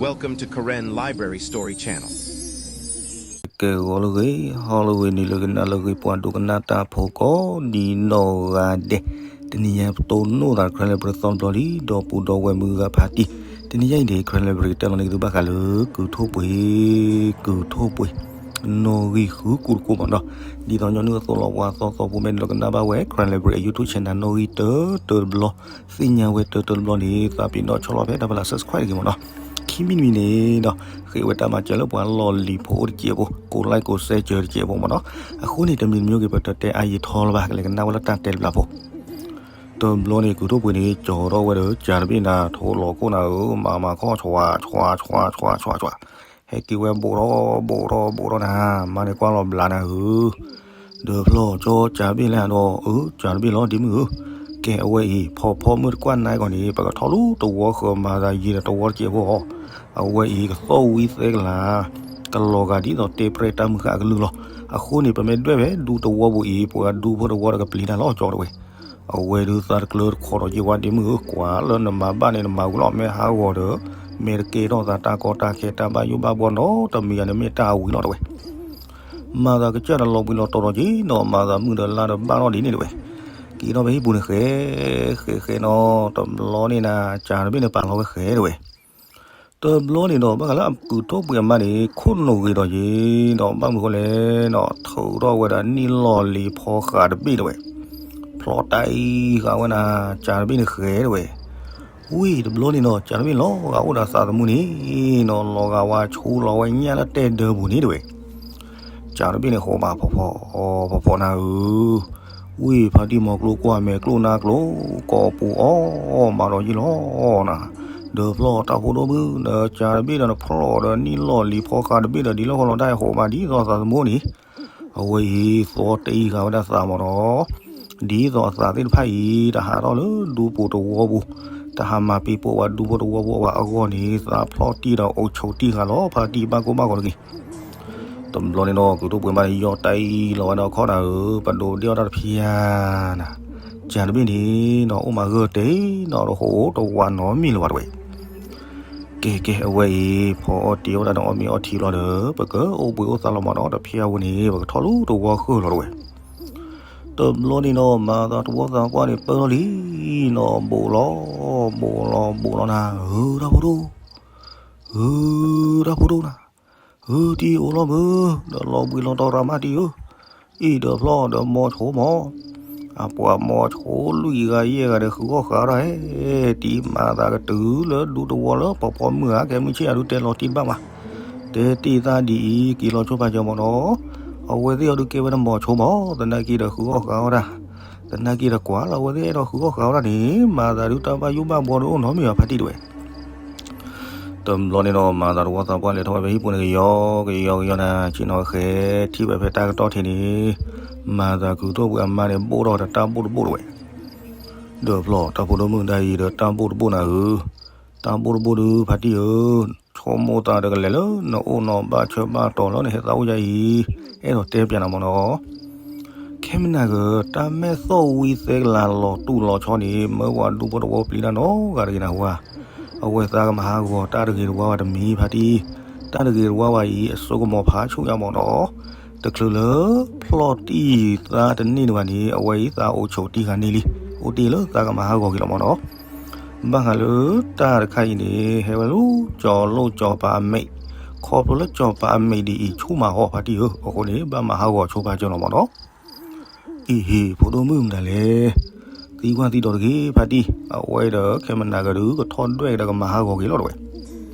Welcome to Karen Library Story Channel. ကဲဂီၤလၢဂ့ၤ, ဟီလၢဂ့ၤ, နံၤလၢဂ့ၤ, နၤလၢဂ့ၤ, ပှၤဒိကနၣ်တၢ်ဖိကိးဒ်နီၢ်ဂၤဒဲး, တနံၤညါပတိၢ်နီၣ်သး Karen Library သီတဘျီလံ, ဒီပုၢ်ဒီဝဲၢ်မုၢ်ဂၤဖါတံၢ်, တနံၤညါအံၤန့ၣ် Karen Library ကတဲလီၤန့ၢ်က့ၤသုဘၣ်ဃးလၢ ကုၢ်ထိၣ်ပှ့ၤ, ကုၢ်ထိၣ်ပှ့ၤ, နီၣ်ဂံၢ်ဃုကူတကိးမးနီၤ, ဒ်သိးညီနုၢ်အသိးလီၤ ပှၤသီသီဖိမ့ၢ်နလီၤကနၣ်ဘၣ်ဝဲ Karen Library အ YouTube channel နီၣ်ဂံၢ်တၢတၢတဘျီ, သ့ၣ်ညါဝဲတၢတၢတဘျီန့ၣ် သးပ့ၤနီၣ်ဆီၣ်လီၤဖဲတၢ်ဖးလၢ subscribe တဂ့ၤမးနီၤ, ခံမံၤတမံၤန့ၣ်ဒီး ဃ့ဝဲတၢ်မၤစၢၤလၢပှၤလီၢ်လံၤဖိအိၣ်တစဲးဖိ, ကိး like ကိး share စၢၤတစဲးဖိမးနီၤ, အဃိန့ၣ် တမံၤတမံၤဂ့ၤ ပတတဲအါယံာ်ထီလၢၤဘၣ်, ကလဲၤကနၣ်ဝဲလၢတၢ်တဲတဘျီဖိ တဘျီန့ၣ် ကုၢ်ထိၣ်ပှ့ၤန့ၣ် ကၠီၤထီၣ်ဝဲဒီး ကၢ်တဘ့ၣ်နၤ ထိလီၤခိၣ်နၤဧၢ, မၤမၤခီၣ် ဆွး ဆွး ဆွး ဆွး ဆွး ဆွး, ဟဲက့ၤဝဲ ဘူးထီၣ် ဘူးထီၣ် ဘူးထီၣ်နၤ, မါန့ၣ်ကွၢ်လီၤဘျးနၤဧၢ, ဒီးဖျီၣ်ကၠီ ကၢ်တဘ့ၣ်လဲၣ်ဒီး အၢ ကၢ်တဘ့ၣ်လီၤ ဒ့မုၣ်ဧၢ, ကဲအဝဲအံၤ ဖီဖီမုၢ်တကွၢ်နါကီၢ်န့ၣ် ပကထီၣ်လူတဝီဃၢၤ မၤသးယံာ်ဒီးတဝီတစဲးဖိအီၤ, အဝဲအံၤကသီၣ်ဝံသဲကလၤ ကလီၤဂာ်ဒ်သိးတဲပြဲၢ်တၢ်မုၢ်ဃၢ်အကလုၢ်လီၤ, အဃိန့ၣ် ပမ့ၢ်ဒွဲၣ်ဖဲဒူတဝီပူၤအံၤ ပှၤဒူဖိတဝီဒီးကပျံၤတၢ်လီၤ ကၠီတဝဲ, အဝဲဒုးသးတကျၢတခီဒီးယ့ၢ်ဝါ ဒ့မုၣ်ဧၢ, ကွၢ်လၢနမၤဘၣ်န့ၣ် နမၤဝံၤလီၤ, မ့ၢ်ဟးဂီၤဒီး မ့ၢ်တကဲထီၣ်သးတၢ်ကီတၢ်ခဲတၢ်ဘၣ်ယိၣ်ဘၣ်ဘှီနီတမံၤယၤန့ၣ် မ့ၢ်တၢ်အဝံၤလီၤတဝဲ, မၤသးကစၢ်ဒီးလီၤဘှံးလီၤတီၤဒီးက့ၤနီၤ, မၤသးမုၢ်ဒီးလါဒီးဘၣ်ထီၣ်ဒ်န့ၣ်တဝဲ, က့ၤထီၣ်ဖဲဟံၣ်ပူၤန့ၣ်ဃဲ, ဃဲဃဲနီၤ, တဘျီန့ၣ်နၤ ကၢ်တဘ့ၣ်န့ၣ်ပာ်လီၤဝဲဃဲတဝဲ တဘျီန့ၣ်ဒီး ဘၣ်ဃးလၢအကုၢ်ထိၣ်ပှ့ၤအမါန့ၣ် ခိၣ်နူာ်ဂ့ၤဒီးယ့ၤဒီး ဘၣ်မနုၤဃိလဲၣ်နီၤ, ထုးထီၣ်ဝဲဒၣ်နံၣ်လီၢ်လံၤဖီဃးတဘ့ၣ်တဝဲ, ဖျီၣ်တၢ်အံၤဃာ်ဝဲနၤ, ကၢ်တဘ့ၣ်န့ၣ်ဃဲတဝဲ, ဝံၤတဘျီန့ၣ်နီၤ ကၢ်တဘ့ၣ်လီၤဂာ်အိၣ်ဒီးသးသမူန့ၣ်နီၤ, လီၤဂာ်ဝဲဆူလီၤဝဲညၣ်လၢတဲဒၢပူၤန့ၣ်တဝဲ ကၢ်တဘ့ၣ်န့ၣ်ဃိးဘၣ်ဖီဖီ, ဖီဖီနၤဧၢ, ဝံၤဖါတံၢ်မီၤကျိကွၢ်မဲာ်ကျိၣ်နါကျိၤ ကိးပူၤအီၣ်မးဒီးယ့ၢ်လီၤနၤ, ဒီးဖျီၣ်တၢ်ဖိဒိၣ်မုၣ် နကၢ်တဘ့ၣ်ဒီးနဖျီၣ်ဒီးနံၣ်လီၢ်လံၤဖီဃးတဘ့ၣ်ဒီး ဒ်လီၢ်ဃီလီၤတၢ်အဃိးဘၣ်ဒ်သိးသးသမူန့ၣ်, အဝဲအံၤသီတအံၤဃာ်ဝဲဒၣ်သးမးဒီး ဒ်သိးအသးသ့ၣ်တဖၣ်အံၤ တဟးထီၣ်လၢဒူပူၤတဝီပူၤ, တဟးမၤပ့ၤပိာ်ဝဲဒူဖိတဝီပူၤအဝဲအဂီၢ်န့ၣ် သးဖျီၣ်တံၢ်ဒီးအိၣ်ဆိးတံၢ်ဃာ်လီၤ ဖါတံၢ်ဘၣ်ကိၢ်ဘၣ်ဂီၤတဂ့ၤ တဘျီန့ၣ်ဒီး ကုၢ်ထိၣ်ပှ့ၤမါန့ၣ် ယီၢ်တၢ်အံၤလီၤဝဲဒီးခီနၤဧၢ, ပဒိးဒ့ၣ်အီၣ်တၢ်တဖျါနၤ, ကၢ်တဘ့ၣ်န့ၣ်နီၤ အိၣ်မးဂၢၢ်တ့ၢ်နီၤ တဟိးတဝးနီတမံၤလၢၤဘၣ်တဝဲ, ကဲကဲအဝဲအံၤ ဖီအီၣ်တ့ၢ်အီၣ်တၢ်ဒီးအီၣ်မ့ၤအီထံဘျီဒီး ပကအိၣ်ဘှံးအိၣ်သါလီၤမးဒီး တဖျါဝဲန့ၣ် ပကထီၣ်လူတဝီဃၢၤလီၤတဝဲ တဘျီန့ၣ်ဒီး မၤသးတဝီသးပှၢ်န့ၣ် ပၢၢ်ထီၣ်လံနီၤ, ဘူးလီၤ, ဘူးလီၤ, ဘူးလီၤနၤ, ဧၢ တၢ်ဖိဒိၣ်, ဧၢ တၢ်ဖိဒိၣ်နၤ, ဧၢ တံၤအိၣ်လီၤမုၢ်, ဒီးလီၤဘှံးလီၤတီၤရၤမးတံၤဧၢ, အံၤဒီးဖျီၣ်ဒီးမိၤဆိမး, အပှၤမိၤဆိလွံၢ်ဂၤယဲၢ်ဂၤဒီး ဃုအီၣ်ဃာ်အီၣ်တၢ်ဟဲ, တံၤမၤသးကတုၤလၢဒူတဝီလၢပှၤဖီမုၢ်ဧါ, ကဲမုၢ်ဆ့ၣ်ယၤဒုးတဲလီၤတံၢ်တဘၣ်မး, တဲတ့ၢ်သးဒ်အံၤ က့ၤလီၤဆိဖးကၠီမးနီၤ, အဝဲသ့ၣ်အီၤဒုးကဲဝဲဒၣ်မိၤဆိမး, သနာ်က့ဒီးဃုအီၣ်ဃာ်အီၣ်တၢ်, သနာ်က့ဒီးကွၢ်လီၤ အဝဲသ့ၣ်အဲၣ်ဒိးဃုအီၣ်ဃာ်အီၣ်တၢ်န့ၣ် မၤသးဒုးတၢ်ဘၣ်ယိၣ်ဘၣ်ဘှီဒုးအိၣ်နီတမံၤဘၣ်ဖါတံၢ်တဝဲ တဘျီန့ၣ်ဒီး မၤသးတဝီသးပှၢ်လဲၤထီၣ်ဝဲဖဲဟံၣ်ပူၤန့ၣ် ကယီကယီကယီနၤ, ဆ့ၣ်နီၤဃဲ ထံၣ်ဝဲဖဲတၢ်ကတီၢ်ထံးန့ၣ်, မၤသးကုၢ်ထိၣ်ပှ့ၤအမါန့ၣ် ဘိၣ်ထီၣ်ဒီးတၢ်ဘိၣ်တဘိၣ်တဝဲ, ဒီးဖျီၣ်တၢ်ဖိဒိၣ်မုၣ်ဒၣ်အံၤဒီးတၢ်ဘိၣ်တဘိၣ်နၤဧၢ, တၢ်ဘိၣ်တဘိၣ်ဒုးဖါတံၢ်ဧၢ, ဆိကမိၣ်သးဒီးကလဲၤလၢနအိၣ်နီၤ ဘၣ်ဆၢဘၣ်တီၤလၢနဟဲသးအိၣ်ယါအံၤ, အဲၣ်ဒိးတဲပျးနၤမးနီၤ ခဲမနၤက့ၤ တၢ်မဲာ်သီၣ်ဝံသဲကလၤလီၤတူၢ်လီၤဆီန့ၣ် မၢပှၤဒူဖိတဝီပျံၤတၢ်နီတဂၤတဂ့ၤနၢ်ဟူဧါ, အဝဲသးကမၤဟးဂီၤတၢ်တဂ့ၤတဝါဘၣ်တမံၤဖါတံၢ်, တၢ်တဂ့ၤတဝါဘၣ်အံၤ အစိကမီၤဖးဆူညါမးနီၤ, တချုးလၢဖျီၣ်တံၢ်သးတန့ၢ်ဒံးဘၣ်န့ၣ် အဝဲအံၤသးအိၣ်ဆိးတံၢ်ဃာ်န့ၢ်လံ, အိၣ်တ့ၢ်လၢသးကမၤဟးဂီၤက့ၤလီၤမးနီၤ ဘၣ်ဃးလၢတၢ်တခါအံၤန့ၣ် ဟဲဝဲလၢကၠီၤလိၣ်ကၠီၤပၤအမဲာ်, ခီဖျိလၢကၠီၤပၤအမဲာ်ဒ်အံၤ ဆူၣ်မးဟီၣ်ဖါတံၢ်ဧၢ, အဃိန့ၣ် ဘၣ်မၤဟးဂီၤဆိဖးကၠီလီၤမးနီၤ. အံၤဟ့ၣ် ဖိဒိၣ်မုၣ်မတၤလဲၣ်, သံကွၢ်သံဒိးတဂ့ၤဖါတံၢ်, အဝဲဒီးခဲမနၤက့ၤဒုး ကထီၣ်ဒွဲၣ်ကဒီးကမၤဟးဂီၤက့ၤလီၤတဝဲ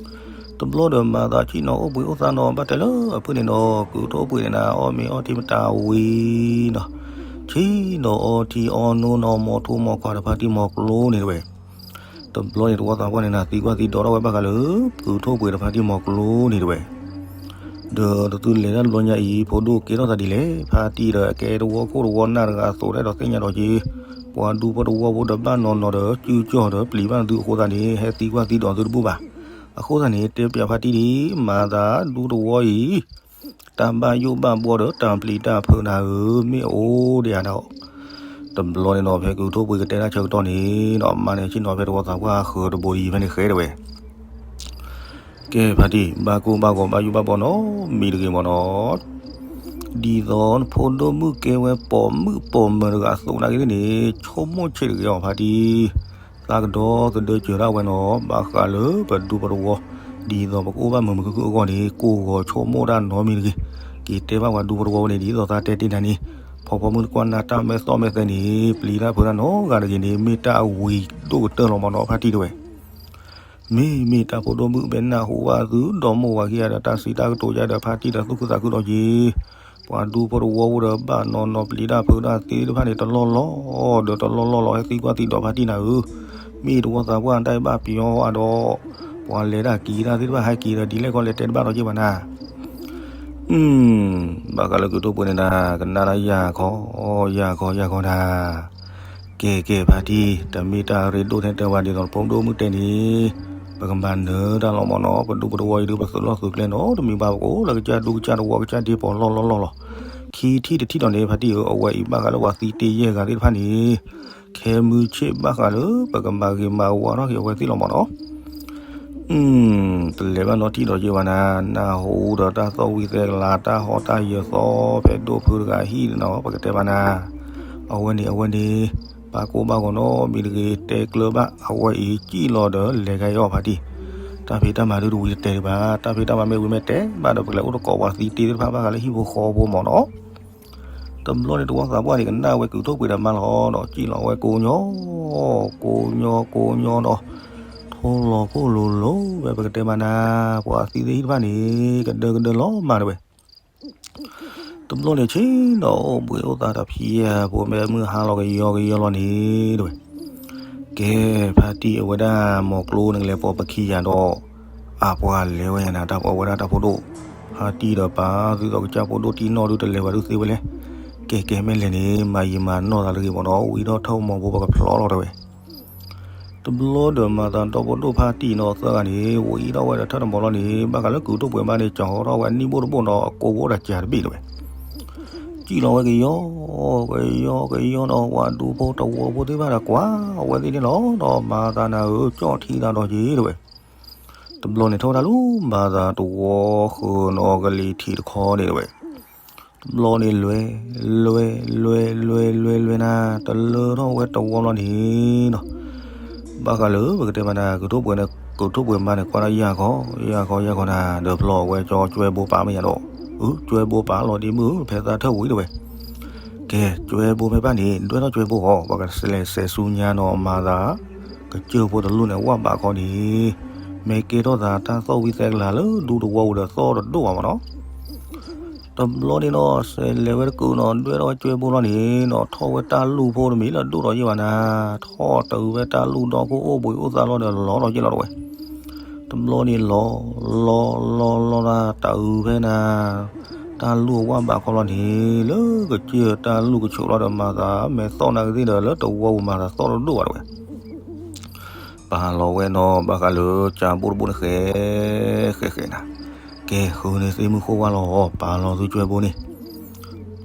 တဘျီဒီးမၤသးဆ့ၣ်နီၤအိၣ်ဘှံးအိၣ်သါနီၤ ဘၣ်တဲလၢအဖုၣ်န့ၣ်ဒီး ကုၢ်ထိၣ်ပှ့ၤန့ၣ်နၤ အီၣ်မ့ၤအီထံမတၤဝံၤနီၤ, ဆ့ၣ်နီၤအီထံအီနိနီၤ မီၤထူမီၤခွါဒီးဖါတံၢ်မီၤကျိန့ၣ်တဝဲ, တဘျီန့ၣ်တဝီသးပှၢ်န့ၣ်နၤ သံကွၢ်သံဒိးထီၣ်ဝဲဘၣ်ဃးလၢ ကုၢ်ထိၣ်ပှ့ၤဒီးဖါတံၢ်မီၤကျိန့ၣ်တဝဲ ဒီးတသုလဲၤတၢ်တဘျီညါအံၤ ဖိဒိၣ်ကဲထီၣ်သးဒ်လဲၣ်, ဖါတံၢ်ဒီးအကဲတဝီခိၣ်တဝီနၢ်တဂၤအသိး တအဲၣ်ဒိးသ့ၣ်ညါဒီးက့ၤ, ပှၤဒူဖိတဝီဖိဒီးဘၣ်နီၤနီၤဒီး စုကၠီၣ်ဒီးပျံၤဘၣ်သုအဃိသတးန့ၣ် ဟဲသံကွၢ်သံဒိးသုတဘူၣ်ဘၣ်. အဃိသတးန့ၣ် တဲပျးဖါတံၢ်ဒ်အံၤ, မၤသးဒူတဝီအံၤ တၢ်ဘၣ်ယိၣ်ဘၣ်ဘှီဒီးတၢ်ပျံၤတၢ်ဖုးနၤဧၢ မ့ၢ်အိၣ်ဒံးဧါဒီး တဘျီန့ၣ်နီၤ ဖဲကုၢ်ထိၣ်ပှ့ၤကတဲတၢ်ဆၢကတီၢ်န့ၣ်နီၤ အမါန့ၣ်ဆ့ၣ်နီၤဖဲတဝီသးပှၢ်ဃၢၤတဘိဒ်အံၤဖဲန့ၣ်ဃဲတဝဲ ကဲဖါတံၢ် ဘၣ်ကိၢ်ဘၣ်ဂီၤ ဘၣ်ယိၣ်ဘၣ်ဘီနီတမံၤတဂ့ၤမ့ၢ်နီၤ, ဒ်သိးနဖိဒိၣ်မုၣ်ကဲဝဲပိာ်မုၣ်ပိာ်မၢၤတဂၤအသိးနာ်က့သ့ၣ်န့ၣ် ဆိကမိၣ်ဆံးတဂ့ၤအီၤဖါတံၢ်, သးကဒီသဒၢစၢၤဒၣ်ဝဲနီၤ ဘၣ်ဃးလၢပဒူပသဝီ, ဒ်သိးပကအိၣ်ဘၣ်မုာ်မုာ်ခုၣ်ခုၣ်အဂီၢ်န့ၣ် ကိၢ်ဂီၤဆိကမိၣ်တၢ်နီတမံၤတဂ့ၤ, က့ၤတဲဘၣ်ပှၤဒူပသဝီဝဲန့ၣ် ဒ်သိးသးတဲတ့ၢ်နၤန့ၣ်, ဖီဖီမုၢ်တကွၢ်နၢ်တၢ်မဲာ်သီၣ်မဲာ်သဲန့ၣ် ပျံၤတၢ်ဖုးတၢ်နီတဂၤတဂ့ၤန့ၣ် မ့ၢ်တၢ်အဝံၤဒိၣ်ကတၢၢ်လီၤမ့ၢ်နီၤဖါတံၢ်တဲဝဲ မ့မ့ၢ်တၢ်ဖိဒိၣ်မုၣ်ဘဲနၢ်ဟူဘၣ်သုဒီးမိၢ်ဝၤခံဂၤဒီးတၢ်စံးတၢ်ကတိၤယါဒီးဖါတံၢ်ဒီးသူၣ်ခုသးခုဒီးက့ၤ, ပှၤဒူဖိတဝီဖိဒီးဘၣ်နီၤနီၤပျံၤတၢ်ဖုးတၢ်သ့ၣ်တဖၣ်န့ၣ် တလီၢ်လီၢ်ဒီးတလီၢ်လီၢ်လီၤ ဟဲသံကွၢ်သံဒီးဖါတံၢ်နၤဧၢ, မ့ၢ်တဝီသးပှၢ်တၢ်အံၤဘၣ်ပယီၤအါဒီး, ပှၤလဲၤတၢ်က့ၤတၢ်သ့ၣ်တဖၣ်ဟဲက့ၤဒီးဒ်လဲၣ်ခီလဲၤတဲတဘၣ်ဒီးက့ၤဘၣ်နၤ ဘၣ်ဃးလၢကုၢ်ဒိၣ်ပှ့ၤန့ၣ်နၤ ကနၣ်တၢ်ယၢ်ခီ, ယၢ်ခီ ယၢ်ခီနၤ, ကဲကဲဖါတံၢ် တမ့ၢ်တၢ်ရ့ဒိၣ်ထဲတဲဝဲဒ်သိးနဖိဒိၣ်မုၣ်တဲန့ၣ်, ပကမၤနၢၤတၢ်လီၤမ့ၢ်နီၤ ပဒူပသဝီအံၤဒုးပသုးလီၢ်သုးကျဲနီတမံၤဘၣ်ပကိးလၢကစၢ်ဒူကစၢ်တဝီကစၢ်ဒ့ပီၤလီၢ်လီၢ်လီၢ်လီၤ, ခံထံၣ်တထံၣ်ဒီးန့ၣ် ဖါတံၢ်ဧၢ အဝဲအံၤဘၣ်ဃးလၢပှၤသံတ့ၢ်ယဲၢ်ဂၤသ့ၣ်တဖၣ်န့ၣ် ခဲမုၢ်ဆ့ၣ်ဘၣ်ဃးလၢပကမၤဂ့ၤမၤဝါထီၣ်က့ၤအဝဲသ့ၣ်လီၤမ့ၢ်နီၤ တလဲၤဘၣ်နီတထံၣ်ဒီးယဲၢ်ဘၣ်နၤ, နၢ်ဟူဒီးတၢ်သီၣ်ဝံၤသဲကလၤ တၢ်ဟီၣ်တၢ်ယၢၤသီဖဲဒိၣ်ဖုတဂၤဟံၣ်နီၤ ပကတဲဘၣ်နၤ, အဝဲန့ၣ် အဝဲန့ၣ်, ဘၣ်ကိၢ်ဘၣ်ဂီၤနီတမံၤတဂ့ၤ တဲကျၢၤဘၣ် အဝဲအံၤစံၣ်လီၤဒီးလဲၤကါအီၤဖါတံၢ်, တၢ်ဖံးတၢ်မၤဒုးတဝံၤတတဲဒံးဘၣ် တၢ်ဖံးတၢ်မၤမ့ၢ်ဝံၤမ့ၢ်တဲဘၣ်ဒီး ပကလဲၤအိၣ်တကိးပှၤသံတ့ၢ်သ့ၣ်တဖၣ်ဘၣ်ဃးလၢဟံၣ်ဖိဃီဖိမ့ၢ်နီၤ တဘျီန့ၣ်တဝီသးပှၢ်န့ၣ် ကနၣ်ဝဲကုၢ်ထိၣ်ပှ့ၤဒီးမါလီၤဒီး စံၣ်လီၤဝဲကိးညီ, ကိးညီကိးညီဒီး, ထိလီၤခိၣ်လိၤလိၤဝဲ ပကတဲမၤနၤ, ပှၤသံသ့ၣ်ဟံၣ်တဖၣ်န့ၣ် ကဒၢကဒၢလီၤမးတဝဲ, တဘျီန့ၣ်ဆ့ၣ်နီၤအိၣ်ဘှံးအိၣ်သါတဖံးဖိ မ့ၢ်မုၢ်ဟါလီၤကယီကယီလီၤန့ၣ်တဝဲ ကဲ, ဖါတံၢ်အဝဲဒၣ်မိၤကျိန့ၣ်ကလဲၤပိာ်ပခံယၤဒီး, အပှၤလဲၤဝဲယၤနၤ တၢ်ပှၤဝဲဒၣ်တၢ်ဖိဒိၣ်, ဖါတံၢ်ဒီးပၢ်သုးသိးကစၢ်ဖိဒိၣ်တံၢ်နီၢ်ဒုတလဲၤဝဲဒုးသ့ဝဲလဲၣ်, ကဲကဲမ့ၢ်လဲၤန့ၣ် မၤယံာ်မၤနီၢ်သးတဂ့ၤမ့ၢ်နီၤ ဝံၤထီၣ်ထၢၣ်မီၤဘိပကဖျီလီၤတဲဝဲ တဘျီဒီးမၤသးဒီဖိဒိၣ်ဖါတံၢ်နီၤသၢဂၤန့ၣ် ဝံၤအံၤထီၣ်ဝဲဒီးထၢၣ်တမီၤလီၤန့ၣ် ဘၣ်ဃးလၢကုၢ်ဒိၣ်ပှဲၤမါန့ၣ် ကၠီၤဟီထီၣ်ဝဲအနံၣ်ဘိၣ်တဘိၣ်နီၤ အကိးဝဲအိၣ်ဒီးကၢတဘ့ၣ်တဝဲ စံၣ်လီၤဝဲကယီ, ကယီကယီနီၤ ဝၤဒူဖိတဝီဖိသ့ၣ်တဖၣ်ဒီးကွၢ်ဝဲသ့ၣ်န့ၣ်လီၤ ဒီးမၤသးနၤဧၢ ကၠီၣ်ထံသးဒီးက့ၤတဝဲ, တဘျီန့ၣ်ထီၣ်ဝဲဒၣ်လၢမၤသးတဝီဃၢၤနီၤကလံၤထံးတခီန့ၣ်တဝဲ တဘျီန့ၣ်လွဲ, လွဲ, လွဲ, လွဲ, လွဲ, လွဲနၤ, တလၢထီၣ်ဝဲတဝီလီၤန့ၣ်နီၤ, ဘၣ်ဃးလၢပကတဲမၤနၤ ကုၢ်ဒိၣ်ပှဲၤန့ၣ် ကုၢ်ဒိၣ်ပှဲၤမါန့ၣ် ကွၢ်ဒၣ်ယၢ်ခီ, ယၢ်ခီ ယၢ်ခီနၤ, ဒီးဖျီဝဲကၠီကၠွဲဘိပာ်မ့ၢ်ယၤဒီး, အၢ ကၠွဲဘိပာ်လီၤဒ်မုၢ် ဖဲသးထၢၣ်ဝံၤတဝဲ, ကဲ ကၠွဲဘိဖဲဘၣ်န့ၣ် ဒွဲၣ်ထီၣ်ကၠွဲဘိဃီ ပှၤကလဲၤစဲးဆူညါနီၤ မၤသး ကစၢၢ်ဖိတလူၢ်န့ၣ် ဝၣ်ဘးခီန့ၣ်, မ့ၢ်ကဲထီၣ်သးတၢ်သီၣ်ဝံၤသဲကလၤလၢဒူတဝီပူၤဒီးသီၣ်တဒိၣ်ဘၣ်မ့ၢ်နီၤ တဘျီန့ၣ်နီၤ စဲးလဲၤဝဲတကုာ်နီၤ ဒွဲၣ်ထီၣ်ဝဲကၠွဲဘိလီၤန့ၣ်နီၤ ထီၣ်ဝဲတၢ်လူၢ်ဖိတမံၤလၢဒိၣ်ဒီးယဲၢ်ဘၣ်နၤ, ထီၣ်တုၤဖဲတၢ်လူၢ်ဒီခိၣ်အိၣ်ဘှံးအိၣ်သါလီၤဒီးလီၤဒီးယဲၢ်လီၤတဝဲ, တဘျီန့ၣ်လီၤ, လီၤ လီၤ လီၤတၢ်တုၤဖဲနၤ, တၢ်လူၢ်အဝၣ်ဘးခီလီၤန့ၣ် လၢကစၢၢ်တၢ်လူၢ်ကဆိးလီၤဒီးမၤသး မဲာ်သီၣ်နၤကသ့ၣ်ဒီးလၢတဝီပူၤမၤသးသီၣ်တဒိၣ်ဘၣ်တဝဲ ပာ်လီၤဝဲနီၤ ဘၣ်ဃးလၢကၠၢ်ဘိတဘိန့ၣ်ဃဲ, ဃဲဃဲနၤ, ကဲ ဃုန့ၢ်သ့ၣ်မုၢ်ဃိၣ်ဝါလီၤ ပာ်လီၤသုကၠွဲဘိန့ၣ်,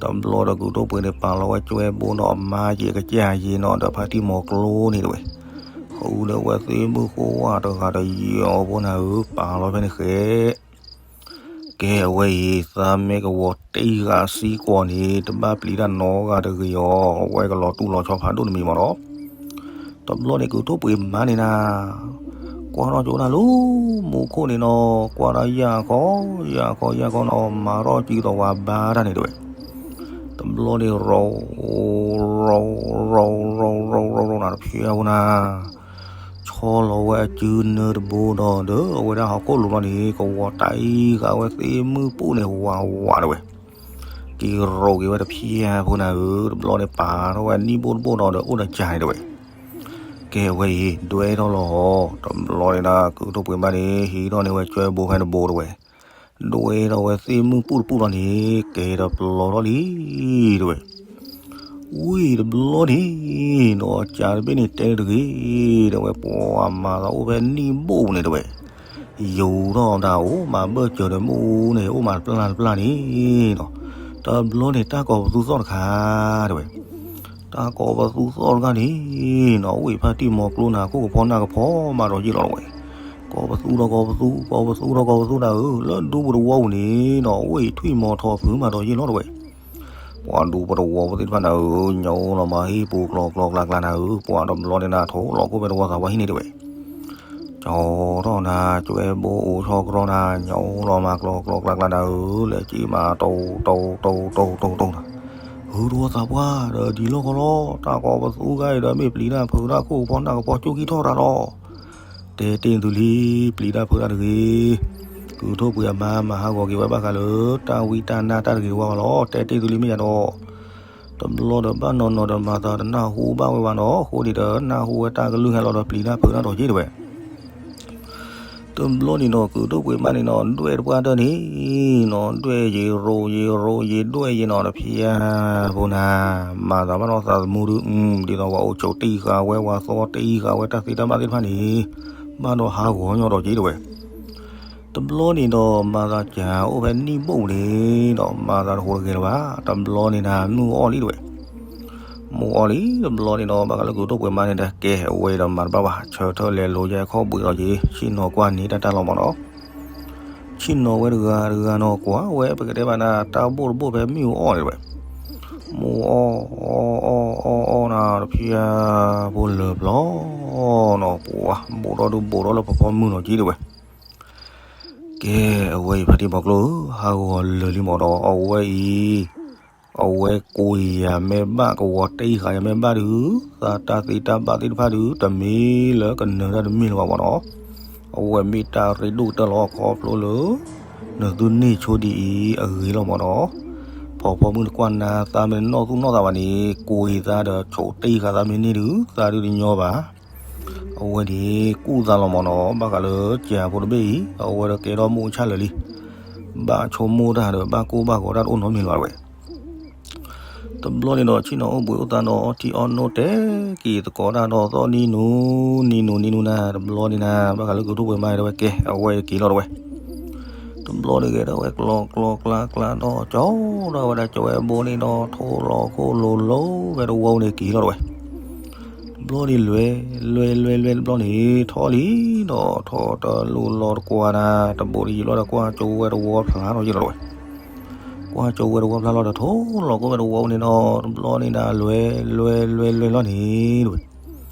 တဘျီဒီးကုၢ်ဒိၣ်ပှဲၤန့ၣ် ပာ်လီၤဝဲကၠွဲဘိနီၤ အမါယံာ်ကစၢ်ယံာ်နီၤ ဒီးဖါတံၢ်မိၤကျိန့ၣ်တဝဲ, ဃုန့ၢ်ဝဲသ့ၣ်မုၢ်ဃိၣ်ဝါတဂၤဒီးယီၤဘိနၤဧၢ ပာ်လီၤဖဲန့ၣ်ဃဲ ကဲ အဝဲအံၤ သးမ့ၢ်ကဝီၤတ့ၢ်ဂၤစံကွီၤန့ၣ် တဘၣ်ပျံၤတၢ်နီတဂၤတဂ့ၤအီၤ အဝဲကလီၤတူၢ်လီၤဆီဖးဒိၣ်တမံၤမ့ၢ်နီၤ, တဘျီန့ၣ်ကုၢ်ဒိၣ်ပှဲၤမါန့ၣ်နၤ, ကွၢ်ထီၣ်ကၠိတၢ်လၢမူခိၣ်န့ၣ်နီၤ ကွၢ်တၢ်ယၢ်ခီ, ယၢ်ခီ ယၢ်ခီနီၤ မၤထီၣ်စုဒီးဝၤဘါတၢ်န့ၣ်တဝဲ, တဘျီန့ၣ် ရီ ရီ ရီ ရီ ရီ ရီ ရီနၤတဖျၢၣ်ဖိနၤ ဆီလီၤဝဲအစုနၢတဘိဒီး ဒီးအဝဲဒၣ်ဟီၣ်ခိၣ်လိၤလီၤန့ၣ် ကဝီၤတ့ၢ်ဂၤဝဲသ့ၣ်မုၢ်ပူၤန့ၣ် ဝးဝးတဝဲ, က့ၤရိးက့ၤဝဲတဖျၢၣ်ဖိနၤဧၢ တဘျီန့ၣ်ပာ်ထီၣ်ဝဲနံၣ်ဘိၣ်တဘိၣ်ဒီး ဒီးအိၣ်ဒီးကၢ်န့ၣ်တဝဲ, ကဲ အဝဲအံၤ ဒွဲၣ်ထီၣ်လီၤ တဘျီန့ၣ်နၤ ကုၢ်ဒိၣ်ပှဲၤမါန့ၣ် ဟံးထီၣ်န့ၢ်ဝဲကၠွဲဘိဖဲတဘိတဝဲ, ဒွဲၣ်ထီၣ်ဝဲသ့ၣ်မုၢ်ပူၤတပူၤလီၤန့ၣ် ကဲဒီးပျီထီၣ်လံ တဝဲ ဝံၤတဘျီန့ၣ်နီၤ ကၢ်တဘ့ၣ်န့ၣ်တဲတဂ့ၤ တဝဲ ပှၤမၤသးအိၣ်ဖဲနံၣ်ဘိၣ်ပူၤန့ၣ်တဝဲ, ယူၤထီၣ်ဒၣ်အိၣ်မးဘၢၣ်စၢၤဒီးမ့ၣ်အူန့ၣ် အိၣ်မးတပျၢ်တပျၢ်န့ၣ်နီၤ, တဘျီန့ၣ် တၢ်ကိးပသူသီၣ်တခါ တဝဲ တၢ်ကိးပသူသီၣ်တခါန့ၣ်နီၤ ဝံၤဖါတံၢ်မိၤကျိနၤ ခိၣ်ကဖီနၢ်ကဖီမးဒီးယ့ၢ်လီၤတဝဲ, ကီးပသူဒီးကီးပသူ, ကီးပသူဒီးကီးပသူနၤဧၢ, လၢဒူပူၤတဝီပူၤန့ၣ်နီၤ အိၣ်အံၤထွံၣ်မီၤထီၣ်ဖုးမၤထီၣ်ယ့ၢ်လီၤတဝဲ. ပှၤဒူဖိတဝီဖိသ့ၣ်တဖၣ်နၤဧၢ, ညၣ်အိၣ်လီၤမၤဟ့ၣ်ပူၤကျီကျီကျါကျါနၤဧၢ, ပှၤတဘျီန့ၣ်နၤ ထိၣ်လီၤကိၣ်ဖဲတဝီသးပှၢ်ဟံၣ်န့ၣ်တဝဲ. ကၠီထီၣ်နၤ ကၠွဲဘိအိၣ်ဆီကရီနၤ, ညၣ်အိၣ်လီၤမၤကျီကျီကျါကျါနၤဧၢ, လဲၤက့ၤမၤတိၢ်တိၢ်တိၢ်တိၢ်တိၢ်နၤ. ဧၢ တဝီသးပှၢ်ဒီးဒ်လီၢ်ဃီလီၤ, တၢ်ကီးပသူဂၤအံၤဒီးမ့ၢ်ပျံၤတၢ်ဖုးတၢ်ခိၣ်ဖီနၢ်ကပီၤကၠိခံထီၣ်တၢ်လီၤ. တဲတ့ၢ်သုလံ, ပျံၤတၢ်ဖုးတၢ်တဂ့ၤ. ကုၢ်ထိၣ်ပှ့ၤအမါမၤဟးဂီၤက့ၤဝဲဘၣ်ဃးလၢ တၢ်ဝံတၢ်နါတၢ်တဂ့ၤတဝါဃီလီၤ. တဲတ့ၢ်သုလံမ့ၢ်ယၤဒီး တဘျီဒီးဘၣ်နီၤနီၤဒီးမၤသးတနၢ်ဟူဘၣ်ဝဲဘၣ်နီၤ, အဃိန့ၣ်ဒီးနၢ်ဟူဝဲတၢ်ကလုၢ်ဟဲလီၤဒီးပျံၤတၢ်ဖုးတၢ်ဒီးက့ၤတဝဲ. တဘျီန့ၣ်နီၤ ကုၢ်ထိၣ်ပှ့ၤမါန့ၣ်နီၤ ဒွဲၣ်တပှၢ်တၢၢ်န့ၣ်နီၤ ဒွဲၣ်ယံၤရိၤယံၤရိၤယံၤဒွဲၣ်ယံၤနီၤ တဖျၢၣ်ဖိနၤ, မၤသးဘၣ်နီၢ်သးသမူဒုး ဒ်သိးပှၤအိၣ်ဆိးတ့ၢ်ဃာ်ဝဲ ပှၤသီတ့ၢ်ဃာ်ဝဲတၢ်သ့တၢ်ဘၣ်သ့ၣ်တဖၣ်န့ၣ် ဘၣ်ဒီးဟးဂီၤညီဒီးက့ၤတဝဲ. တဘျီန့ၣ်ဒီးမၤသးကၢ်အိၣ်ဖဲနံၣ်ဘိၣ်န့ၣ်ဒီး မၤသးတဟူးတဂဲၤလၢၤဘၣ်, တဘျီန့ၣ်နၤ မုၢ်အီၣ်လံတဝဲ. မုၢ်အီၣ်လံ တဘျီန့ၣ်ဒီး ဘၣ်ဃးလၢကုၢ်ထိၣ်ပှ့ၤမါန့ၣ်ဒီး ကဲ အဝဲဒီးမၤတဘၣ်ဘၣ် ဆၢထၢၣ်လဲၤလိၤယဲခီၣ်ဘှံးလီၤက့ၤ ဆ့ၣ်နီၤကွၢ်န့ၢ်တၢ်တၢ်လီၤမၢ်နီၤ. ဆ့ၣ်နီၤဝဲတဂၤတဂၤနီၤ ကွၢ်ဝဲ ပကတဲဘၣ်နၤ တၢ်ဘိၣ်တဘိၣ်ဖဲမုၢ်အီၣ်န့ၣ်တဝဲ. မုၢ်အီၣ်အီၣ်အီၣ်အီၣ်အီၣ်နၤ တဖျၢၣ်ဖိလၢာ်ပျီနီၤ ပှၤ ဘူးထီၣ်ဒုးဘူးထီၣ်လၢဖီဖီမုၢ်နီၤက့ၤတဝဲ. ကဲ အဝဲအံၤဖါတံၢ်မီၤကျိဧၢ, ဟးဂီၤလၢာ်လံမၢ်ဒီး အဝဲအံၤ အဝဲကိးယၤမ့ၢ်ဘၣ် ကဝီၤတ့ၢ်ဃာ်ယၤမ့ၢ်ဘၣ်ဒုး သးတၢ်သ့တၢ်ဘၣ်သ့ၣ်တဖၣ်ဒုး တမ့ၢ်လၢကနၢၤတၢ်တမ့ၢ်လၢၤဘၣ်မၢ်နီၤ. အဝဲမ့ၢ်တၢ်ရ့ဒိၣ်ကတၢၢ်လီၤ ခီဖျိလၢ နသုန့ၢ်ဆိဒ်အံၤအဂ့ၤလီၤမၢ်နီၤ. ဖီဖီမုၢ်တကွၢ်နၤ သးမ့ၢ်နီၢ်သူၣ်နီၢ်သးဘၣ်န့ၣ် ကိးအံၤသးဒီးဆိးတ့ၢ်ဃာ်သးမ့ၢ်န့ၢ်ဒုး သးဒုးတညီဘၣ်. အဝဲန့ၣ် ကူၣ်သးလီၤမၢ်နီၤ ဘၣ်ဃးလၢကၢ်ဖိတဘ့ၣ်အံၤ အဝဲဒီးကဲထီၣ်မိၢ်ဆၣ်လၢာ်လံ. ဘၣ်ဆိကမိၣ်တၢ်ဒီး ဘၣ်ကိၢ်ဘၣ်ဂီၤတၢ်တအိၣ်နီတမံၤလၢၤဘၣ်တဝဲ. တဘျီန့ၣ်ဒီး ဆ့ၣ်နီၤအိၣ်ဘှံးအိၣ်သါနီၤ အီထံအီနိၣ်တဲက့ၤသကိးတၢ်ဒီးသီၣ်နံၤနူၤ နံၤနူၤနံၤနူၤနၤ တဘျီန့ၣ်နၤ ဘၣ်ဃးလၢကုၢ်ထိၣ်ပှ့ၤမါန့ၣ်တဝဲ ကဲ အဝဲက့ၤလီၤတဝဲ. တဘျီန့ၣ်ဂဲၤထီၣ်ဝဲ ကျီကျီကျါကျါဒီး ကၠီဒီးဝဲဒၣ်ကၠီဝဲဘိန့ၣ်ဒီး ထိၣ်လီၤခိၣ်လိၤလိၤဖဲတဝီန့ၣ်က့ၤလီၤတဝဲ. တဘျီန့ၣ်လွဲ လွဲလွဲလွဲတဘျီန့ၣ် ထီၣ်လံဒီး ထီၣ်တလူလီၤတကွၢ်နၤ တဘိးတယံာ်ဘျီဒီး ကွၢ်ကၠိဝဲတဝီဖျါထီၣ်ယ့ၢ်လီၤတဝဲ. ကွၢ်ကၠိဝဲတဝီဖျါလီၤဒီး ထိၣ်လီၤကိၣ်ဝဲတဝီန့ၣ်ဒီး တဘျီန့ၣ်နၤ လွဲ လွဲ လွဲ လွဲလီၤန့ၣ်တဝဲ.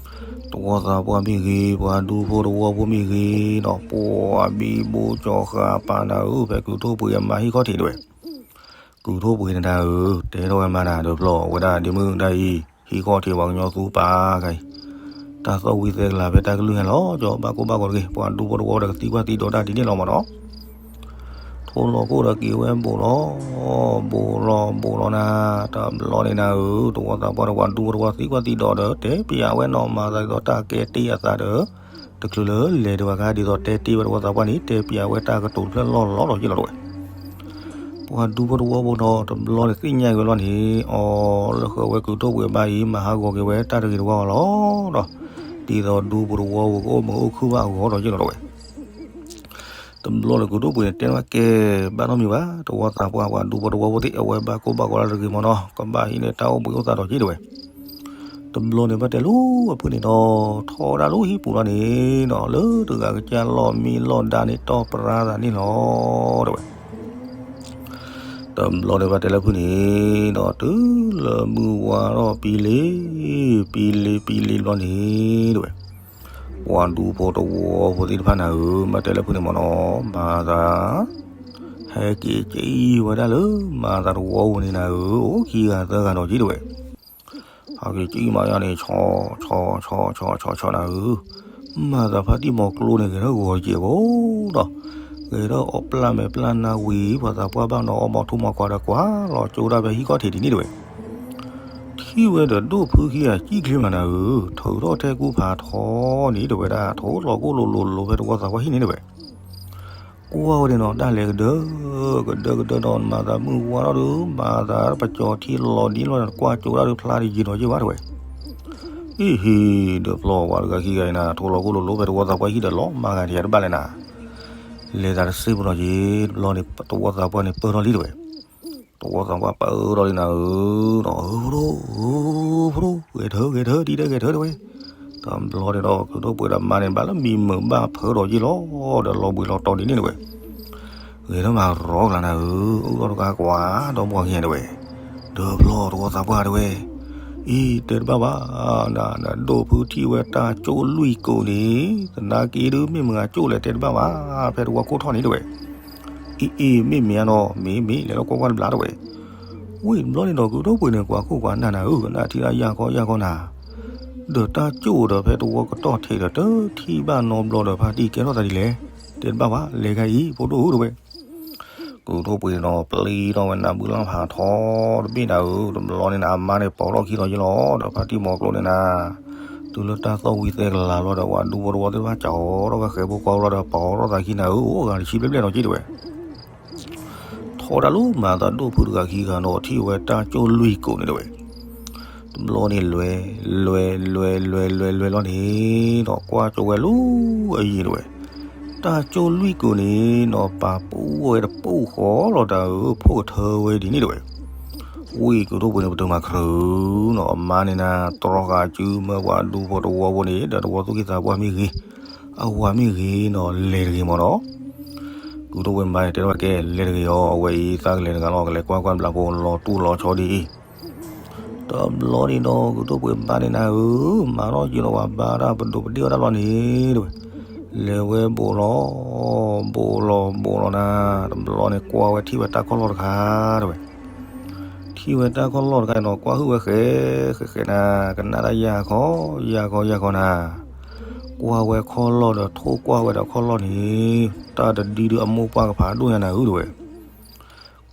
တဝီသးပှၢ်မ့ၢ်ဂ့ၤ ပှၤဒူဖိတဝီဖိမ့ၢ်ဂ့ၤဒီး ပှၤဘံဘူကၠီၤဃာ်ပာ်နၤဧၢ ဖဲကုၢ်ထိၣ်ပှ့ၤအမါဟံၣ်ခီၣ်ထံးတဝဲ. ကုၢ်ထိၣ်ပှ့ၤနၤတၢ်ဧၢ တဲထီၣ်ဝဲမါတၢ်ဒီးဖျီၣ်ဝဲဒၣ်ဒ့မုၣ်တၢ်အံၤ ဟံၣ်ခီၣ်ထံးပှၤကညီသူပာ်ခါအံၤ တၢ်သီၣ်ဝံၤသဲကလၤဖဲတၢ်ကလုၢ်ဟဲလီၤ ကၠီဘၣ်ကိၢ်ဘၣ်ဂီၤတဂ့ၤ ပှၤဒူဖိတဝီဒီးကသံကွၢ်သံဒိးတၢ်ဒ်န့ၣ်လီၤမၢ်နီၤ. ထိၣ်လီၤကိၣ်ဒီးက့ၤဝဲဘူးလီၤ ဘူးလီၤဘူးလီၤနၤ တဘျီန့ၣ်နၤဧၢ တဝီသးပှၢ်ဒီးပှၤဒူဖိတဝီ သံကွၢ်သံဒိးဒီး တဲပျးဝဲနီၢ်မၤသးဒ်သိးတၢ်ကဲတ့ၢ်အသးဒီး တချုးလၢလဲၤဒံးဘၣ်ခါဒ်သိးတဲတ့ၢ်ဝဲတဝီသးပှၢ်န့ၣ် တဲပျးဝဲတၢ်ကတိၤတဖျၢၣ်လီၢ်လီၢ်ဒီးယ့ၢ်လီၤတဝဲ. ပှၤဒူဖိတဝီဖိဒီး တဘျီန့ၣ်သ့ၣ်ညါက့ၤဝဲလီၤန့ၣ် အီၤလၢဃၢၤဝဲကုၢ်ထိၣ်ပှ့ၤဘၣ်အံၤ မၤဟးဂီၤက့ၤဝဲတၢ်တဂ့ၤတဝါအီၤလီၤဒီး ဒ်သိးဒူဖိတဝီဖိကအိၣ်မုာ်အိၣ်ခုၣ်ဘၣ်အဂီၢ်ဒီးယ့ၢ်လီၤတဝဲ. တဘျီန့ၣ်ကုၢ်ထိၣ်ပှ့ၤန့ၣ်တဲဘၣ်ကဲ ဘၣ်နီတမံၤဘၣ် တဝီသးပှၢ်ပှၤဒူဖိတဝီဖိသ့ၣ် အဝဲဘၣ်ကိၢ်ဘၣ်ဂီၤတၢ်တဂ့ၤမၢ်နီၤ ကဘၣ်ဟံးန့ၢ်တၢ်အိၣ်ဘှံးအိၣ်သါဒီးယ့ၢ်တဝဲ. တဘျီန့ၣ်ဘၣ်တဲလၢအဖုၣ်န့ၣ်ဒီး ထီၣ်ဝဲဒၣ်လၢဟံၣ်ပူၤလီၤန့ၣ်ဒီး လၢတဂၤကစၢ်လီၢ်မံလီၢ်ဒါန့ၣ် တီၢ်ပြါသးန့ၣ်လီၤတဝဲ. တဘျီန့ၣ်ဘၣ်တဲလၢဖုၣ်န့ၣ်ဒီး တုၤလၢမုၢ်ဝါထီၣ်ပံလ့ၤ ပံလ့ၤပံလ့ၤဘျီန့ၣ်တဝဲ. ပှၤဒူဖိတဝီဖိသ့ၣ်တဖၣ်နၤဧၢ ဘၣ်တဲလၢဖုၣ်န့ၣ်မၢ်နီၤ မၤသး ဟဲက့ၤကံၣ်ဝဲဒၣ်လၢမၤသးတဝီပူၤန့ၣ်နၤဧၢ အိၣ်ခံဂၤသၢဂၤဒီးက့ၤတဝဲ. ဟဲက့ၤကံၣ်မၤယါန့ၣ် ဆီဆီဆီဆီဆီဆီဆီနၤဧၢ, မၤသးဖါတံၢ်မီၤကျိန့ၣ် ဂဲၤထီၣ်ဂီၤတကဲးဖိဒီး ဂဲၤထီၣ်အီၣ်ပျၢ်မဲာ်ပျၢ်နါဝံၤ ပှၤသးပှၢ်ဘၣ်နီၤအီၣ်ဘီထူမီၤကွၢ်ဒီးကွၢ်လီၤကၠိဒၣ်ဖဲဟံၣ်ခီၣ်ထံးဒ်န့ၣ်တဝဲ. ထံၣ်ဝဲဒီးဒိၣ်ဖုခံဂၤကံၣ်ချ့မးနၤဧၢ, ထုးထီၣ်ထဲကူဖးထီန့ၣ်တဝဲဒၣ် ထိၣ်လီၤကိၣ်လိၤလိၤလိၤဖဲတဝီသးပှၢ်ဟံၣ်န့ၣ်တဝဲ. ကွၢ်ဝဲန့ၣ်နီၤ တၢ်လဲၤကဒၢ ကဒၢကဒၢဒီး မၤသးမုၢ်ဝါထီၣ်ဒီး မၤသးပကၠီၤထံလီၤဒ်လီၤဒီး ကွၢ်ကၠိဒၣ်ဒီးဖျါတယံာ်နီၤယ့ၢ်ဘၣ်တဝဲ. အ့ဟ့ၣ် ဒီးဖျီၣ်ဝဲတဂၤခံဂၤအံၤနၤ ထိၣ်လီၤကိၣ်လိၤလိၤဖဲတဝီသးပှၢ်ဟံၣ်ဒီးလီၤမၢ်ဂၤတယၤတဘၣ်လဲၣ်နၤ. လဲၤသးတစ့ၢ်ဖိနီၤက့ၤ တဘျီန့ၣ် တဝီသးပှၢ်န့ၣ်ပၢၢ်ထီၣ်လံတဝဲ. တဝီသးပှၢ်ပၢၢ်ထီၣ်လံနၤဧၢ, ဒီးဧၢဖိဒိၣ် ဧၢဖိဒိၣ် ဂဲၤထၢ ဂဲၤထၢ ဒ်တဲဂဲၤထၢတဝဲ. တ တဘျီန့ၣ်ဒီး ကုၢ်ထိၣ်ပှ့ၤဒီးမါန့ၣ် ဘၣ်လၢမံမုာ်ဘၣ်ဖၢဒီးယ့ၢ်လီၤ, ဒီးလီၤဘှံးလီၤတီၤဒ်န့ၣ်တဝဲ, ဂဲၤထီၣ်မၤရီကျါနၤဧၢ, အိၣ်ဒီးတဂၤကွၢ်ဒီးပှၤဂ့ၤတဝဲ, ဒီးဘျီတဝီသးပှၢ်တဝဲ, အံၤတဲတဘၣ်ဘၣ်, နဒိၣ်ဖုထံၣ်ဝဲတၢ်ကၠိၣ်လွံၢ်ကိာ်န့ၣ်, သနာ်က့ဒုးမ့ၢ်မတၤကၠိၣ်လဲၣ်တဲတဘၣ်ဘၣ်, ဖဲတဝီခိၣ်ထီၣ်န့ၣ်တဝဲ, အံၤအံၤ မ့ၢ်မ့ၢ်ဧါနီၤ, မ့ၢ်မ့ၢ် လဲၤလီၤကွၢ်ကွၢ်တဘျီတဝဲ, ဝံၤတဘျီန့ၣ်ဒီး ကုၢ်ထိၣ်ပှ့ၤန့ၣ် ကွၢ်ခိၣ်ကွၢ်နၢ်နၤဧၢ, ကနၣ်ထံၣ်တၢ်ယၢ်ခီယၢ်ခီနၤ, ဒီးတၢ်ကၠိၣ်ဒီးဖဲတဝီကတီၢ်ထံးဒီး တထံၣ်ဘၣ်နီတဘျီဒီး ဖါတံၢ်ကဲထီၣ်သးဒ်လဲၣ်, တဲတဘၣ်ဘၣ်, လဲၤခါအံၤ ဖိဒိၣ်ဧၢတဝဲ, ကုၢ်ထိၣ်ပှ့ၤန့ၣ်ဒီး ပျံၤထီၣ်ဝဲနၢ်ဘုလၢ်ဖးထီတဘ့ၣ်နၤဧၢ, တဘျီန့ၣ်နၤ အမါန့ၣ်ပိာ်ထီၣ်ခံလီၤယ့ၢ်လီၤ, ဒီးဖါတံၢ်မိၤကျိန့ၣ်နၤ, တုၤလၢတၢ်သီၣ်ဝံၤသဲကလၤလီၤဒီး ပှၤဒူဖိတဝီသ့ၣ်တဖၣ်ကၠီၤထီၣ်ဝဲဃဲၤဖိကွၢ်ဖိလီၤဒီး ပိာ်ထီၣ်သးခံနၤဧၢ, အိၣ်ဂၤတဆံဘျဲၣ်ဘျဲၣ်နီၤက့တဝဲ ထီဒါလၢမၤသးဒိၣ်ဖုတဂၤခံဂၤနီၤ ထံၣ်ဝဲတၢ်ကၠိၣ်လွံၢ်ကိာ်န့ၣ်တဝဲ, တဘျီန့ၣ်လဲၤ, လဲၤ, လဲၤ, လဲၤ, လဲၤ, လဲၤ, လဲၤလီၤန့ၣ်ဒီး ကွၢ်ကၠိဝဲလၢအယံၤတဝဲ, တၢ်ကၠိၣ်လွံၢ်ကိာ်န့ၣ်နီၤ ပာ်ပူၣ်ဝဲတပူၣ်ဃီလီၤတၢ်ဧၢ, ဖိကထၢဝဲဒ်န့ၣ်တဝဲ, ဝံၤကုၢ်ထိၣ်ပှ့ၤန့ၣ် ပတုာ်မၤခရၢနီၤ အမါန့ၣ်နၤ တြီဃာ်စုမၢပှၤဒူဖိတဝီဖိန့ၣ် ဒီးတဝီသူၣ်က့သးပှၢ်မ့ၢ်ဂ့ၤ, အဝၤမ့ၢ်ဂ့ၤနီၤ လဲၤတဂ့ၤမၢ်နီၤ ကုၢ်ထိၣ်ပှ့ၤမါန့ၣ် တဲထီၣ်ဝဲကဲ လဲၤတဂ့ၤအီၤ, အဝဲအံၤသးကလဲၤတဂၤလီၤ, ကလဲၤကွၢ်ကွၢ်ဘျးဖိ လီၤတူၢ်လီၤဆီဒ်အံၤ, တဘျီန့ၣ်ဒီး ကုၢ်ထိၣ်ပှ့ၤမါန့ၣ်နၤဧၢ, မၤထီၣ်က့ၤလီၤဝဲဘါတၢ်ပဒိးပဒ့ၣ်အီၣ်တၢ်လီၤန့ၣ်တဝဲ, လဲၤဝဲဘိးလီၤ, ဘိးလီၤဘိးလီၤနၤ, တဘျီန့ၣ်ကွၢ်ဝဲထံၣ်ဝဲတၢ်ခီၣ်လီၢ်တခါတဝဲ ထံၣ်ဝဲတၢ်ခီၣ်လီၢ်တခါနီၤ ကွၢ်ဟုၣ်ဝဲဃဲ, ဃဲဃဲနၤ, ကနၣ်တၢ်ယၢ်ခီ, ယၢ်ခီ, ယၢ်ခီနၤ, ကွၢ်ဝဲခီၣ်လီၢ်ဒီး ထိၣ်ကွၢ်ဝဲဒီးခီၣ်လီၢ်န့ၣ်, တၢ်တဒုဒုအမိၢ်ပှၢ်ကဖးဒိၣ်ညါနၤဧၢတဝဲ,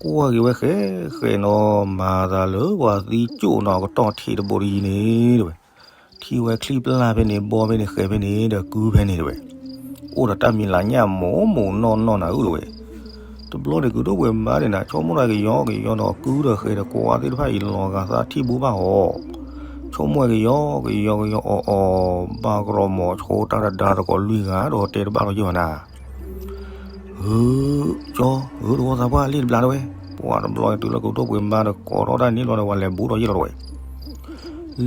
ကွၢ်က့ၤဝဲဃဲဃဲနီၤ မၤသးလၢပှၤသံကၠိၣ်နီၤ ကတီၢ်ထံးတဘိတယံၤန့ၣ်တဝဲ, ထံၣ်ဝဲချံပျၢ်ဖဲန့ၣ် ဘီဖဲန့ၣ် ဃဲဖဲန့ၣ် ဒီးကုဖဲန့ၣ်တဝဲ, အိၣ်ဒီးတၢ်မံၤလၤညၣ်မိၢ်မိၢ်နီၢ်နီၢ်နၤဧၢတဝဲ တဘျီန့ၣ် ကုၢ်ထိၣ်ပှ့ၤမါန့ၣ်နၤ ဆိကမိၣ်တၢ်ကယီကယီနီၤ ကုဒီးဃဲဒီးကွၢ်သ့ၣ်တဖၣ်အံၤ လီၤဂာ်သးထံၣ်ဘိဘၣ်အီၤ, ဆိကမိၣ်ဝဲကယီကယီကယီအီၣ်အီၣ်, ဘၣ်ကရီမီၤဆိတၢ်တဒါသကိးလွံၢ်ဂၤဒီးတဲတဘၣ်လီၤယ့ၢ်ဘၣ်နၤ, ဟု, ကၠီ, ဟုတဝီသးပှၢ်လံတဘျါတဝဲ, ပှၤတဘျီတုၤလၢကုၢ်ထိၣ်ပှ့ၤမါဒီးကိးထီၣ်တၢ်န့ၣ်ဘျီဒီး ပှၤလဲၤဘူးဒီးယ့ၢ်လီၤတဝဲ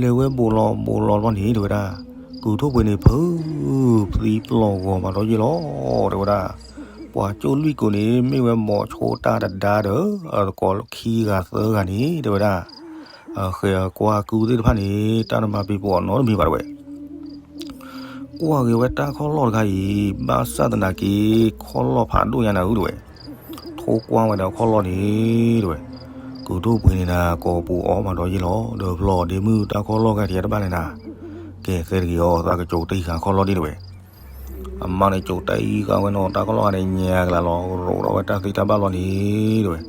လဲၤဝဲဘူးလီၤဘူးလီၤဘျီန့ၣ်တဝဲဒၣ်, ကုၢ်ထိၣ်ပှ့ၤန့ၣ် ဖုသံပျီၢ်ဂီၤမးဒီးယ့ၢ်လီၤတဝဲဒၣ်, ပှၤကၠိၣ်လွံၢ်ကိာ်န့ၣ် မ့ၢ်ဝဲမီၤဆိတၢ်တဒါဒီး အသကိးခံဂၤသၢဂၤန့ၣ်တဝဲဒၣ်, ဃဲၤအကွၢ်ကုသ့ၣ်တဖၣ်န့ၣ် တၢ်တမၤပံၤပီၤနီတမံၤဘၣ်တဝဲ ကွၢ်က့ၤဝဲတၢ်ခီၣ်လီၢ်တခါအံၤ ဘၣ်ဆၣ်သနာ်က့ ခီၣ်လီၢ်ဖးဒိၣ်ညါနၤဧၢတဝဲ, ထိၣ်ကွၢ်ဝဲဒီးခီၣ်လီၢ်န့ၣ်တဝဲ, ကုၢ်ထိၣ်ပှ့ၤန့ၣ်နၤ ကိးပူၤအီၣ်မးဒီးယ့ၢ်လီၤ, ဒီးဖျီၣ်ဒ့မုၣ်တၢ်ခီၣ်လီၢ်ဂၤထံးတဘၣ်လဲၣ်နၤ, ကဲသဲတဂ့ၤအီၤ သးကကၠိတံၢ်ဃာ်ခီၣ်လီၢ်ဒ်တဝဲ, အမါန့ၣ်ကၠိတံၢ်ဃာ်ဝဲနီၤ တၢ်ခီၣ်လီၢ်ဂၤန့ၣ် ညါကလးလီၤ ရိးထီၣ်ဝဲတၢ်သံတၢ်ဘၣ်လီၤန့ၣ်တဝဲ,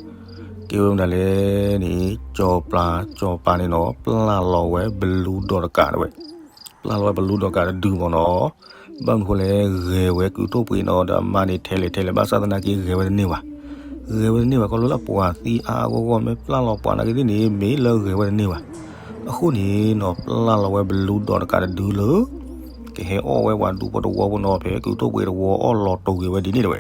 ကဲဝဲမနုၤလဲၣ်န့ၣ် ကၠီၤပျၢ် ကၠီၤပၤန့ၣ်နီၤ ပျၢ်လီၤဝဲဘလူဒီးတကးတဝဲ ပျၢ်လီၤဝဲဘလူဒီးတကးတဒုမ့ၢ်နီၤ, ဘၣ်မနုၤဃိလဲၣ် ဂဲၤဝဲကုၢ်ထိၣ်ပှ့ၤနီၤ ဒီးအမါန့ၣ်ထဲလဲၣ်ထဲလဲၣ် ဘၣ်ဆၣ်သနာ်က့ဂဲၤဝဲတန့ၢ်ဘၣ်, ဂဲၤဝဲတန့ၢ်ဘၣ် ခီဖျိလၢပှၤသံအါအါဂီၢ်ဂီၢ် မ့ၢ်ပျၢ်လီၤပှၤနာ်က့သ့ၣ်န့ၣ် မ့ၢ်လၢဂဲၤဝဲတန့ၢ်ဘၣ်, အဃိန့ၣ်နီၤ ပျၢ်လီၤဝဲဘလူဒီးတကးတဒုလၢ ကဟဲအီၣ်ဝဲပှၤဒူဖိတဝီဖိနီၤ ဖဲကုၢ်ထိၣ်ပှ့ၤတဝီအီၣ်လီၤတိၤက့ၤဝဲဒ်န့ၣ်တဝဲ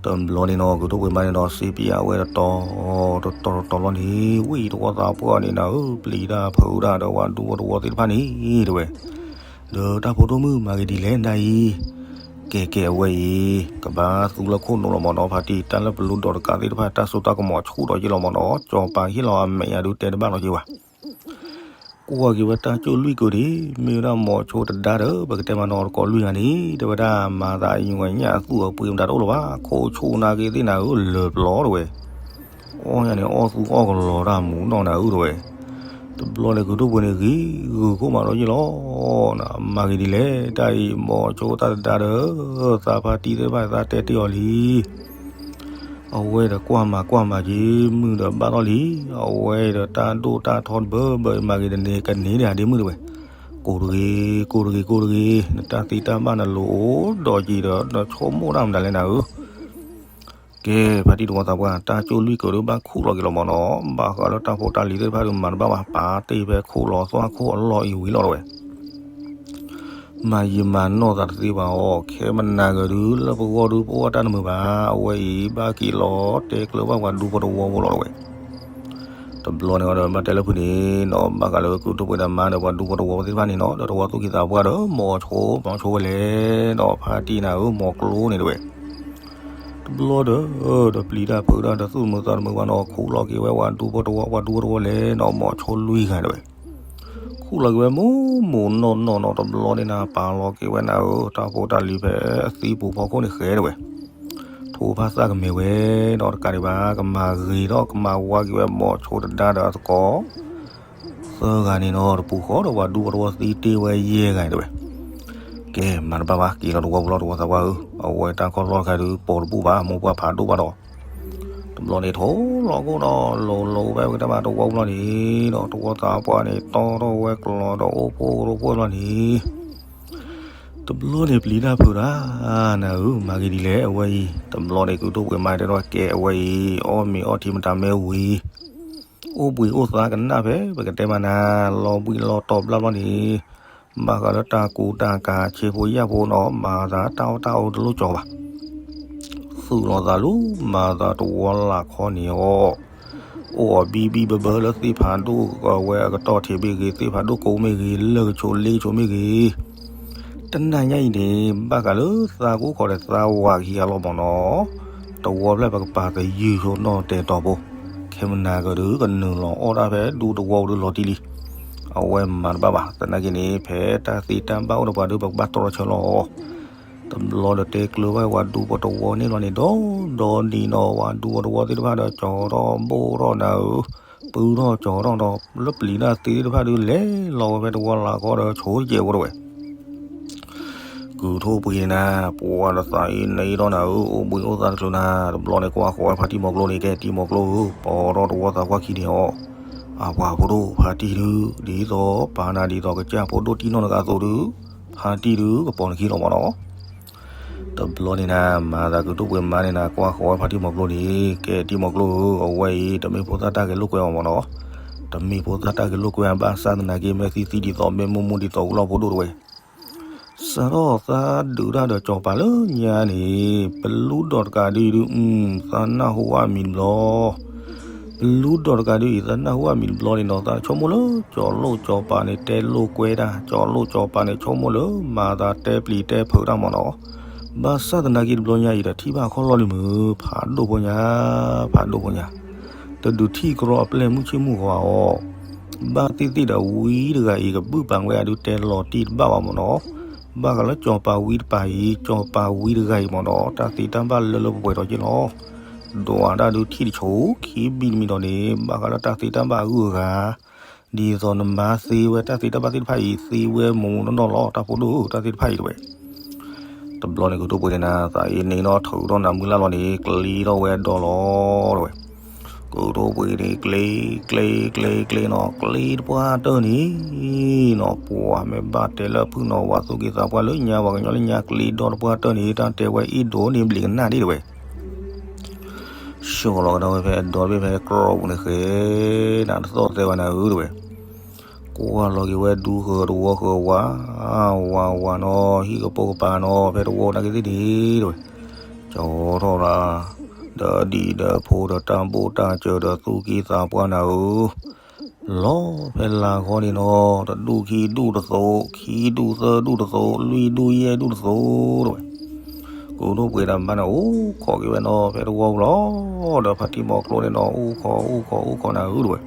တဘျီန့ၣ်နီၤ ကုၢ်ထိၣ်ပှ့ၤမါန့ၣ်ဒီး စံးပယၣ်ဝဲတတီၤ တတီၤတတီၤလီၤန့ၣ် ဝံၤတဝီသးပှၢ်န့ၣ်နၤဧၢ ပျံၤတၢ်ဖုးတၢ်ဒီးပှၤဒူဖိတဝီသ့ၣ်တဖၣ်န့ၣ်တဝဲ, ဒီးတၢ်ဖိဒိၣ်မုၣ်မၤဂ့ၤဒ်လဲၣ်နၤအံၤ, ကဲကဲအဝဲအံၤ ကဘၣ်သူလၢခိၣ်နူာ်လီၤမ့ၢ်နီၤ ဖါတံၢ် တၢ်လၢပလူဒီးတကးသ့ၣ်တဖၣ် တၢ်စိတၢ်ကမီၤဆူၣ်ဒီးယ့ၢ်လီၤမ့ၢ်နီၤ ကၠီၤပၤဟ့ၣ်လီၤအမဲာ်ညါဒုးတဲတဘၣ်လီၤယ့ၢ်ဘၣ် ကွၢ်က့ၤဝဲတၢ်ကၠိၣ်လွံၢ်ကိာ်န့ၣ် မ့ၢ်ဝဲဒၣ်မီၤဆိတဒါဒီး ပကတဲမးနီၤ တကိးလွံၢ်ဂၤန့ၣ် တဲဝဲဒၣ် မၤသးအညါညၣ်အသူၣ်အပှ့ၤမတၤတအိၣ်လၢၤဘၣ် ခိၣ်ဆိၣ်နာ်က့သ့ၣ်နၤဧၢ လၢာ်ပျီတဝဲ အီၣ်ညါန့ၣ် အီၣ်သူအီၣ်ကလီၤတၢ်မူနီၢ်နၤဧၢတဝဲ တဘျီန့ၣ် ကုၢ်ထိၣ်ပှ့ၤန့ၣ် ဂံၢ်ဂုာ်ခိၣ်မးဒီးယ့ၢ်လီၤ မၤဂ့ၤဒ်လဲၣ် တၢ်အံၤ မီၤဆိတၢ်တဒါဒီး သးဖါတံၢ်သ့ၣ်တဖၣ် သးတဲတ့ၢ်အီၤလံ အဝဲဒီးကွၢ်မၤကွၢ်မၤက့ၤ မုၢ်ဒီးဘၣ်ထီၣ်လံ အဝဲဒီးတၢ်ဒိၣ်တၢ်ထီတဘၢဘၢ မၤဂ့ၤတန့ၢ်ကန့ၢ်ဒံးဒ့မုၣ်တဝဲ ကိးတဂ့ၤ ကိးတဂ့ၤ ကိးတဂ့ၤ နတၢ်သံတၢ်ဘၣ်နလိၤအိၣ်ဒီးက့ၤဒီး နဆိကမိၣ်တၢ်မတၤလဲၣ်နၤဧၢ ကဲ ဖါတံၢ်တဝီသးပှၢ် တၢ်ကၠိၣ်လွံၢ်ကိာ်ဒုးဘၣ်ခူၣ်လီၤက့ၤလီၤမ့ၢ်နီၤ ဘၣ်ဃးလၢတၢ်ဖိတၢ်လံၤသ့ၣ်တဖၣ်ဒုးမၤတဘၣ်ဘၣ် ပာ်တ့ၢ်ဖဲခိၣ်လီၤသွၣ်ခိၣ်အလီၢ်အံၤဝံၤလီၤတဝဲ မၤယံာ်မၤနီၢ်သးတသ့ဘၣ်အီၤ ခဲမနၤဂၤဒုး လၢပဂီၢ်ဒုးပအိၣ်တၢ်တမုာ်ဘၣ် အဝဲအံၤ ဘၣ်က့ၤလီၤတဲကျၢၤဘၣ်ပှၤဒူဖိတဝီဖိလီၤတဝဲ တ တဘျီန့ၣ်ဒီး ဘၣ်တဲလၢဖုန့ၣ်နီၤ, ဘၣ်ဃးလၢကုၢ်ထိၣ်ပှ့ၤဒီးမါဒီးပှၤဒူဖိတဝီသ့ၣ်တဖၣ်န့ၣ်နီၤ, ဒီးတဝီသူၣ်က့သးပှၢ်ဒီး မိၤဆိ မိၤဆိဝဲလဲၣ်နီၤ, ဖါတံၢ်နၤဧၢ မိၤကျိန့ၣ်တဝဲ တဘျီဒီး ဒီးပျံၤတၢ်ဖုးတၢ်ဒီးသူၣ်တမုာ်သးတမုာ်ဘၣ်နီၤ, ခူၣ်လီၤက့ၤဝဲပှၤဒူဖိတဝီ ပှၤဒူဖိတဝီလဲၣ်နီၤ, မိၤဆိလွံၢ်ဂၤတဝဲ ခူၣ်လီၤက့ၤဝဲမိၢ်မိၢ်နီၢ်နီၢ်နီၤ, တဘျီန့ၣ်နၤ ပာ်လီၤက့ၤဝဲနၤဧၢ တၢ်ဖိတၢ်လံၤဖဲအသံပူၤဖီခိၣ်န့ၣ်ဃဲတဝဲ ထိဖးသၣ်ကမဲာ်ဝဲဒီးတကးဒံးဘၣ် ကမၤဂ့ၤဒီးကမၤဝါက့ၤဝဲ မိၤဆိတဒါဒီးအသကိး သၢဂၤန့ၣ်နီၤ, တပူၤဃီဒီးပှၤဒူဖိတဝီသံတ့ၢ်ဝဲယဲၢ်ဂၤန့ၣ်တဝဲ ကဲ မၤတဘၣ်ဘၣ် က့ၤလီၤတဝီပူၤလီၤ တဝီသးပှၢ်ဧၢ, အဝဲတၢ်ခီၣ်လီၢ်တခါဒုး ပိာ်တဘူၣ်ဘၣ် မိၢ်ပှၢ်ဖးဒိၣ်ဘၣ်ဒီး တဘျီန့ၣ်ထိၣ်လီၤကိၣ်ဒီး လိၤလိၤဝဲဝဲတၢ်ဘၣ်တဝီပူၤလီၤန့ၣ်ဒီး တဝီသးပှၢ်န့ၣ် တီထီၣ်ဝဲကျီၤဒီးအိၣ်ဖှိၣ်ရိဖှိၣ်လီၤန့ၣ် တဘျီန့ၣ်ပျံၤတၢ်ဖုးတၢ် နၤဧၢ မၤဂ့ၤဒ်လဲၣ်အဝဲအံၤ, တဘျီန့ၣ်ကုၢ်ထိၣ်ပှ့ၤမါတဲဒီးကဲအဝဲအံၤ အီၣ်မ့ၤအီထံမတၤမ့ၢ်ဝံၤ အိၣ်ဘှံးအိၣ်သါကနၣ်ဖဲ ပကတဲမးနၤ လီၤဘှံးလီၤတီၤဘျၣ်ဘျီန့ၣ် ဘၣ်ဃးလၢတၢ်ကူတၢ်ကၤဆ့ဖိယာ်ဖိနီၤ မၤသးတၢ်အီၣ်တၢ်အီတလိၣ်ကၠီၤဘၣ် သူၣ်လီၤသးလူၤ မၤသးတဝီလၢ်ခီန့ၣ်အီၤ အိၣ်အီၤဘံဘံဘၢဘၢလၢသ့ၣ်ဖးဒိၣ်ဝဲအကတီၢ်ထံးမ့ၢ်ဂ့ၤ သ့ၣ်ဖးဒိၣ်ကိးမ့ၢ်ဂ့ၤ လၢၢ်ကဆိးလ့ကဆိးမ့ၢ်ဂ့ၤ တနၤညါအံၤန့ၣ် ဘၣ်ဃးလၢသးကအိၣ်ခိးဒီးသးဝးကဟံးအလီၤမၢ်နီၤ, တဝီဖျၢၣ်ပကပာ်သယုၢ်ဆိနီၣ်တဲာ်တီၤဖိ, ခဲမုၢ်နၤကဒီးကနုာ်လီၤအီၣ်တၢ်ဖဲဒူတဝီပူၤဒုးလီၤတံၢ်လံ, အဝဲမၤတဘၣ်ဘၣ်, သနာ်က့န့ၣ် ဖဲတၢ်သ့တၢ်ဘၣ်အိၣ်ဒီးပှၤဒုးပကဘၣ်တီထီၣ်ဆၢလီၤ တဘျီဒီးတဲကျၢၤဘၣ်ဝဲဒူဖိတဝီန့ၣ်လီၤန့ၣ် ဒီးဒီးနံၤနီၤ ဝဲဒူဖိတဝီသ့ၣ်တဖၣ်ဒီး ကၠီၤထီၣ်ဘိၣ်ထီၣ်နၤဧၢ, ပုၢ်ထီၣ်ကၠီၤထီၣ်ဒီး လၢပျံၤတၢ်သ့သ့ၣ်တဖၣ်ဒုး လဲၤလီၤဝဲဖဲတဝီလၢ်ခီဒီးဆိကဲးဖိတဝဲ ကုၢ်ထိၣ်ပှ့ၤန့ၣ်နၤ, ပှၤတသးအံၤနအံၤဒီးနၤဧၢ, အိၣ်ဘှံးအိၣ်သါတချုးနၤ, တဘျီန့ၣ်ကွၢ်ဃီဝဲဖါတံၢ်မိၤကျိန့ၣ်, ကဲတံၢ်မိၤကျိဧၢ, ပီထီၣ်တဝီသးကွၢ်ခံန့ၣ်အီၤ, အပှၤဖိဒိၣ်ဖါတံၢ်ဒုး, ဒ်သိးပာ်နၤဒ်သိးကစၢ်ဖိဒိၣ်တံၢ်နီၢ်တဂၤအသိးဒုး, ဖါတံၢ်ဒုးကပီၤနခံလီၤမၢ်နီၤ တဘျီန့ၣ်နၤ, မၤသးကုၢ်ထိၣ်ပှ့ၤမါန့ၣ်နၤ, ကွၢ်ဃီဝဲဖါတံၢ်မိၤကျိန့ၣ်, ကဲတံၢ်မိၤကျိဧၢ, အဝဲအံၤ တမ့ၢ်ဖိသၣ်တၢ်ဂဲၤလိာ်ကွဲအီၤမၢ်နီၤ, တမ့ၢ်ဖိသၣ်တၢ်ဂဲၤလိာ်ကွဲအဘၣ်ဆၣ်သနာ်က့ မ့ၢ်သံသံဒ်သိး မ့ၢ်မူမူဒ်သိးဝံၤလီၢ်ဖိဒိၣ်တဝဲ စးထီၣ်သးဒုးတၢ်ဒီးကၠီၤပၤလၢညါန့ၣ်, ပလူဒီးတကးဒုးအံၤဒုး, သးနၢ်ဟူဝဲမံၤတဘျီ, ပလူဒီးတကးဒုးအံၤ သးနၢ်ဟူဝဲမံၤတဘျီန့ၣ်နီၤ, သးဆိကမိၣ်လၢကၠီၤလိၣ်ကၠီၤပၤန့ၣ် တဲလိာ်ကွဲတၢ်, ကၠီၤလိၣ်ကၠီၤပၤန့ၣ် ဆိကမိၣ်လၢမၤသးတဲပျံၤတဲဖုးတၢ်မၢ်နီၤ, ဘၣ်ဆၣ်သနာ်က့တဘျီညါအံၤဒီးထံၣ်ဘၣ်ခီၣ်လီၢ်လံမုၢ်, ဖးဒိၣ်ဖိညါ, ဖးဒိၣ်ဖိညါ တဒုးထံၣ်ကရီအပျဲၢ်မုၢ်ဆ့ၣ်မုၢ်ဂီၤဧါ, ဘၣ်သ့ၣ်သ့ၣ်ဒီးဝံတဂၤအံၤ ကဘုၣ်ပာ်ဝဲအဒုးတဲလီၤတံၢ်တဘၣ်ဘၣ်မၢ်နီၤ, ဘၣ်ဃးလၢကၠီၤပၤဝံတပၤအံၤ, ကၠီၤပၤဝံတဂၤအံၤမၢ်နီၤ, တၢ်သ့တၢ်ဘၣ်လၢလၢပှဲၤပှဲၤဒီးက့ၢ်လီၤ, ဒွးတၢ်ဒုးထံၣ်တဆိခံဘံၣ်တမံၤဒီးန့ၣ်, ဘၣ်ဃးလၢတၢ်သ့တၢ်ဘၣ်အဂုၤအဂၤ, ဒ်သိးနမါသ့ဝဲတၢ်သ့တၢ်ဘၣ်သ့ၣ်တဖၣ်အံၤ သ့ဝဲမူးမူးနီၢ်နီၢ်လီၤ, တၢ်ဖိဒိၣ်ဧၢ, တၢ်သ့ၣ်တဖၣ်အံၤတဝဲ တဘျီန့ၣ်ကုၢ်ထိၣ်ပှ့ၤန့ၣ်နၤ, သးအံၤန့ၣ်နီၤ ထုးထီၣ်နၤမုၢ်လၢ်လီၤန့ၣ် ကျ့ထီၣ်ဝဲဒီးလီၤတဝဲ, ကုၢ်ထိၣ်ပှ့ၤန့ၣ် ကျ့ ကျ့ ကျ့ ကျ့နီၤ, ကျ့တပှၢ်တၢၢ်န့ၣ်နီၤ, ပှၤမ့ၢ်ဘၣ်တဲလၢအဖုၣ်နီၤ, ပှၤသူၣ်က့သးပှၢ်လၢညါ ပှၤကညီလၢညါ ကျ့ဒီတပှၢ်တၢၢ်န့ၣ် တၢ်တဲဝဲအ့ၣ်ဒိးန့ၣ်ဘျံးကနၣ်ဒၣ်တဝဲ ဆှၢလီၤကဒီးဝဲဖဲအဒီတဘ့ၣ်ဖဲကြီပူၤန့ၣ်ဃဲ, နတသီၣ်သဲဝဲနၤဧၢတဝဲ, ကွၢ်လီၤက့ၤဝဲဒူဃၢၤတဝီဃၢၤဝး, ဝးဝးနီၤ, ဟံၣ်ကပိာ်ကပၤနီၤ, ဖဲတဝီနာ်က့သ့ၣ်န့ၣ်တဝဲ, ကၠီထီၣ်ရၤ, ဒီးဒံၣ်ဒီးဖိဒီးတၢ်ဘိၣ်တၢ်စၢၤဒီးသူၣ်က့သးပှၢ်နၤဧၢ လီၤဖဲလၢဃီန့ၣ်နီၤ, တဒူၣ်ခံဒူၣ်တသိး, ခံဒူၣ်သၢဒူၣ်တသိး, လွံၢ်ဒူၣ်ယဲၢ်ဒူၣ်တသိးတဝဲ, ကုၢ်ထိၣ်ပှ့ၤဒီးမါန့ၣ် အိၣ်ခိးက့ၤဝဲနီၤ, ဖဲတဝီပူၤလီၤ, ဒီးဖါတံၢ်မိၤကျိန့ၣ်နီၤ, အိၣ်ခိး အိၣ်ခိး အိၣ်ခိးနၤဧၢတဝဲ,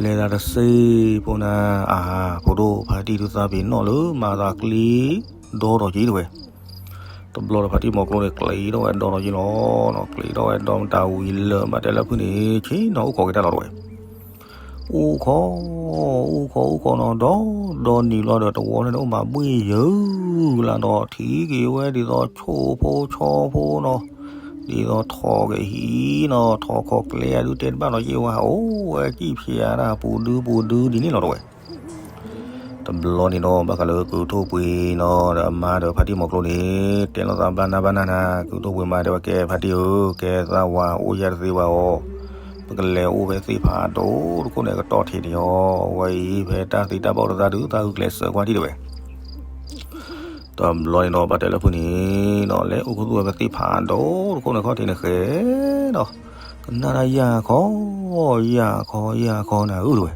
လဲၤသးတစ့ဖိနၤ, အါ, ဖိဒိၣ်ဖါတံၢ်ဒုးသးပ့ၤနီၣ်လၢမၤသးကျ့ဒီထီၣ်က့ၤတဝဲ တဘျီဒီးဖါတံၢ်မိၤကျိန့ၣ် ကျ့ထီၣ်ဝဲဒီထီၣ်က့ၤလီၤ, ကျ့ထီၣ်ဝဲဒီမတၤဝံၤလၢာ် ဘၣ်တဲလၢဖုၣ်န့ၣ် ဆ့ၣ်နီၤအိၣ်ခိးက့ၤတၢ်လီၤတဝဲ, အိၣ်ခိး, အိၣ်ခိး အိၣ်ခိးနီၤ, ဒီဒီနံၤလီၤဒီးတဝီန့ၣ်အိၣ်မးဘှ့ၣ်ယၢၤလၢဒီး ထံၣ်က့ၤဝဲဒ်သိးဆိဖိဆီဖိနီၤ, ဒ်သိးထိးက့ၤဟံးနီၤ, ထိးခိးကျဲအဒုးတဲတဘၣ်လီၤယ့ၢ်ဝဲ, အိၣ်ဝဲကံၣ်ဖျါတၢ်ပူၤဒုပူၤဒုဒ်န့ၣ်လီၤတဝဲ တဘျီန့ၣ်နီၤ ဘၣ်ဃးလၢကုၢ်ထိၣ်ပှ့ၤနီၤ ဒီးအမါဒီးဖါတံၢ်မိၤကျိန့ၣ် တဲလိာ်သးဘၣ်နၢ်ဘၣ်နၢ်နၤ, ကုၢ်ထိၣ်ပှ့ၤမါတဲဝဲ ကဲဖါတံၢ်ဧၢ, ကဲသးဝးအိၣ်ယၢ်တသ့ဘၣ်အီၤ, ပကလဲၤအိၣ်ဖဲသ့ၣ်ဖးဒိၣ်တခိၣ်န့ၣ် ကတီၢ်ထံးန့ၣ်အီၤ, အဝဲအံၤဖဲတၢ်သ့တၢ်ဘၣ်အိၣ်ဒီးသးဒုး သးဂုာ်ကျဲးစၢးကွၢ်ထံၣ်တဝဲ တဘျီန့ၣ်နီၤ ဘၣ်တဲလၢဖုၣ်န့ၣ်နီၤ လဲၤအိၣ်ခူသူၣ်ဝဲဖဲသ့ၣ်ဖးဒိၣ်တခိၣ်န့ၣ် ခီၣ်ထံးန့ၣ်ဃဲနီၤ, က နၢ်တၢ်ယၢ်ခီ, ယၢ်ခီ ယၢ်ခီနၤဧၢ တဲဝဲ.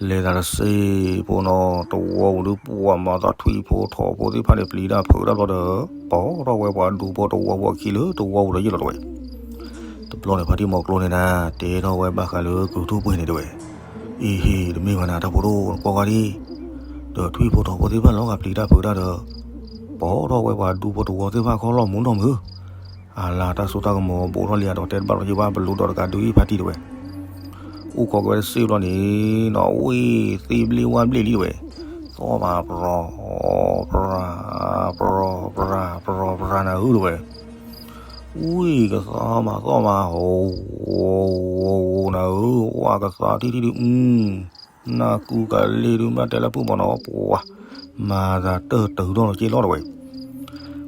လဲၤတၢ်တစ့ဖိနီၤ တဝီပူၤဒုး ပှၤမၤသးထွံၣ်ဖိထိးဖိသ့ၣ်တဖၣ်န့ၣ် ပျံၤတၢ်ဖုးတၢ်ဘျီဒီး ပိာ်ထီၣ်ဝဲပှၤဒူဖိတဝီဖိအခံလၢတဝီပူၤဒီးယဲၢ်လီၤ တဲဝဲ. တဘျီန့ၣ် ဖါတံၢ်မီၤကျိန့ၣ်နၤ တဲထီၣ်ဝဲဘၣ်ဃးလၢကုၢ်ထူၣ်ပှ့ၤန့ၣ် တဲဝဲ. အ့ဟ့ၣ် တမ့ၢ်ဘၣ်နၤ တၢ်ဖိဒိၣ် နကွၢ်ကွၢ်ဒံး, ဒီးထွံၣ်ဖိထိးဖိသ့ၣ်တဖၣ်လီၤဂာ်ပျံၤတၢ်ဖုးတၢ်ဒီး ပိာ်ထီၣ်ဝဲပှၤဒူဖိတဝီသ့ၣ်တဖၣ်ခီလီၢ်မူနီၢ်မုၢ်. အလါ တၢ်စိတၢ်ကမီၤဘူးထီၣ်လံဧါဒီး တဲတဘၣ်လီၤက့ၤဘၣ် ပလူဒီးတကးဒုးအံၤ ဖါတံၢ် တဲဝဲ. အိၣ်ခိးက့ၤဝဲတစ့ဘျီန့ၣ်နီၤ ဝ့ၢ်သ့ဘျ့ဝါဘျ့လံ တဲဝဲ. သီၣ်မး ပြီ ပြီ ပြီ ပြီ ပြီ ပြီနၤဧၢ တဲဝဲ. ဝံၢ်ကသါမး သီၣ်မး ဟိ ဟိ ဟိ နၤဧၢ ဝါကသါထံၣ်ထံၣ်ဒုး အု နၢ်ကူကလ့ၢ်ဒုး ဘၣ်တဲလၢဖုၣ်မးနီၤ ပှၤ မၤသးတၢၢ်တုၤထီၣ်လီၤက့ၤလီၤ တဲဝဲ.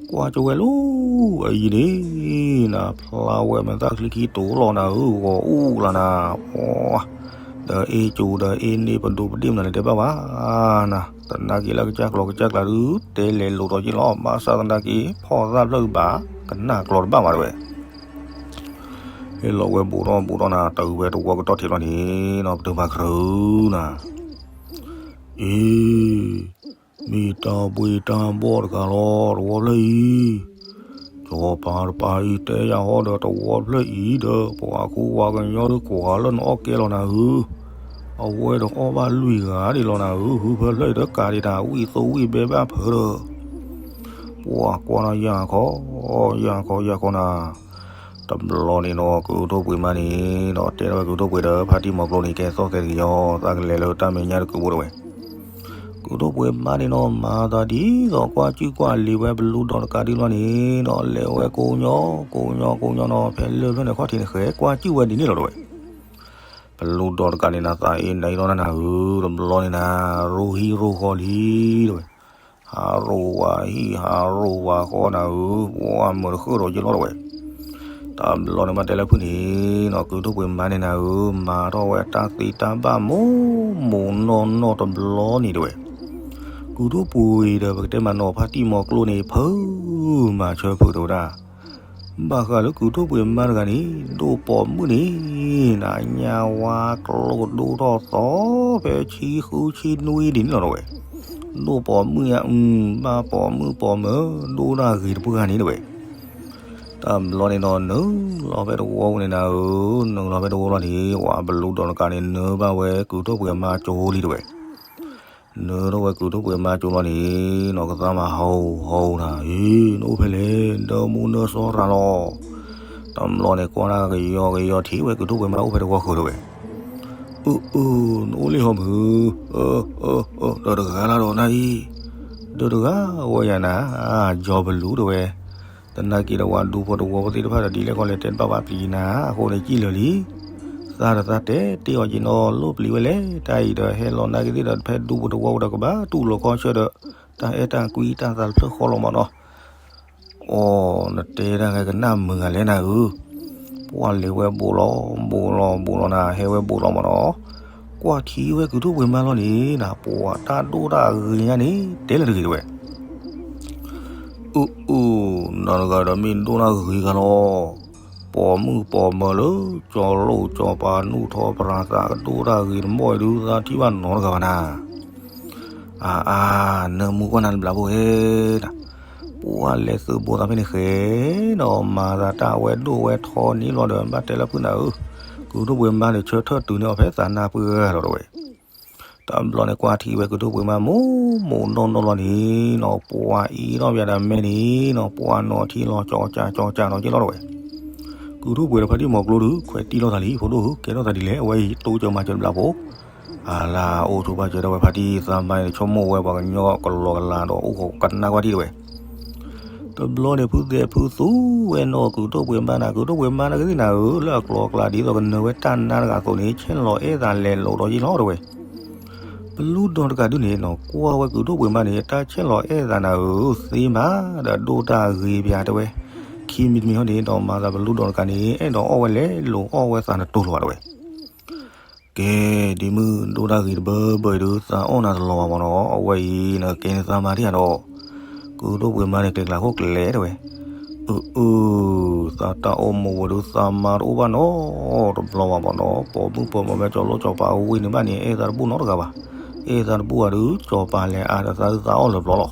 ကွၢ်ကၠိဝဲလီၤ အယံၤန့ၣ် နဖျါဝဲ မဲာ်သၣ်ချံခံတိၤလီၤနၤဧၢ ဂီၤအူလီၤနၤ ပှၤ ဒီးအ့ၣ်ကၠိဒီးအ့ၣ်န့ၢ်ပဒိးပဒ့ၣ်မနုၤလဲၣ် တဲဘၣ်ဘၣ်နၤ သနာ်က့လၢကစၢ်ကျီၤကစၢ်ကျါဒုး တဲလဲၤလိာ်ဒီးက့ၤလီၤ ဘၣ်ဆၣ်သနာ်က့ ဖီၣ်သၣ်ဖျၢၣ်ဒုးဘၣ် ကနၣ်ကျီၤတဘၣ်ဘၣ် တဲဝဲ. ဟဲလီၤဝဲဘူးထီၣ်ဘူးထီၣ်နၤ တုၤဝဲတဝီကတီၢ်ထံးလီၤန့ၣ်နီၤ ပတုာ်ဘၣ်ကရၢနၤ အ့ မ့ၢ်တၢ်ဘှ့တၢ်ဘှီၣ်တဂၤလီၤ တဝီဖျၢၣ်အံၤ, စီၤပၤတပၤအံၤ တဲယၤဟီဒီးတဝီဖျၢၣ်အံၤဒီး ပှၤခိၣ်ပှၤကညီဒုးကွၢ်လၢနအီၣ်ကဲလီၤနၤဧၢ, အဝဲဒီးအီၣ်ဘၣ်လွံၢ်ဂၤဒံးလီၤနၤဧၢ, ဟုဖၢဖျၢၣ်အံၤဒီးကးဒံးတၢ် ဝံၣ်သိဝံၣ်ဘဲဘၣ်ဖၢဒီး ပှၤကွၢ်နီၤယၢ်ခီ, ယၢ်ခီ ယၢ်ခီနၤ, တဘျီန့ၣ်နီၤ ကုၢ်ထိၣ်ပှ့ၤမါန့ၣ်ဒီး တဲထီၣ်ဝဲကုၢ်ထိၣ်ပှ့ၤဒီး ဖါတံၢ်မီၤကျိန့ၣ် ကဲသီၣ်သဲးတကယီၤ သးကလဲၤလၢတၢ်မဲာ်ညါတကုာ်ဖိတဲဝဲ. ကုၢ်ထိၣ်ပှ့ၤမါန့ၣ်နီၤ မၤသးဒ်သိးကွၢ်ကၠူၣ်ကွၢ်လံၤဝဲပလူဒီးတကးဒုးလီၤန့ၣ်ဒီး လဲၤဝဲကိးညီ, ကိးညီ ကိးညီနီၤ ဖဲလၢၢ်ဖျၢၣ်န့ၣ်ခီၣ်ထံးန့ၣ် ဃဲကွၢ်ကၠူၣ်ဝဲဒ်န့ၣ်လီၤတဲဝဲ. ပလူဒီးတကးန့ၣ်နၤ သးအ့ၣ်နအ့ၣ်ထီၣ်နၤဧၢ, တဘျီန့ၣ်နၤ ရိဟံရိဃီလံတဲဝဲ. ဟးရိဝၤဟံၣ်ဟးရိဝၤဃီနၤဧၢ, ပှၤမုာ်တဃုာ်ဒီးယလီၤတဲဝဲ. တဘျီန့ၣ်ဘၣ်တဲလၢဖုၣ်န့ၣ်နီၤ ကုၢ်ထိၣ်ပှ့ၤမါန့ၣ်နၤဧၢ, မၤထီၣ်ဝဲတၢ်သ့တၢ်ဘၣ်မိၢ်မိၢ်နီၢ်နီၢ်တဘျီန့ၣ်တဲဝဲ. ကုၢ်ထိၣ်ပှ့ၤဒီးပကတဲမးနီၤ ဖါတံၢ်မီၤကျိန့ၣ် ဖုးမၤဆၢဖုးတဲဝဲဒၣ် ဘၣ်ဃးလၢကုၢ်ထိၣ်ပှ့ၤမါတဂၤန့ၣ် ဒိၣ်ပိာ်မုၣ်န့ၣ် နညါဝါကျိဒိၣ်ထီၣ်သီ ဖဲဆံဃုဆံနွံဒ်န့ၣ်လီၤတဲဝဲ. ဒိၣ်ပိာ်မုၣ်ညါ ဘၣ်ပိာ်မုၣ်ပိာ်မၢၤ ဒိၣ်တၢ်ဂ့ၤတပှဲၤဂၤန့ၣ်တဲဝဲ. တဘျီန့ၣ်ဒီးနုာ်လီၤဖဲတဝီပူၤန့ၣ်နၤဧၢ, နုာ်လီၤဖဲတဝီလီၤန့ၣ် ဝဲပလူဒီးတကးန့ၣ် နၢဘၣ်ဝဲ ကုၢ်ထိၣ်ပှ့ၤမါကၠိလံတဲဝဲ. နၢထီၣ်ဝဲကုၢ်ထိၣ်ပှ့ၤမါကၠိလီၤန့ၣ်နီၤ ကသါမးဟီဟီနၤ, အ့ နအိၣ်ဖဲလဲၣ်, နၢမူနၢစီၤရၤလီၤ. တဘျီန့ၣ် ကွၢ်တၢ်ကယီကယီထံၣ်ဝဲကုၢ်ထိၣ်ပှ့ၤမါအိၣ်ဖဲတဝီဃၢၤတဲဝဲ. အၢ အၢ နအိၣ်လံဟီမုၢ်, အၢ အၢ အၢ ဒီးတဂၤလၢ်ဒီးနၤအံၤ, ဒီးတဂၤဝဲယၤနၤ, ယီၤပလူတဲဝဲ. သနာ်က့ဒီးဝဲဒူဖိတဝီဖိသ့ၣ်တဖၣ်ဒီး ဒ်လဲၣ်ကီလဲၣ်တဲတဘၣ်ဘၣ်ပျံၤနၤ, အဃိန့ၣ်စံၣ်လၢာ်လံ. သးဒီးသးတဲတ့ၢ်အီၤက့ၤနီၤ လိၣ်ပျံၤဝဲလဲၣ်, တၢ်အံၤဒီးဟဲလီၤနာ်က့ၤသ့ၣ်ဒီး ဖဲဒူဖိတဝီဖိဒီးကဘၣ်တူၢ်လိာ်ခီဆၢဒီး တၢ်အဲၣ်တၢ်ကွံတၢ်သးတဖျၢၣ်ဃီလီၤမးနီၤ. အိ နတဲတၢ်ဂ့ၤကနၣ်မုာ်ဂၤလဲၣ်နၤဧၢ, ပှၤလဲၤဝဲဘူးလီၤ ဘူးလီၤ ဘူးလီၤနၤ ဟဲဝဲဘူးလီၤမးနီၤ. ကွၢ်ထံဝဲကုၢ်ထိၣ်ပှ့ၤမါလီၤန့ၣ်နၤ ပှၤတၢ်ဒိၣ်တၢ်ဂ့ၤညါန့ၣ် တဲလၢတဂ့ၤတဲဝဲ. အု အု နတဂၤဒီးမ့ၢ်ဒိၣ်တၢ်ဂ့ၤဂၤလီၤ. ပိာ်မုၣ်ပိာ်မၢၤလၢ ကၠီလိၣ်ကၠီပၤနူၢ်ထီၣ်ပရၤသးကဒိၣ်တၢ်ဂ့ၤတမီၢ်အံၤဒုး သးထံၣ်ဘၣ်နီတဂၤဘၣ်နၤ. အါ အါ နၢမူကွၢ်နၤတဘျီဖိဧဲ, ပှၤလဲၤသုးဘူးသးဖဲန့ၣ်ဃဲဒီး မၤသးတၢ်ဝဲဒိၣ်ဝဲထီန့ၣ်လီၤဒီး ဘၣ်တဲလၢဖုၣ်နၤဧၢ, ကုၢ်ထိၣ်ပှ့ၤမါန့ၣ် ဆၢထၢၣ်တုၤန့ၢ်အီၤဖဲသးနၢ်ပှၢ်လီၤတဲဝဲ. တဘျီန့ၣ်ကွၢ်ထံဝဲကုၢ်ထိၣ်ပှ့ၤမါမိၢ်မိၢ်နီၢ်နီၢ်လီၤန့ၣ်နီၤ ပှၤအံၤထီၣ်ဘၣ်ဒၣ်မဲန့ၣ်နီၤ ပှၤနီၤထံလီၤကၠီကၠးကၠီကၠးနီၤက့ၤလီၤတဲဝဲ. ကုၢ်ထိၣ်ပှ့ၤဒီးဖါတံၢ်မီၤကျိဒုး ခွဲးတံၢ်လိာ်သးလံ ဖိဒိၣ်ဧၢ, ကဲထီၣ်သးဒ်လဲၣ် အဝဲအံၤတိစၢၤမၤစၢၤတဘျီဖိ အလါအိၣ်ဆိးဘၣ်စၢၤဒၣ်ဝဲဖါတံၢ်သးဘါန့ၣ် ဆိကမိၣ်ဝဲပှၤကညီကလီကလီဒီး အိၣ်ဃိးကနၣ်ကွၢ်ထံတဲဝဲ. တဘျီန့ၣ် ဖုသဲးဖုသူဝဲနီၤ ကုၢ်ထိၣ်ပှ့ၤမါနၤ ကုၢ်ထိၣ်ပှ့ၤမါနဂ့ၤသ့ၣ်နၤဧၢ, လၢအကျိၤအကျဲဒ်သိးကနၢၤဝဲတၢ်နါတဂၤအသိးန့ၣ် ဆဲးလီၤအဲၣ်သးလဲၤလိာ်ဒီးယ့ၣ်လီၤတဲဝဲ. ပလူဒီတကးဒုးန့ၣ်နီၤ ကွၢ်ဝဲကုၢ်ထိၣ်ပှ့ၤမါန့ၣ် တၢ်ဆဲးလီၤအဲၣ်သးနၤဧၢ သ့မးဒီးဒိၣ်တၢ်ဂ့ၤပၠးတဲဝဲ. ခံမံၤတမံၤဟီန့ၣ်ဒီး မၤသးပလူဒီတကးန့ၣ် အဲၣ်ဒိးအီၣ်ဝဲလဲၤလိာ်အီၣ်ဝဲသးနတိၤလိာ်ဘၣ်တဲဝဲ. ကဲ ဒ်မုၢ်ဒိၣ်တၢ်ဂ့ၤတဘၢဘၢအံၤဒုး သးအီၣ်နၤတလီၤဘၣ်မးနီၤ, အဝဲအံၤနကကဲန့ၣ်သးမါဒံးဧါဒီး ကုၢ်ထိၣ်ပှ့ၤမါန့ၣ် ကျဲၤကျါခိၣ်ကျဲၤတဲဝဲ. အၢ အၢ သးတၢ်အိၣ်မူဝဲဒုး သးမါတအိၣ်ဘၣ်နီတဘျီဘၣ်မ့ၢ်နီၤ, ပိာ်မုၣ်ပိာ်မၢၤဖဲကၠီၤလိကၠီၤပၤအဝ့ၢ်န့ၣ်ဘၣ်န့ၣ် အဲၣ်သးတဘူၣ်နီတဂၤဘၣ်. အဲၣ်သးတဘူၣ်ဘၣ်ဒီး ကၠီၤပၤလဲၤအါဒီးသးဒုးသးအီၣ်လၢၤဘျီလီၤ.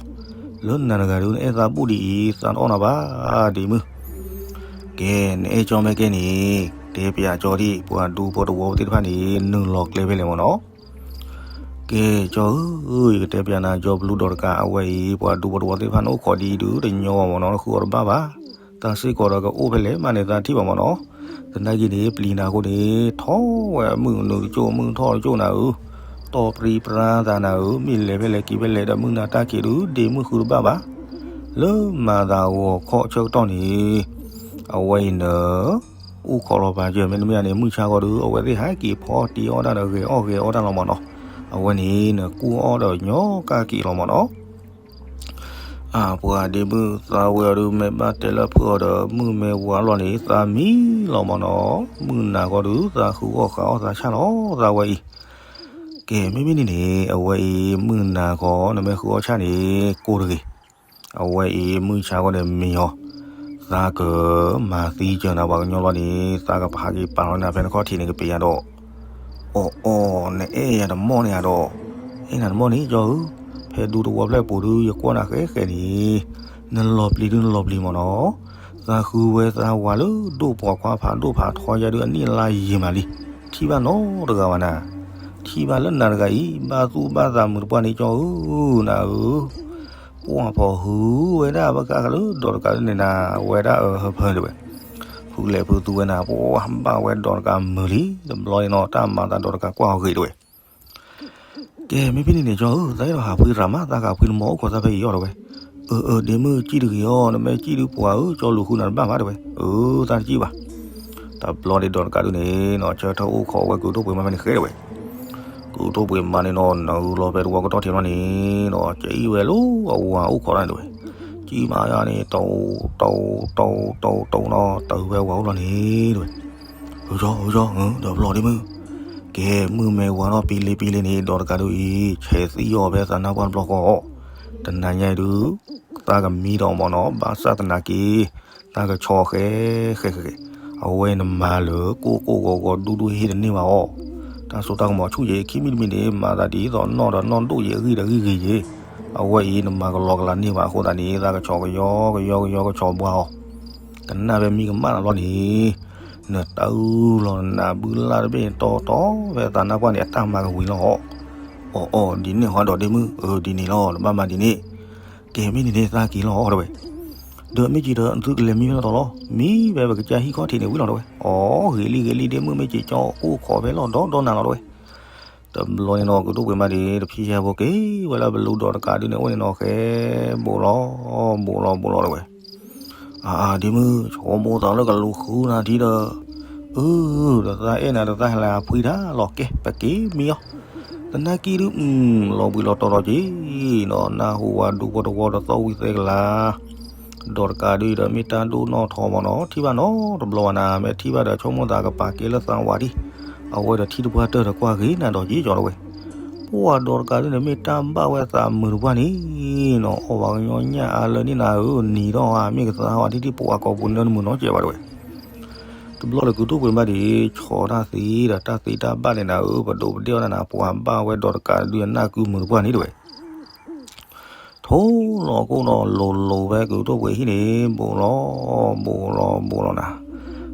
လၢနၤတဂၤဒုး နအဲၣ်သးဘူၣ်ဒ်အံၤ သးတအီၣ်နၤဘၣ် ဒ့မုၣ်. ကဲ နအဲၣ်ကၠီမဲာ်ကဲန့ၣ် တဲပၠးကၠီဒံး ပှၤဒူဖိတဝီသ့ၣ်တဖၣ်န့ၣ် နုာ်လီၤကျဲဖဲလဲၣ်မ့ၢ်နီၤ. ကဲ ကၠီဧၢ, ယကတဲပၠးနၤ ကၠီပလူဒီးတကးအဝဲအံၤ ပှၤဒူဖိတဝီသ့ၣ်တဖၣ်န့ၣ် အိၣ်ခိးဒ်အံၤဒုး တညီဘၣ်မ့ၢ်နီၤ, နဃုအီၤတဘၣ်ဘၣ်. သးစ့ၢ်ကီးဒီးကအိၣ်ဖဲလဲၣ်မးန့ၣ် သးထံၣ်ဘၣ်မ့ၢ်နီၤ. သနာ်က့န့ၣ် ပျံၤနၤအဃိန့ၣ် ထီၣ်ဝဲမုၢ်နုာ်တကၠိၣ် မုၢ်ထီၣ်တကၠိၣ်နၤဧၢ, တီၢ်ပြံပြါသးနၤဧၢ, မ့ၢ်လဲၤဖဲလဲၣ်က့ၤဖဲလဲၣ်ဒီး မုၢ်နၤတၢ်ခံးဒုး ဒ့မုၣ်ဃုတဘၣ်ဘၣ်. လၢမၤသးဂီၤခီဆၢကတီၢ်န့ၣ် အဝဲအံၤနၢ အိၣ်ခိးလီၤပာ်စၢၤ မ့တမ့ၢ်န့ၣ် မုၢ်ဆါဃီဒီး အဝဲသ့ၣ်ဟဲက့ၤဖီတံၤအီၣ်တၢ်ဒီး ဂဲၤအီၣ်ဂဲၤအီတၢ်လီၤမ့ၢ်နီၤ. အဝဲန့ၣ် နကူအီၣ်ဒီးညီကၢ်က့ၤလီၤမ့ၢ်နီၤ. အၢ ပှၤဒ့မုၣ်သးဝဲအီၤဒုး မ့ၢ်ဘၣ်တဲလၢဖုအီၤဒီး မုၢ်မ့ၢ်ဝါလီၤန့ၣ် သးမံလီၤမ့ၢ်နီၤ. မုၢ်နၤဃီဒီး သးဃုအီၣ်ဃုအီၣ်သးဆၣ်လီၤ သးဝဲအံၤ. ကဲ မ့မ့ၢ်န့ၣ်န့ၣ် အဝဲအံၤ မုၢ်နၤဃီ နမ့ၢ်ဃုအီၣ်ဆၣ်န့ၣ် ကိၢ်တဂ့ၤ. အဝဲအံၤ မုၢ်ဆါဃီန့ၣ်မံအီၤ, သးကမၤသံစၢၤနၤပှၤကညီလီၤန့ၣ် သးကပာ်က့ၤပာ်လီၤနၤ ဖဲနခီၣ်ထံးန့ၣ်ကပ့ၤယၤဒီး, အီၣ်အီၣ် နအဲၣ်ယၤတမီၢ်န့ၣ်ဧါဒီး, အဲၣ်နၤတမီၢ်န့ၣ် ကၠီဧၢ, ဖဲဒူသဝီဖျၢၣ်ပူၤဒုး ယကွၢ်နၤဃဲဃဲန့ၣ်, နလီၤပျံၤဒုးနလီၤပျံၤမ့ၢ်နီၤ, သးဃုဝဲသးဝၤလၢဒိၣ်ပှီၤခွါဖးဒိၣ်ဖးထီယါဒုး အနံၣ်အလါယံာ်မးလံ, ထံၣ်ဘၣ်နီတဂၤဘၣ်နၤ, ထံၣ်ဘၣ်လၢနၤတဂၤအံၤ ဘၣ်သူၣ်ဘၣ်သးမုာ်တပှၢ်န့ၣ် ကၠီဧၢ, နၤဧၢ ပှၢ်ဖီၣ်ဟုဝဲဒၣ်ဘၣ်ဃးလၢဒီးတကးဒုးန့ၣ်နၤ ဝဲဒၣ်အဟၢဖၢဒဝဲ, ဖုလဲၤဖုသူဝဲနၤ ပှၢ်ဘၣ်ဝဲဒီးတကးမုာ်လံ, တဘျီန့ၣ်နီၤ တၢ်မၤသးဒီးတကးကွၢ်အီၤဂ့ၤဒဝဲ. ကဲ မ့မ့ၢ်ဖဲန့ၣ်န့ၣ် ကၠီဧၢ, သးအဲၣ်ဒိးဟးဖှံရၤမး သးကဟးဖှံနမီၤအိၣ်ခိးသးဖဲအံၤအီၤဒဝဲ. အၢ အၢ ဒ့မုၣ် ကံၣ်တဂ့ၤအီၤ, နမ့ၢ်ကံၣ်ဒုးပှၤဧၢ, ကၠီလူၤဃုနၤတဘၣ်ဘၣ်ဒဝဲ. အၢ သးတကံၣ်ဘၣ်. တဘျီန့ၣ်ဒီးတကးဒုးန့ၣ်နီၤ ဆၢထၢၣ်အိၣ်ခိးဝဲကုၤထိၣ်ပှ့ၤမါဖဲန့ၣ်ဃဲဒဝဲ ကုၤထိၣ်ပှ့ၤမါန့ၣ်နီၤ နုာ်လီၤဖဲတဝီကတီၢ်ထံးလီၤန့ၣ်နီၤ ကအံၣ်ဝဲလၢအဝၤအိၣ်ခိးတၢ်န့ၣ်တဝဲ, ကံၣ်မးယါန့ၣ် တိၢ်တိၢ်တိၢ်တိၢ်နီၤ တၢ်ဝဲဝၤအိၣ်လီၤန့ၣ်တဝဲ, အၢ ကၠီ အၢ ကၠီ ဒီးဘျီဒ့မုၣ်, ကဲ မုၢ်မ့ၢ်ဝါထီၣ်ပံလ့ပံလ့န့ၣ် ဒီးတကးဒုးအံၤ ဆဲးသံအီၤဖဲသးနါပှၢ်တဘျီဃီ, တနၤညါအံၤဒုး သးကမံဒီးမ့ၢ်နီၤ ဘၣ်ဆၣ်သနာ်က့ သးကဆီၣ်ဃဲဃဲဃဲဃဲ, အဝဲနမၤလၢကိၢ်ကိၢ်ဂီၤဂီၤဒူဒူဟ့ၣ်တန့ၢ်ဘၣ်အီၤ, တၢ်စိတၢ်ကမီၤဆူၣ်ယံၤ ခံမံၤတမံၤန့ၣ် မၤသးဒ်သိးနီၢ်ဒီးနီၢ်ဒိၣ်ယံၤအဂံၢ်ဒီးဂံၢ်ဂ့ၤယံၤ, အဝဲအံၤနမၤကလီကလီန့ၢ်ဘၣ်အဃိသတးန့ၣ် သးကဆီၣ်ကယီကယီကယီကဆီၣ်ဘှါအီၤ, ကနၣ်ဖဲမံကမၣ်တဘျီန့ၣ် နတၢ်အုၣ်လီၤနနၢ်ဘုလၢ်တဘ့ၣ်တီတီဖဲသးနါပှၢ်န့ၣ် အတၢ်မၤကဝံၤလီၤအီၤ, အီၣ်အီၣ် ဒ်န့ၣ်ဟီဒီးဒ့မုၣ်, အၢ ဒ်န့ၣ်လီၤ တဘၣ်မၤဒ်န့ၣ်, ကဲမ့ၢ်ဒ်န့ၣ်သးက့ၤလီၤအီၤတဝဲ, ဒီးမ့ၢ်က့ၤဒီးသုကလဲၤမံဖဲလဲၣ်တီၤလီၤ, မံဖဲပကစၢ်ဟံၣ်ခီၣ်ထံးန့ၣ်ဝံၤလီၤတဝဲ, အီ ဂ့ၤလံဂ့ၤလံ ဒ့မုၣ်မ့ၢ်က့ၤကၠီအိၣ်ခိးဖဲလီၤဒီဒီနၤလီၤတဝဲ တဘျီန့ၣ်နီၤ ကုၤထိၣ်ပှ့ၤမါန့ၣ် တဖံဟဲဖိက့ၤဝဲလၢပလူဒီးတကးဒုးန့ၣ် အိၣ်န့ၣ်နီၤ ဃဲ ဘိးလီၤ ဘိးလီၤ ဘိးလီၤတဝဲ, အၢ ဒ့မုၣ် ဆိကမိၣ်သးလၢကလူၤဃုနၤထံဒီး, အၢ ဒီးသးအဲၣ်နၤဒီးသးဟဲလၢအဖှံတၢ်လီၤ ကဲ ပက့ၤမံအီၤ, သနာ်က့ဒုး လီၤဘှံးလီၤတီၤထီၣ်က့ၤနီၤ နၢ်ဟူဝဲဒူဖိတဝီဒီးသီၣ်ဝံၤသဲကလၤ ဒီးတကးဒုးဒီး မ့ၢ်တၢ်ဒိၣ်နီၢ်ထီမ့ၢ်နီၤ ထံၣ်ဘၣ်နီတဘျီဘၣ်နၤ မ့ၢ်ထံၣ်ဘၣ်ဒီးဆိကမိၣ်သးကပာ်ကဲလၢသးဝၤဒံး, အဝဲဒီးထံတပှၢ်တၢၢ်ဒီးကွၢ်ဂ့ၤနၤဒီးက့ၤကၠီတဝဲ, ပှၢ်ဒီးတကးဒုးန့ၣ် မ့ၢ်တၢ်ဘၣ်ဝဲသးမုာ်တပှၢ်န့ၣ်နီၤ အီၣ်ဝဲကညီညၣ်အါလၢန့ၣ်နၤဧၢ နံၤထီၣ်ဧါ မ့ၢ်ကသါဝဲဒ်ဒ်ပှၤကိာ်ပူၤန့ၣ်လၢနမုာ်နီၤကဲးဘၣ်တဝဲ တဘျီဒီးကုၤထိၣ်ပှ့ၤမါဒံး ဆီၣ်တၢ်သံဒီးတၢ်သံတၢ်ဘၣ်န့ၣ်နၤဧၢ ပဒိးပဒ့ၣ်အီၣ်နၤနၤ ပှၤဘၣ်ဝဲဒီးတကးဒုးအနၢ်ကုမုာ်တပှၢ်န့ၣ်တဝဲ ထိၣ်လီၤခိၣ်ဒီးလိၤလိၤဖဲကုၤထိၣ်ပှ့ၤဟံၣ်န့ၣ် ဘိးလီၤ ဘိးလီၤ ဘိးလီၤနၤ,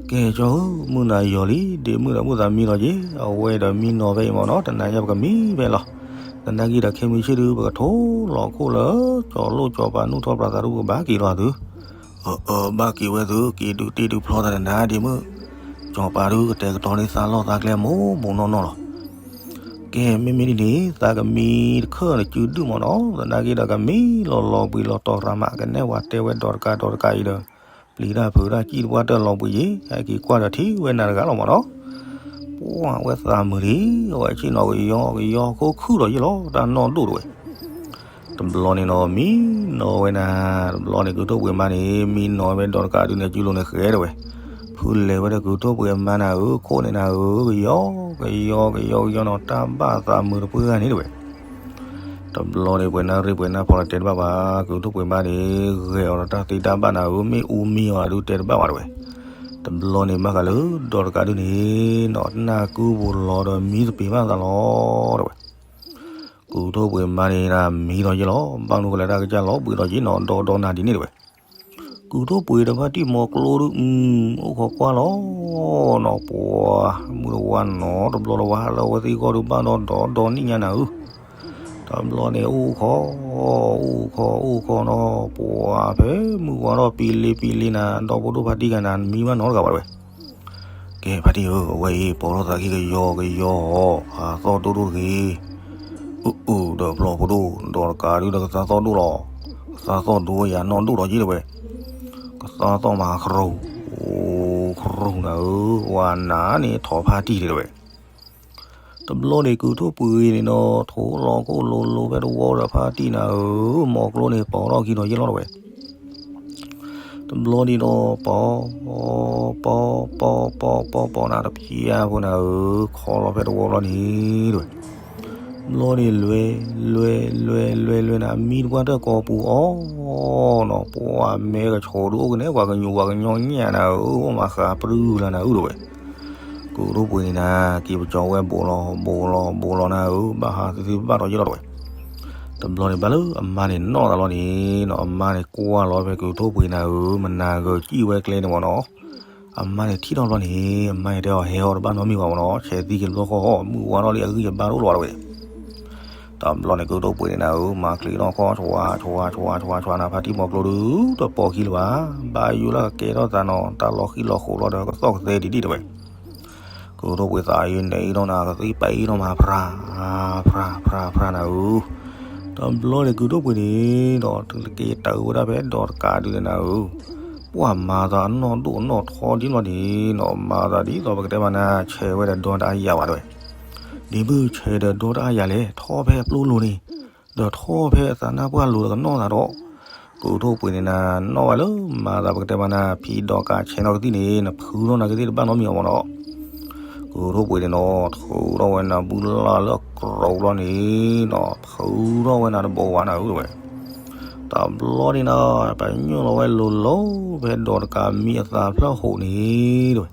ကဲကၠီဧၢ မုၢ်နၤယီၤလံ ဒ့မုၣ်ဒီးမုၢ်သးမံလီၤက့ၤ အဝဲဒီးမံနီၤဖဲအံၤမ့ၢ်နီၤ တနၤညါပကမံဖဲလီၤ, သနာ်က့ဒီးခဲမုၢ်ဆ့ၣ်ဒုး ပကထိၣ်လီၤခိၣ်လၢ ကၠီၤလိၣ်ကၠီၤပၤနူၢ်ထီၣ်ပြးသးဒုး ပကဘၣ်က့ၤလီၤသု အၢ အၢ ဘၣ်က့ၤဝဲသု က့ၤဒုးတ့ၢ်ဒုးဖျီသးနၤ ဒ့မုၣ်, ကၠီၤပၤဒုးကတဲာ်ကတီၤန့ၢ်သးလီၢ်သးကျဲမိၢ်မိၢ်နီၢ်နီၢ်လီၤ. ကဲ မ့မ့ၢ်ဒ်န့ၣ် သးကမံတခၢၣ်တစုဒုၣ်မ့ၢ်နီၤ သနာ်က့ဒီးကမံလီၤလီၤဘှံးလီၤတီၤရၤမး ကနဲၣ်ဝဲတဲဝဲဒီးတကးဒီးတကးအံၤဒီး ပျံၤတၢ်ဖုးတၢ်စံၣ်တပှၢ်တၢၢ်လီၤဘှံးယံၤ ဟဲက့ၤကွၢ်ဒီးထံၣ်ဝဲနၤတဂၤလီၤမ့ၢ်နီၤ ပှၢ်ဝဲသးမုာ်လံ အဝဲဆ့ၣ်နီၤကယီကယီခိၣ်ခုၣ်လီၤယံၤလီၤ တၢ်နီၢ်ဒိၣ်တဝဲ တဘျီန့ၣ်နီၤ မံနီၤဝဲနၤ, တဘျီန့ၣ် ကုၤထိၣ်ပှ့ၤမါန့ၣ် မံနီၤဝဲဒီးတကးဒုးန့ၣ် စုလိၤန့ၣ်ဃဲဒၣ်ဝဲ, ဖုလဲၤဝဲဒီးကုၤထိၣ်ပှ့ၤမါနၤဧၢ ခိၣ်န့ၣ်နၤဧၢ ကယီ ကယီ ကယီ ကယီနီၤ တၢ်ဘၣ်သးမုာ်တပှၢ်ဂၤန့ၣ်တဝဲ. တဘျီန့ၣ် ပှဲၤနၢ်ရ့ပှဲၤနၢ်ဖီလီၤတဲတဘၣ်ဘၣ်, ကုၢ်ထိၣ်ပှ့ၤမါန့ၣ် ဂဲၤအီၤဒီးတၢ်သ့တၢ်ဘၣ်နၤဧၢ, မ့ၣ်အူမ့ၢ်အီၤဒုးတဲတဘၣ်ဘၣ်တဲဝဲ. တဘျီန့ၣ်ဘၣ်ဃးလၢဒီးတကးဒုန့ၣ်နီၤ နၢ်ကုပူၤလီၤဒီးမံသပ့ၤဘၣ်သးလီၤတဲဝဲ. ကုၢ်ထိၣ်ပှ့ၤမါန့ၣ်နၤမံလီၤယ့ၢ်လီၤ, ဘၣ်မနုၤဃိလဲၣ်တၢ်ကစၢ်လီၤဘှံးဒီးယ့ၢ်နီၤ ဒီဒီနၤဒ်န့ၣ်တဲဝဲ. ကုၢ်ထိၣ်ပှ့ၤဒီးဖါတံၢ်မီၤကျိဒုး အိၣ်ခိးကွၢ်လီၤနီၤ ပှၤမုၢ်တဝါနီၤ တဘျီတဝါဟးလၢအဝဲသ့ၣ်ဂီၢ်ဒုးဘၣ်ဒီးဒီဒီနံၣ်ညါနၤဧၢ. တဘျီန့ၣ်အိၣ်ခိး အိၣ်ခိး အိၣ်ခိးနီၤ ပှၤဖဲမုၢ်ဝါထီၣ်ပံလ့ပံလ့နၤ ဒီဖိဒိၣ်ဖါတံၢ်ဂၤနၤ မံဘၣ်နီတဂၤဘၣ်တဲဝဲ. ကဲဖါတံၢ်ဧၢ အဝဲအံၤ ပိာ်ထီၣ်သးခံကယီကယီ အသီၣ်ဒိၣ်ဒိၣ်တဂ့ၤ. အၢ အၢ ဒီးဖျီဖိဒိၣ် ဒီးတကးဒုဒီးကသးသီၣ်ဒိၣ်လီၤ. ကသးသီၣ်ဒိၣ်ယၤနီၢ်ဒိၣ်ဒီးက့ၤတဲဝဲ. ကသးသီၣ်မၤခရူၣ် ခရူၣ်နၤဧၢ ဝၤနၤန့ၣ်ထီၣ်ဖါတံၢ်တဲဝဲ. တဘျီန့ၣ်ကုၢ်ထိၣ်ပှ့ၤန့ၣ်နီၤ ထိၣ်လီၤခိၣ်လိၤလိၤဖဲတဝီဒီးဖါတံၢ်နၤဧၢ မီၤကျိန့ၣ်ပိာ်ထီၣ်ခံဒီးယ့ၢ်လီၤတဲဝဲ. တဘျီန့ၣ်ဒီး ပီ ပီ ပီ ပီ ပီ ပီ ပီနၤတဖျါဖိနၤဧၢ ခီလီၤဖဲတဝီဘျီန့ၣ်တဲဝဲ. ဘျီန့ၣ်လွဲ လွဲ လွဲ လွဲ လွဲနၤ မံတပှၢ်တၢၢ်ကိာ်ပူၤအီၤနီၤ ပှၤမဲကဆိးဒုးအိၣ်ကနဲ ပှၤကညူးပှၤကညီညၣ်နၤဧၢ အိၣ်မၤဃးပြူလၢနၤဧၢတဲဝဲ. ကုၢ်ထိၣ်ပှ့ၤန့ၣ်နၤ က့ၤပကၠီၤဝဲဘိးလီၤ ဘိးလီၤ ဘိးလီၤနၤဧၢ ဘၣ်ဟးသ့သ့ဘၣ်ဘၣ်ဒီးယ့ၢ်လီၤတဲဝဲ. တဘျီန့ၣ်ဘၣ်လၢအမါန့ၣ်နီၣ်သးလီၤန့ၣ်နီၤ အမါန့ၣ်ကွၢ်လီၤဖဲကုၢ်ထိၣ်ပှ့ၤနၤဧၢ မနၤဂၤစံၣ်ဝဲကျဲန့ၣ်မ့ၢ်နီၤ အမါန့ၣ်ထံၣ်ထီၣ်ဘျီန့ၣ် အမါန့ၣ်တဲအီၤဟဲအီၤတဘၣ်နီတမံၤဘၣ်မ့ၢ်နီၤ ဆဲးသံက့ၤတဘျီဃီ မုၢ်ဝါထီၣ်လံအဂံၢ်အဘါတအိၣ်လၢၤဘၣ်တဲဝဲ. တဘျီန့ၣ်ကုၢ်ထိၣ်ပှ့ၤန့ၣ်နၤဧၢ မၤချံနီၢ်ခီ ဆှး ဆှး ဆှး ဆှး ဆှးနၤ ဖါတံၢ်မီၤကျိဒုး တပိာ်ခံလၢၤဘၣ် ဘၣ်ယိၣ်လၢကကဲထီၣ်သးနီၤ တၢ်လီၤဃံၤလီၤဃိးလီၤဒီးကသီၣ်ကသဲဒ်ဒ်တဲဝဲ. ကုၢ်ထိၣ်ပှ့ၤသးအံၤန့ၣ်အံၤနီၢ်နၤ ကသံၣ်ပဲအံၤနီၢ်မၤဖြါ ဖြါ ဖြါ ဖြါနၤဧၢ. တဘျီန့ၣ်ကုၢ်ထိၣ်ပှ့ၤန့ၣ်ဒီး တက့ၤတၢ်ဝဲဒၣ်ဖဲဒီးတကးဒုးန့ၣ်နၤဧၢ ပှၤမၤသးအနီၢ်ဒိၣ်အနီၢ်ထီဒ်လီၤန့ၣ်နီၤ မၤသးဒ်သိးပကတဲမးနၤ ဆဲးဝဲဒီးဒီတအါယၤဘၣ်တဲဝဲ. ဒ်မုၢ်ဆဲးဒီးဒီတအါယၤလဲၣ် ထီၣ်ဖဲအပျိလိၤန့ၣ် ဒီးထီၣ်ဖဲအသးနါပှၢ်လိၤဒီးကနီၣ်သးဒီး ကုၢ်ထိၣ်ပှ့ၤန့ၣ်နၤ နီၣ်ဝဲလၢမၤသးပကတဲမးနၤ ဖံးဒီးကးဆဲးနီၢ်ကသံၣ်န့ၣ် နဖုထီၣ်နၤကသံၣ်တဘၣ်နီတမံၤအီၤမ့ၢ်နီၤ. ကုၢ်ထိၣ်ပှ့ၤန့ၣ်နီၤ ထုးထီၣ်ဝဲနၤဘုလၢ်လၢအကြိးဘျီန့ၣ်နီၤ ဖုထီၣ်ဝဲနၤတဘိဝဲနၤဧၢတဲဝဲ. တဘျီန့ၣ်နီၤ ပညိၣ်လီၤဝဲလိၤလိၤ ဖဲဒီးတကးမံအသးဖျၢၣ်ဟိးန့ၣ်တဲဝဲ.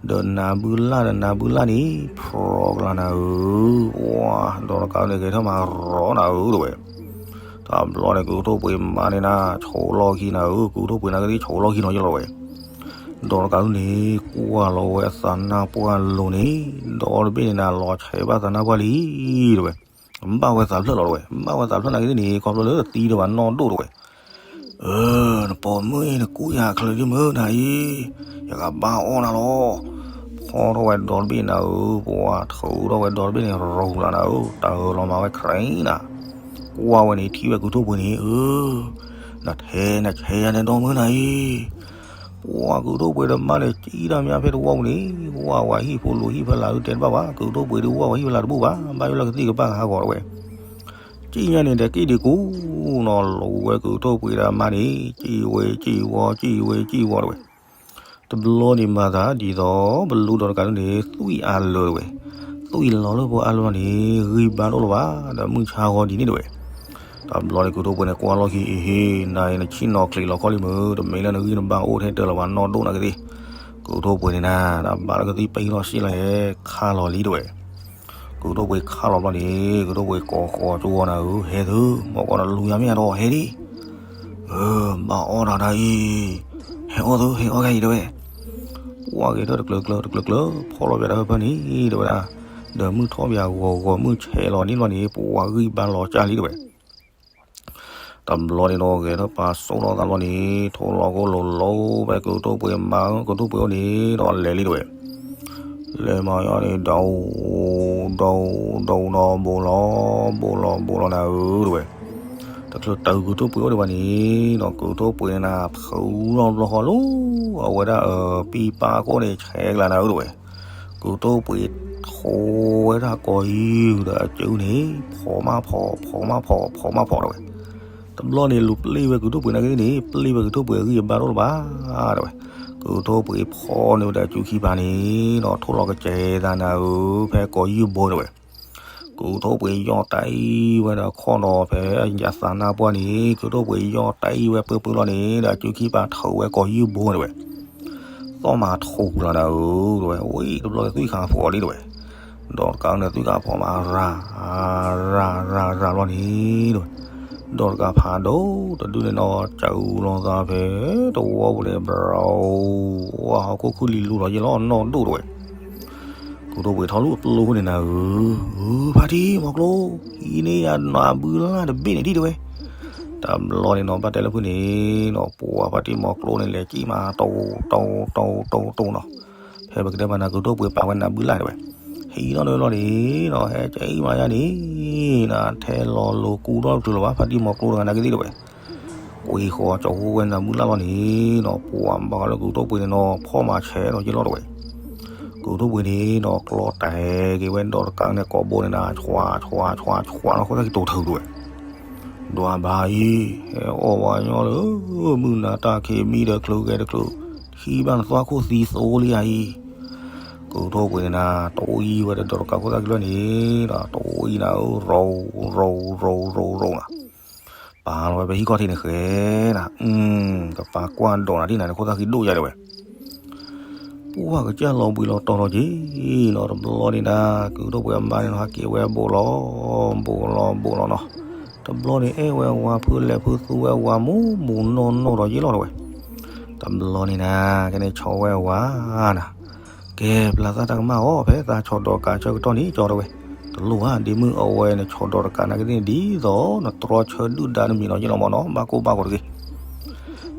ဒီးနၤဘုလၢ်ဒီးနၤဘုလၢ်န့ၣ် ဖြီကလၤနၤဧၢ, ပှၤဒီးတကးန့ၣ် ဂဲၤထၢၣ်မၤရီနၤဧၢတဲဝဲ. တဘျီန့ၣ် ကုၢ်ထိၣ်ပှ့ၤမါန့ၣ်နၤ ဆိးလီၢ်ခံနၤဧၢ, ကုၢ်ထိၣ်ပှ့ၤနၤကသံၣ်ဆိးလီၢ်ခံနီၤယလီၤတဲဝဲ. ဒီးတကးန့ၣ် ကွၢ်လီၤဝဲအသးနါပှၢ်လိၤန့ၣ် ဒီတဘ့ၣ်န့ၣ်နၤ လီၤဆဲးဘၣ်သးနါပှၢ်လံတဲဝဲ. ဘၣ်ဝဲသးဖျၢၣ်လီၤတဲဝဲ, ဘၣ်ဝဲသးဖျၢၣ်နၤကသံၣ်န့ၣ် ခီဖျိလၢသံဒီးဘၣ်နီၢ်ဒိၣ်တဲဝဲ. အၢ နပိာ်မုၣ်အံၤ နကူးယၤချၢဒ်မုၢ်နၤအံၤ, ယကဘၣ်အီၣ်နၤလီၤ. ဖီထီၣ်ဝဲဒီတဘ့ၣ်နၤဧၢ, ပှၤထုးထီၣ်ဝဲဒီတဘ့ၣ်န့ၣ် ရိၤလၤနၤဧၢ, တၢ်အၢၣ်လီၤမၤဝဲခရံာ်နၤ. ကွၢ်ဝဲန့ၣ် ထံၣ်ဝဲကုၢ်ထိၣ်ပှ့ၤန့ၣ်, အၢ နထဲနဆဲးယၤန့ၣ် ဒီမုၢ်နၤအံၤ. ပှၤကုၢ်ထိၣ်ပှ့ၤဒီးမါန့ၣ် စံၣ်တၢ်မးဖဲတဝီပူၤန့ၣ်, ဝၢ်ဝဲဟံၣ်ဖိလိၤဟံၣ်ဖီလာ်ဒုးတဲတဘၣ်ဘၣ်, ကုၢ်ထိၣ်ပှ့ၤဒုးဝၢ်ဝဲဟံၣ်ဖီလာ်တဘူၣ်ဘၣ်, ဘၣ်ယိၣ်လၢကသံၣ်ကဘၣ်ကဟးဂီၤတဲဝဲ. စံၣ်ညါန့ၣ်ဒီးက့ၣ်ဒံးကူနီၤ, လိၤဝဲကုၢ်ထိၣ်ပှ့ၤဒီးမါန့ၣ် စံၣ်ဝဲစံၣ်ဝီ စံၣ်ဝဲစံၣ်ဝီတဲဝဲ. တဘျီန့ၣ်မၤသးဒ်သိး ပလူဒီးတကးဒုန့ၣ် သွံၣ်အါလၢာ်တဲဝဲ. သွံၣ်လီၤလၢပှၤအါလၢာ်န့ၣ် ဂံၢ်ဘါတအိၣ်လၢၤဘၣ်, ဒီးမုၢ်ဆါဂီၤဒ်န့ၣ်တဲဝဲ. တဘျီန့ၣ်ကုၢ်ထိၣ်ပှ့ၤန့ၣ် ကွၢ်လီၢ်ခံအံၤ, နၤအံၤနဆံၣ်နီၤချံးလီၤခီလံမုၢ်, တမ့ၢ်လၢနဂံၢ်နဘါအိၣ်ထဲတၢ်လၢၤဘၣ်, နီၢ်ဒိၣ်နၤကသံၣ်. ကုၢ်ထိၣ်ပှ့ၤန့ၣ်နၤ, တၢ်ဘၣ်လၢကသံၣ်ပံၢ်ထီၣ်စံၣ်လီၤဟဲခါလီၤလံတဲဝဲ. ကုၢ်ထိၣ်ပှ့ၤခါလီၤဘျီန့ၣ်, ကုၢ်ထိၣ်ပှ့ၤကိးဃီၤကၠိဝီနၤဧၢ, ဟဲသု, မ့ၢ်ကီးနလူၤယၤမ့ၢ်ဧါဒီးဟဲဒံး. အၢ ဘၣ်အီၣ်တၢ်တၢ်အံၤ, ဟဲအီၣ်သု ဟဲအီၣ်ခဲအံၤတဲဝဲ. ပှၤဂဲၤထၢၣ်တကျၢၤကျၢၤတကျၢၤကျၢၤ, ဖီၣ်လီၤပၠးတၢ်ဖၢဖၢန့ၣ်တဲဝဲဒၣ်, ဒီးမုၢ်ထီၣ်ပၠးဂီၤဂီၤမုၢ်ဆဲးလီၤန့ၣ်ဘျီန့ၣ် ပှၤဂံၢ်ဘါလီၤကၢ်လံတဲဝဲ. တဘျီန့ၣ်ဒီးဂဲၤထၢၣ်ပာ်စိၣ်ထီၣ်သးဘျီန့ၣ် ထိၣ်လီၤခိၣ်လိၤလိၤဖဲကုၢ်ထိၣ်ပှ့ၤမါ ကုၢ်ထိၣ်ပှ့ၤအိၣ်န့ၣ်ဒီးလဲၤလံတဲဝဲ. လဲၤမၤယီၤန့ၣ် ဒိး ဒိး ဒိးဒီးဘိးလီၤ ဘိးလီၤဘိးလီၤနၤဧၢတဲဝဲ. တချုးတုၤကုၢ်ထိၣ်ပှ့ၤအိၣ်ဒံးဘၣ်န့ၣ်ဒီး ကုၢ်ထိၣ်ပှ့ၤန့ၣ်နၤ ဖုထီၣ်ဘျီဃီလီၤ, အဝဲဒၣ်အပံၢ်ပၢ်ခိၣ်န့ၣ် ဆဲးကလၤနၤဧၢတဲဝဲ. ကုၢ်ထိၣ်ပှ့ၤထိဝဲဒၣ်ကိးယုၢ်ဒီးအစုန့ၣ် ဖီမးဖီ ဖီမးဖီ ဖီမးဖီတဲဝဲ. တဘျီန့ၣ်လူၤပျ့ၢ်ဝဲကုၢ်ထိၣ်ပှ့ၤနၤကသံၣ်န့ၣ် ပျ့ၢ်ဝဲကုၢ်ထိၣ်ပှ့ၤအဂံၢ်အဘါတအိၣ်လၢၤဘၣ်တဲဝဲ. ကုၢ်ထိၣ်ပှ့ၤဖီန့ၢ်ဝဲဒီးအစုခံပၤန့ၣ်ဒီး ထိၣ်လီၤကစဲးသးနၤဧၢ ဖဲကိးယုၢ်ဘိတဲဝဲ. ကုၢ် ကုၢ်ထိၣ်ပှ့ၤယီၢ်တၢ်အံၤဝဲဒီးခီၣ်နီၤဖဲယသးနါပှၢ်န့ၣ် ကုၢ်ထိၣ်ပှ့ၤယီၢ်တၢ်အံၤဝဲပၢပၢလီၤန့ၣ် ဒီးအစုခံပာ်ထီၣ်ဝဲကိးယုၢ်ဘိန့ၣ်ဝဲ သီၣ်မၤထူလီၤနၤဧၢ တဲဝဲ ဝံၤတဘျီလၢသွံၣ်ခါဖီၣ်လံတဲဝဲ, ဒီးတကးန့ၣ်သွံၣ်ခါဖီၣ်မၤရၤ ရၤ ရၤ ရၤလီၤန့ၣ်တဲဝဲ, ဒီးတကးဖးဒိၣ်တဒုန့ၣ်နီၤ ကၠူလီၤသးဖဲတဝီပူၤန့ၣ် ဘြီၤ ဝါဟီၣ်ခိၣ်ခုၣ်လံၤလူလီၤယဲလီၤနီၢ်ဒိၣ်တဲဝဲ, ကုၢ်ထိၣ်ပှ့ၤထီၣ်လူၢ်အပျိၢ်န့ၣ်နၤဧၢ, ဖါတံၢ်မီၤကျိ အံၤန့ၣ်ယနၢ်ဘုလၢ်တဘ့ၣ်န့ၣ်ဒံးတဲဝဲ, တဘျီန့ၣ်နီၤ ဘၣ်တဲလၢဖုန့ၣ်နီၤ ပှၤဖါတံၢ်မီၤကျိန့ၣ် လဲၤကံၣ်မး တိ တိ တိ တိ နီၤ, ဖဲပကတဲမးနၤ ကုၢ်ထိၣ်ပှ့ၤပာ်ဝဲနၢ်ဘုလၢ်တဲဝဲ, ဟံးထီၣ်န့ၣ်လီၤန့ၣ်နီၤ ဟဲကံၣ်မးယါန့ၣ် နထဲလီၤလိၤကူထီၣ်တချုးလၢၤဘၣ် ဖါတံၢ်မီၤကျိတဂၤနာ်က့သ့ၣ်တဲဝဲ, ဝံၤဃီကၠီၤဟူဝဲနၢ်ဘုလၢ်လီၤန့ၣ်နီၤ ပှၤဘၣ်ဃးလၢကုၢ်ထိၣ်ပှ့ၤန့ၣ်နီၤ ဖီၣ်မၤဆဲးဒီးယဲလီၤတဲဝဲ, ကုၢ်ထိၣ်ပှ့ၤန့ၣ်နီၤ ကျီတၢ်က့ၤဝဲ ဒီးတကးန့ၣ်ကိာ်ဘိန့ၣ်နၤ ဆွး ဆွး ဆွး ဆွးလီၤ ခိၣ်သၣ်ခံတိၤထုးတဲဝဲ, ဒွးဘၣ်အံၤ ဟဲအီၣ်ဝဲညီလၢ မုၢ်နၤတၢ်ခံးမံဒီးချုးဂဲၤတချုး, ခံဘၣ်နသွါခိၣ်သံသိလံဧါအံၤ, ကုၢ်ထိၣ်ပှ့ၤန့ၣ်နၤ တအံၤဝဲဒီးဒီးတကးခိၣ်သၣ်ခံလီၤန့ၣ်ဒီး တအံၤနၤဧၢ ရိၤ ရိၤ ရိၤ ရိၤ ရိၤ နၤ ပာ်လီၤဝဲဖဲဟံၣ်ခီၣ်ထံးန့ၣ်ဃဲနၤ, ကပာ်ကွၢ်ဒိးနၤဒ်နၤန့ၣ် ခိၣ်သၣ်ခံဒိၣ်ယါတဲဝဲ, ပှၢ်ကစၢ်လီၤဘှံးလီၤတီၤလီၤက့ၤနီၤ တဘျီန့ၣ်နၤ ကုၢ်ထိၣ်ပှ့ၤအမါန့ၣ်နီၤ ဟးက့ၤဝဲဘိးလီၤ ဘိးလီၤ ဘိးလီၤနီၤ, တဘျီန့ၣ်အဲၣ်ဝဲဝၤဖုလဲၤဖုသူဝဲဝၤမူးမူးနီၢ်နီၢ်ဒီးယဲလီၤတဲဝဲ, တဘျီန့ၣ်နၤ ကဲန့ၣ်ဆီဝဲဝၤနၤ ကဲ ပျၢ်သၣ်တၢ်ကမၣ်အီၤ ဖဲသးဆီၣ်ဒီးကးဆၢကတီၢ်န့ၣ် ကၠီတဲဝဲ, တလိၣ်ဧါ ဒ့မုၣ်အဝဲန့ၣ် ဆီၣ်ဒီးတကးနာ်က့သ့ၣ်န့ၣ် ဒ်သိးနတြီဆၢဒုၣ်ဒါနမံၤလီၤယဲလီၤမ့ၢ်နီၤ ဘၣ်ကိၢ်ဘၣ်ဂီၤတဂ့ၤ.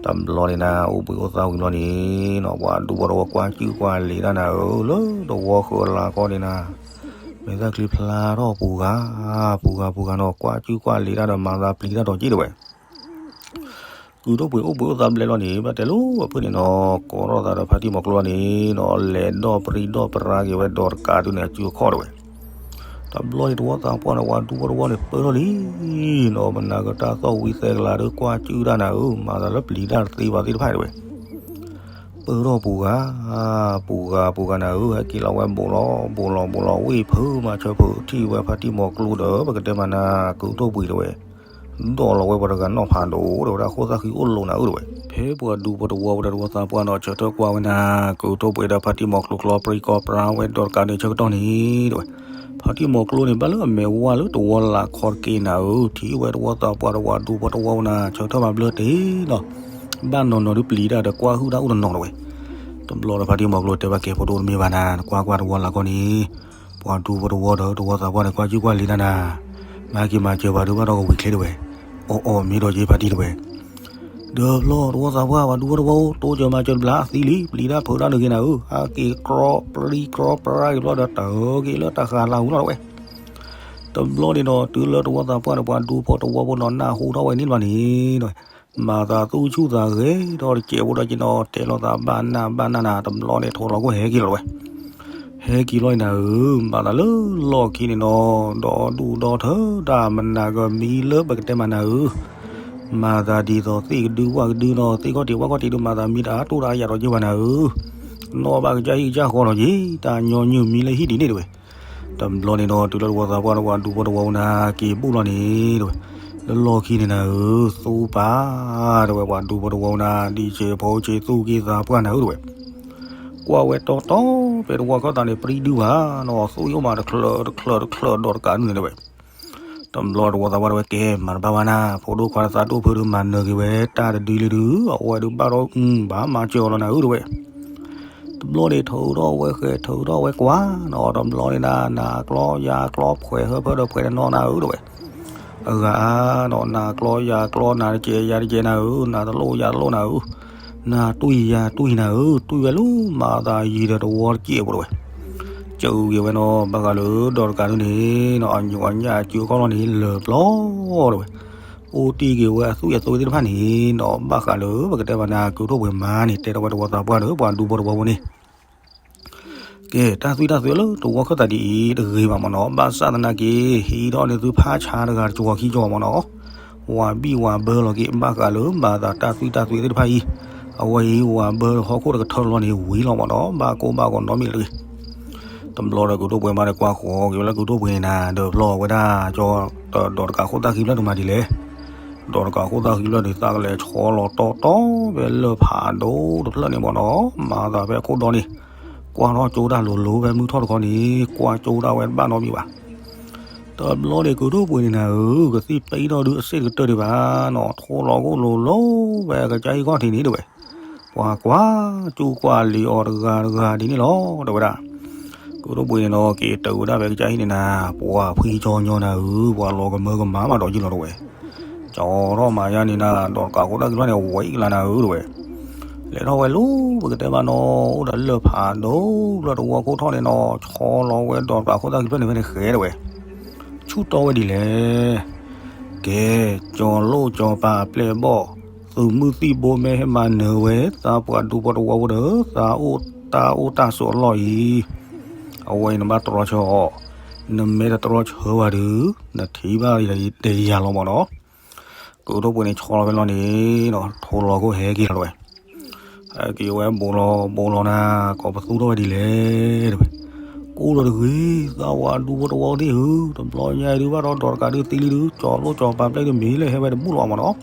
တဘျီန့ၣ်နၤ အိၣ်ဘှံးအိၣ်သါဝံၤလီၤန့ၣ်နီၤ ပှၤဒူဖိတဝီကွၢ်စုၣ်ကွၢ်လံၤတၢ်နၤဧၢ လၢတဝီဃၢၤလၤကီၢ်န့ၣ်နၤ, မဲာ်သၣ်ချံဖျါထီၣ်ပူၤဂၤ, ပူၤဂၤပူၤဂၤနီၤ ကွၢ်စုၣ်ကွၢ်လံၤတၢ်ဒီးမၤသးပျံၤတၢ်ဒီးက့ၤတဲဝဲ ကုၢ်ထိၣ်ပှ့ၤအိၣ်ဘှံးအိၣ်သါဘျဲၣ်လီၤန့ၣ် ဘၣ်တဲလၢအဖုန့ၣ်နီၤ ကိးထီၣ်သးဒီးဖါတံၢ်မီၤကျိန့ၣ်နီၤ လဲၤဒီၣ်ပြံဒီၣ်ပြါက့ၤဝဲဒီးတကးဒုးန့ၣ် အစုအခီၣ်တဲဝဲ. တဘျီန့ၣ်တဝီသးပှၢ်န့ၣ် ပှၤဒူဖိတဝီန့ၣ် ပၢၢ်ထီၣ်လံနီၤ မနၤကတၢ်သီၣ်ဝံသဲကလၤဒီးကွၢ်စုၣ်တၢ်နၤဧၢ မၤသးလၢပျံၤတၢ်တသ့ဘၣ်သ့ၣ်တဖၣ်တဲဝဲ ပၢၢ်ထီၣ်ပူၤဂၤ, ပူၤဂၤပူၤဂၤနၤဧၢ ဟဲက့ၤလီၤဝဲဘိးလီၤ ဘိးလီၤ ဘိးလီၤ ဝ့ၢ်ဖုမၤဆၢဖုထံၣ်ဝဲဖါတံၢ်မီၤကျိဒီး ပကတဲမးနၤ ကုၢ်ထိၣ်ပှ့ၤတဲဝဲ ဒီးလီၤဝဲပှၤတဂၤနီၣ်ဖးဒိၣ်တဲဝဲဒၣ် ခိၣ်သၣ်ဃံအိၣ်လိာ်နၤဧၢတဲဝဲ. ဖဲပှၤဒူဖိတဝီဝဲဒီးတဝီသးပှၢ်နီၤ ဆၢထၢၣ်ကွၢ်ဝဲနၤ ကုၢ်ထိၣ်ပှ့ၤဒီးဖါတံၢ်မီၤကျိကျီပြံကျီပြါဝဲဒီးတကးန့ၣ်ဆၢကတီၢ်န့ၣ်တဲဝဲ. ဖါတံၢ်မီၤကျိန့ၣ် ဘၣ်လၢအမဲာ်ဝါလၢတဝီလၢ်ခီတက့ၢ်နၤဧၢ ထံၣ်ဝဲတဝီသးပှၢ်ဒီးပှၤဒူဖိတဝီဝဲနၤ ဆၢထၢၣ်မၤဘျၢတ့ၢ်နီၤ ဘၣ်နီၢ်နီၢ်ဒုးပျံၤတၢ်ဒီးကွၢ်ဟုၣ်တၢ်အိၣ်တနီၤတဲဝဲ. တဘျီဒီးဖါတံၢ်မီၤကျိတဲဘၣ်ကဲ ဖိဒိၣ်တမ့ၢ်ဘၣ်နၤ နကွၢ်ကွၢ်တဝီလၢ်ကီၢ်န့ၣ် ပှၤဒူဖိတဝီဒီးတဝီသးပှၢ်န့ၣ် ကွၢ်စုၣ်ကွၢ်လံၤတၢ်နၤ မၤက့ၤမၤစၢၤပှၤဒုးဘၣ်ဒီးကဝံၤချ့တဲဝဲ. အီၣ်အီၣ်မ့ၢ်ဒီးက့ၤဖါတံၢ်တဲဝဲ. ဒီးဖျီတဝီသးပှၢ် ပှၤဒူဖိတဝီ တိစၢၤမၤစၢၤတဘျီသံလံ ပျံၤတၢ်ဖုးတၢ်နုာ်က့ၤနၤဧၢ ဟးက့ၤကြီပြံကြီပြါက့ၤဘျီဒီးတၢ်က့ၤလၢတၢ်ဃးလၢဟူလီၤတဲဝဲ. တဘျီန့ၣ်ဒီး တုၤလၢတဝီသးပှၢ်ဒီးပှၤဒူဖိတဝီဖိနီၤ နၢ်ဟူထီၣ်ဝဲန့ၣ်တဘျီန့ၣ် မၤသးသူၣ်ဆူၣ်သးဂဲၤဒီးတစဲးဖိဒီးက့ၤနီၤ တဲလိာ်သးဘၣ်နၢ်ဘၣ်နၢ်နၤ တဘျီန့ၣ်ထိၣ်လီၤခိၣ်ဟဲက့ၤလီၤတဲဝဲ. ဟဲက့ၤလီၤနၤဧၢ မၤသးလၢလီၢ်ခံန့ၣ်နီၤ ဒီဒူၣ်ဒီထၢတၢ်မနၤကမံလၢပကတဲမးနၤဧၢ မၤသးဒ်သိးသ့ၣ်ကဒုဝၣ်ကဒုနီၤ သ့ၣ်ခီၣ်ထံးဝၣ်ခီၣ်ထံးဒုး မၤသးမံတၢ်တိၢ်တၢ်ယၢ်ဒီးက့ၤဝဲနၤဧၢ နီၣ်ဘၣ်ကစၢ်ဟံၣ်ကစၢ်ဃီလီၤက့ၤ တၢ်ညီနုၢ်မံလၢဟံၣ်ဒံးန့ၣ်တဲဝဲ. တဘျီန့ၣ်ဒီး တုၤလၢတဝီသးပှၢ်ဒီးပှၤဒူဖိတဝီဖိနၤ က့ၤဘူၣ်လီၤန့ၣ်တဲဝဲ. လၢလီၢ်ခံန့ၣ်နၤဧၢ သူပၢ် တဲဝဲ ပှၤဒူဖိတဝီဖိနၤ ဒ်ဆဲးဖိဆဲးသူၣ်က့ၤသးပှၢ်နၤဧၢတဲဝဲ. ကွၢ်ဝဲတီတီ ဖဲတဝီခၢၣ်သးန့ၣ် ပြံဒုဘၣ်နီၤ သူၣ်အိၣ်မးတချၢးတချၢးတချၢးဒီးတကးဒုးန့ၣ်တဲဝဲ. တဘျီတဝီသးပှၢ်တဲဝဲ ကဲ မၤတဘၣ်ဘၣ်နၤ ဖိဒိၣ်ခွါတသးဒိၣ်ဖုးဒုး မၤနၢၤက့ၤဝဲ တၢ်တဒုလံဒုး အဝဲဒုးဘၣ်ဒီး ဘၣ်မၤစၢၤအီၤလီၤနၤဧၢတဲဝဲ. တဘျီန့ၣ် ထုးထီၣ်ဝဲဃဲ ထုးထီၣ်ဝဲကွၢ်နီၤ တဘျီန့ၣ်နၤ နၤကျီယၤကျီ ဖှဲးဟၢဖၢဒီးဖှဲးတနီၤနၤဧၢတဲဝဲ. အဂၤနီၤ နၤကျီယၤကျီ နၤတစဲးယၤတစဲးနၤဧၢ နၤတလိၣ်ယၤတလိၣ်နၤဧၢ နၤတွံၢ်ယၤတွံၢ်နၤဧၢ တွံၢ်ဝဲလၢမၤသးယံၤဒီးတဝီတစဲးဖိတဲဝဲ. စၢက့ၤဝဲနီၤ ဘၣ်ဃးလၢဒီးတကးဒုးန့ၣ်နီၤ အညိၣ်အညၣ်အစုအခီၣ်လီၤန့ၣ် လၢာ်ပျီတဲဝဲ. အိၣ်တ့ၢ်က့ၤဝဲအသွံၣ်အသိသ့ၣ်တဖၣ်န့ၣ်နီၤ ဘၣ်ဃးလၢပကတဲမးနၤ ကုၢ်ထိၣ်ပှ့ၤမါန့ၣ် တဲထီၣ်ဝဲတဝီသးပှၢ်ဒီး ပှၤဒူဖိတဝီဖိန့ၣ် ကဲ တၢ်သွံၣ်တၢ်သွဲလၢတဝီခၢၣ်သးဒ်အံၤ တဂ့ၤဘၣ်မ့ၢ်နီၤ ဘၣ်ဆၣ်သနာ်က့ ဟံးထီၣ်န့ၢ်သုဖးဆါတဂၤတကဝီၤခံကဝီၤမ့ၢ်နီၤ ဝၤဘံၣ်ဝၤဘၢလီၤက့ၤ ဘၣ်ဃးလၢမၤသးတၢ်သွံၣ်တၢ်သွဲသ့ၣ်တဖၣ်အံၤ အဝဲအံၤ ဝၤဘၢဟီၣ်ခိၣ်တကထၢလီၤန့ၣ် ဝံၤလီၤမ့ၢ်နီၤ ဘၣ်ကိၢ်ဘၣ်ဂီၤနီတမံၤလၢၤတဂ့ၤ. တဘျီဒီးကုၢ်ဒိၣ်ပှ့ၤမးဒီးကွၢ်ဃီၤက့ၤဝဲလၢကုၢ်ဒိၣ်ပှ့ၤန့ၣ်နၤ ဒီးဖျီဝဲဒၣ်ကၠီ ဒီးတကးခိၣ်သၣ်ဃံဖျၢၣ်န့ၣ်မၤဒ်လဲၣ်. ဒီးတကးခိၣ်သၣ်ဃံဖျၢၣ်န့ၣ် သးကလဲၤဆီလီၤတီတီဖဲလၢၢ်ဖးဒိၣ်တဖျၢၣ်န့ၣ်မ့ၢ်နီၤ မၤသးဖဲအခိၣ်ဒီန့ၣ် ကွၢ်ထီၣ်ကၠိတၢ်လိၤလိၤဖဲမုၢ်ထီၣ်တခီန့ၣ် ကွၢ်ကၠိတၢ်ဝဲတဘၣ်နီတမံၤဘၣ်. တဘျီန့ၣ်ကုၢ်ဒိၣ်ပှ့ၤန့ၣ်နၤဧၢ ကသံၣ်ပံထီၣ်ဒုးအစ့ၣ်တကတၢၢ်ဒံးဘၣ်နီၤ ထိလီၤခိၣ်လိၤလိၤဝဲကစၢ်ဟံၣ်ခီၣ်ထံးန့ၣ်တဲဝဲ ပှၤကွၢ်ကၠူကွၢ်လံၤအီၤတဂၤတဂၤဒ်န့ၣ်လီၤ တဲဝဲဒၣ်. ကုၢ်ဒိၣ်ပှ့ၤန့ၣ်နီၤ က့ၤတၢၤဝဲဒၣ်ဖဲကစၢ်ဟံၣ်န့ၣ်နၤ ပှၤဖှံကၠီညီနၤဧၢ ပှၤလီၤကမၢကမၣ်မးဒီးယံာ်လီၤတဲဝဲ. ကၠီထီၣ်မၤယါန့ၣ်နၤ ဒီးတကးခိၣ်သၣ်ဃံဖျၢၣ်န့ၣ် ဝဲအံၤကလါနၤဧၢတဲဝဲ. လဲၤထီၣ်ဝဲလၢပကတဲဘၣ်နီၤ အိၣ်ဒီးလၢၢ်ဖးဒိၣ်ဖျၢၣ်တဝီခိၣ်ထီၣ်န့ၣ်နီၤ ဆီလီၤဝဲဒီးတကးခိၣ်သၣ်ဃံဖျၢၣ်န့ၣ်ဖဲန့ၣ်ဃဲတဲဝဲ ဆူၣ်တီဝဲဒ်လဲၣ်. ကဲ, ကၠီၤလိၣ်ကၠီၤပၤအပျဲၢ်အဘီၣ်, သုးမုၢ်သံၣ်ဘိမ့ၢ်ဟဲမၤနၢၤဝဲ သးပှၤဒူဖိတဝီဖိဒီး သးအိၣ်တၢ်အိၣ်တၢ်ဆိးအလီၢ်အံၤ, အဝဲအံၤနဘၣ်တြီဆၢအီၤ, နမ့ၢ်တတြီဆၢဝဲဒီး နထံၣ်ဘၣ်ဒီးယၤလီၤမ့ၢ်နီၤ. ကုၢ်ဒိၣ်ပှ့ၤန့ၣ်ဆီလီၤဖဲလီၤန့ၣ်, ထိလီၤခိၣ်ဟဲက့ၤလီၤတဝဲ ဟဲက့ၤဝဲဘိးလီၤဘိးလီၤနၤ ကိးပသူထီၣ်ဝဲဒ်လဲၣ်တဝဲ. ကိၢ်လီၤတဂ့ၤ သးပှၤဒူဖိတဝီသ့ၣ်ဧၢ, တဘျီညါအံၤဒုးဘၣ်ဒီးဒီးတကးဒုးသံလံဒုး ကၠီၤလိၣ်ကၠီၤပၤပျဲၢ်ဒုးမ့ၢ်လၢဟဲဝဲတဘူၣ်လီၤမ့ၢ်နီၤ.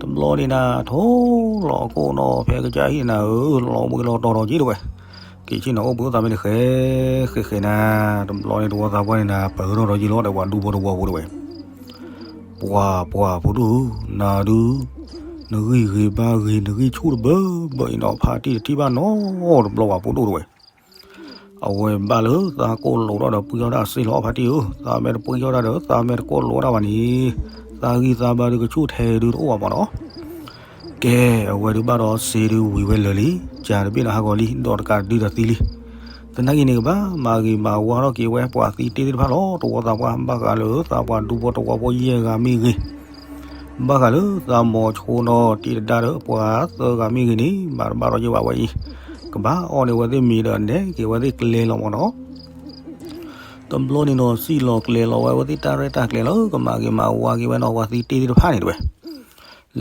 တဘျီန့ၣ်နၤ ထိလီၤခိၣ်နီၤ ဖဲကစၢ်ဟံၣ်နၤဧၢ, လီၤဘှံးလီၤတီၤဒီးက့ၤတဝဲ. က့ၤဆ့ၣ်နီၤအိၣ်ဘှံးအိၣ်သးမ့ၢ်တဃဲ ဃဲဃဲနၤ, တဘျီန့ၣ်တဝီသးပှၢ်န့ၣ်နၤ ပၢၢ်ထီၣ်ဒီးက့ၤလီၤဒီးပှၤဒူဖိတဝီဖိတဝဲ. ပှၤပှၤဖိဒိၣ်ဧၢ, နၤဒုး နဂံၢ်ဂ့ၤဘါဂ့ၤ နဂံၢ်ဆူၣ်တဘၢဘၢအံၤနီၤ ဖါတံၢ်တထံၣ်ဘၣ်နီတဘျီပှၤဖိဒိၣ်တဝဲ. အဝဲဘၣ်လၢသးကိၢ်လိာ်ထီၣ်ဒီးပှံထီၣ်တၢ်စ့လီၤဖါတံၢ်ဧၢ, သးမ့ၢ်တပှံထီၣ်တၢ်ဒီး သးမ့ၢ်တကိၢ်လိာ်တၢ်ဘၣ်န့ၣ်, သးဂံၢ်သးဘါဒုးကဆူၣ်ထဲဒုးတအိၣ်ဘၣ်မ့ၢ်နီၤ. ကဲ, အဝဲဒုးဘၣ်ဒီးစ့ဒုးဝံၤဝဲလၢာ်လံ, ကၢ်တဘ့ၣ်ဒီးဟးဂီၤလံ, ဒီးတကးဒုးဒီးသံလံ. သနာ်က့န့ၣ်ကဘၣ်မၤဂ့ၤမၤဝါထီၣ်က့ၤဝဲပှၤသံတ့ၢ်သ့ၣ်တဖၣ်လီၤ. တဝီသးပှၢ် ဘၣ်ဃးလၢသးပှၤဒူဖိတဝီဖိယဲၢ်ဂၤမ့ၢ်ဂ့ၤ, ဘၣ်ဃးလၢသးမိၤဆိနီၤ တံၤတဒါဒီးပှၤသၢဂၤမ့ၢ်ဂ့ၤန့ၣ် မၤတဘၣ်ဒီးယဲၢ်ဘၣ်ဝဲအံၤ, ကဘၣ်အီၣ်န့ၢ်ဝဲသ့ၣ်မ့ၤဒီးနဲၣ်က့ၤဝဲသ့ၣ်ကျဲလီၤမ့ၢ်နီၤ. တဘျီန့ၣ်နီၤ စံၣ်လီၤကျဲလီၤဝဲ ဝဲသ့ၣ်တၢ်ရဲၣ်တၢ်ကျဲၤလၢ ကမၤဂ့ၤမၤဝါက့ၤဝဲနီၤ ပှၤသံတ့ၢ်သ့ၣ်တဖၣ်န့ၣ်တဝဲ.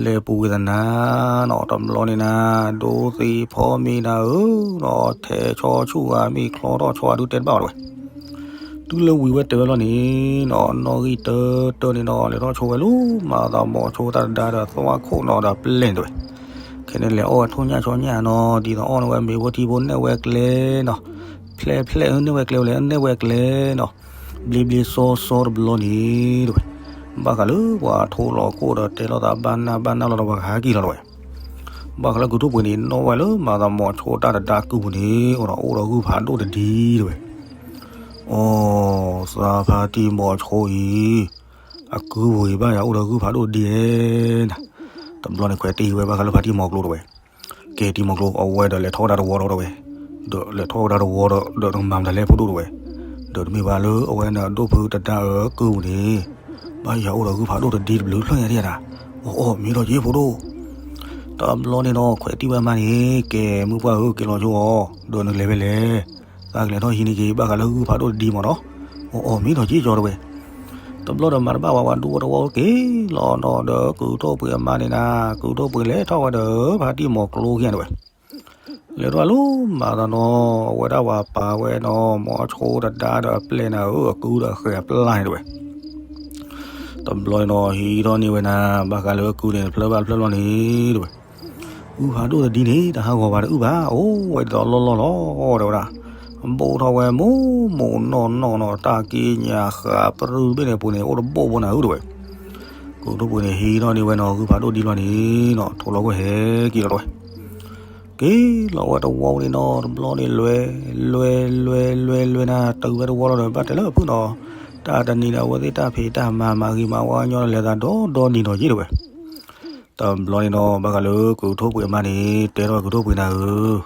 လဲၤပူၤကွံာ်သနၤနီၤ တဘျီန့ၣ်နၤ ဒိသံးဖီမ့ၤနၤဧၢနီၤ ထဲဆီဆူၣ်ဂၤမ့ၢ် ချီထီၣ်ဆီအဒုးတဲတဘၣ်ဝဲတဝဲ. တုၤလၢဝံၤဝဲတဲဝဲလီၤန့ၣ်နီၤ နီၣ်ဂံၢ်တၢတၢန့ၣ်နီၤ လဲၤထီၣ်ဆိဝဲလၢ မၤသးမိၤဆိတၢ်တဒါဒီးသွၣ်ခိၣ်နီၤဒီးပျဲၢ်န့ၣ်တဝဲ. ခဲန့ၣ်လဲၤအီၣ်ဝဲထိၣ်ညၣ်ဆီညၣ်နီၤ ဒ်သိးအီၣ်န့ၢ်ဝဲမ့ၤဖိထံဖိနဲၣ်ဝဲကျဲနီၤ, ဖျဲၣ်ဖျဲၣ်အၢနဲၣ်ဝဲကျဲဝဲလဲၣ် အနဲၣ်ဝဲကျဲနီၤ, ဘျ့ဘျ့စီစီတဘျီန့ၣ်တဝဲ. ဘၣ်ဃးလၢပှၤထိလီၤခိၣ်ဒီးတဲလိာ်သးဘၣ်နၢ်ဘၣ်နၢ်လီၤဒီးပှၤကဟးက့ၤလီၤတဝဲ. ဘၣ်ဃးလၢကုၢ်ဒိၣ်ပှ့ၤန့ၣ် နီၣ်ဝဲလၢမၤသးမိၤဆိတၢ်တဒါကုၢ်ပူၤန့ၣ် အိၣ်ဒီးဂုၢ်ဖးဒိၣ်တဒံတဝဲ. အိ, သးဖါတံၢ်မိၤဆိအံၤ အကုၢ်ပူၤအံၤဘၣ်ယၤအိၣ်ဒီးဂုၢ်ဖးဒိၣ်တဒံဧဲနၤ. တဘျီန့ၣ်ခွဲးတ့ၢ်ဝဲ ဘၣ်ဃးလၢဖါတံၢ်မိၤကျိတဝဲ. ကဲတံၤမိၤကျိ အဝဲဒီးလဲၤထီၣ်ဝဲဒၣ်တဝီဒီးတဝဲ, ဒီးလဲၤထီၣ်ဝဲဒၣ်တဝီဒီး ဒီးတကမၤမတၤလဲၣ်ဖိဒိၣ်တဝဲ, ဒီးတမ့ၢ်ဘၣ်လၢအဝဲန့ၣ်အဒိၣ်ဖုတဒါအကုၢ်ပူၤန့ၣ် ဘၣ်ယၤအိၣ်ဒီးဂုၢ်ဖးဒိၣ်တဒံတဘျုးဖျၢၣ်ညါဒံးဧါ. အိ, အိ, မ့ၢ်ထီၣ်က့ၤဖိဒိၣ်. တဘျီန့ၣ်ဒီးခွဲးတ့ၢ်ဝဲမးန့ၣ် ကဲမုၢ်ပှၢ်ဧၢ က့ၤလီၤဆိအီၤ, ဒီးနလဲၤဖဲလဲၣ်. သးကလဲၤထီၣ်ဟံးန့ၢ်က့ၤ ဘၣ်ဃးလၢဂုၢ်ဖးဒိၣ်တဒံမ့ၢ်နီၤ. အိ, အိ, မ့ၢ်ထီၣ်က့ၤကၠီတဝဲ. တဘျီဒီးမၤတဘၣ်ဝဲ ပှၤဒူဖိတဝီက့ၤလီၤနီၤ ဒီးကုၢ်ဒိၣ်ပှ့ၤအမါန့ၣ်နၤ ကုၢ်ဒိၣ်ပှ့ၤလဲၤထီၣ်ဝဲဒီး ဖါတံၢ်မိၤကျိခံဂၤတဝဲ. လဲၤထီၣ်လၢမၤသးနီၤ အဝဲဒၣ်ပှၤပာ်ဝဲနီၤ မိၤဆိတဒါဒီးအပျဲၢ်နၤဧၢ အကုၢ်ဒီးအဃဲၤအပျၢ်န့ၣ်တဝဲ. တဘျီန့ၣ်နီၤ ဟံးထီၣ်န့ၢ်ဝဲနၤ ဘၣ်ဃးလၢအကုၢ်န့ၣ် တဖျၢၣ်ဘၣ်တဖျၢၣ်လီၤန့ၣ်တဝဲ. ဂုၢ်ဖးဒိၣ်တဒံန့ၣ် တဟးဂီၤဘၣ်တအုၣ်ဘၣ် အိၣ်ဝဲဒ်သိးလီၢ်လီၢ်လီၤ တဲဝဲဒၣ်. ဘိၣ်ထီၣ်ဝဲမိၢ်မိၢ်နီၢ်နီၢ်နီၤ တၢ်က့ညါဃးပြူၢ်တဘ့ၣ်န့ၣ်အပူၤန့ၣ် အိၣ်တဘိၣ်ဘိၣ်နၤဧၢ တဲဝဲ. ကုၢ်ဒိၣ်ပှ့ၤန့ၣ် ဟံးထီၣ်န့ၢ်ဝဲနီၤ ဂုၢ်ဖးဒိၣ်တဒံလီၤန့ၣ်နီၤ ထိလီၤခိၣ်ဟဲက့ၤလီၤတဝဲ. က့ၤလီၤဝဲတဝီန့ၣ်နီၤ တဘျီန့ၣ်လွဲ လွဲ လွဲ လွဲ လွဲနၤ တုၤဝဲတဝီလီၤဒီး ဘၣ်တဲလၢဖုၣ်နီၤ တၢ်တနံၤဒီး အဝဲသ့ၣ်တၢ်ဖံးတၢ်မၤ မၤဂ့ၤမၤဝါညီဒီး လဲၤသးဒီဒီနံၤနီၤက့ၤတဝဲ. တဘျီန့ၣ်နီၤ ဘၣ်ဃးလၢကုၢ်ဒိၣ်ပှ့ၤအမါန့ၣ် တဲထီၣ်ဝဲကုၢ်ဒိၣ်ပှ့ၤနၤဧၢ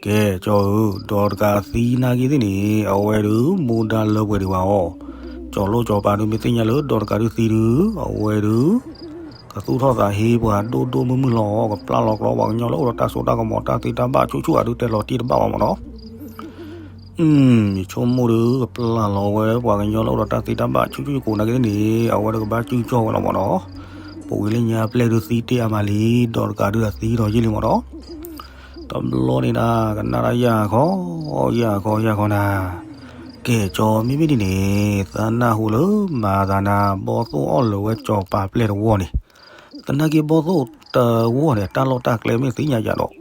ကဲ ကၠီဧၢ, ဒီးတကးသံနာ်က့သ့ၣ်န့ၣ် အဝဲဒုးမူဒါလၢပှဲၤဒံးဘၣ်အီၤ, ကၠီၤလိၣ်ကၠီၤပၤဒုးမ့ၢ်သ့ၣ်ညါလၢဒီးတကးဒုးသံဒုး အဝဲဒုး ကသူၣ်ထီၣ်သးဟ့ပှၤဒိၣ်ဒိၣ်မုၢ်မုၢ်လီၤ, ကပျၢ်လီၤကျီပှၤကညီလၢအိၣ်ဒီးတၢ်စိတၢ်ကမီၤတၢ်သ့တၢ်ဘၣ်ဆူၣ်ဆူၣ်အဒုးတဲလီၤတံၢ်တဘၣ်ဘၣ်မ့ၢ်နီၤ. ယဆိကမိၣ်ဒုးကပျၢ်လီၤဝဲပှၤကညီလၢအိၣ်ဒီးတၢ်သ့တၢ်ဘၣ်ဆူၣ်ဆူၣ်ကိးနာ်က့သ့ၣ်န့ၣ် အဝဲဒုးကဘၣ်စုကၠီၣ်ဝဲလီၤမ့ၢ်နီၤ. ပဝဲလၢညါပျဲၢ်ဒုးသံတ့ၢ်အါမးလံ, ဒီးတကးဒုးသံဒီးယ့ၢ်လံမ့ၢ်နီၤ. တဘျီန့ၣ်နၤ ကနၣ်တၢ်ယၢ်ခီ, ယၢ်ခီ ယၢ်ခီနၤ, ကဲကၠီ မ့မ့ၢ်ဒ်န့ၣ် သးနၢ်ဟူလၢမၤသးနၤ ဘီၣ်သိၣ်အီၣ်လၢာ်ဝဲကၠီၤပၤပျဲၢ်တဝီန့ၣ်, သနာ်က့ဘီၣ်သိၣ်တဝီန့ၣ် တၢ်လီၢ်တၢ်ကျဲမ့ၢ်သ့ၣ်ညါယၤဒီး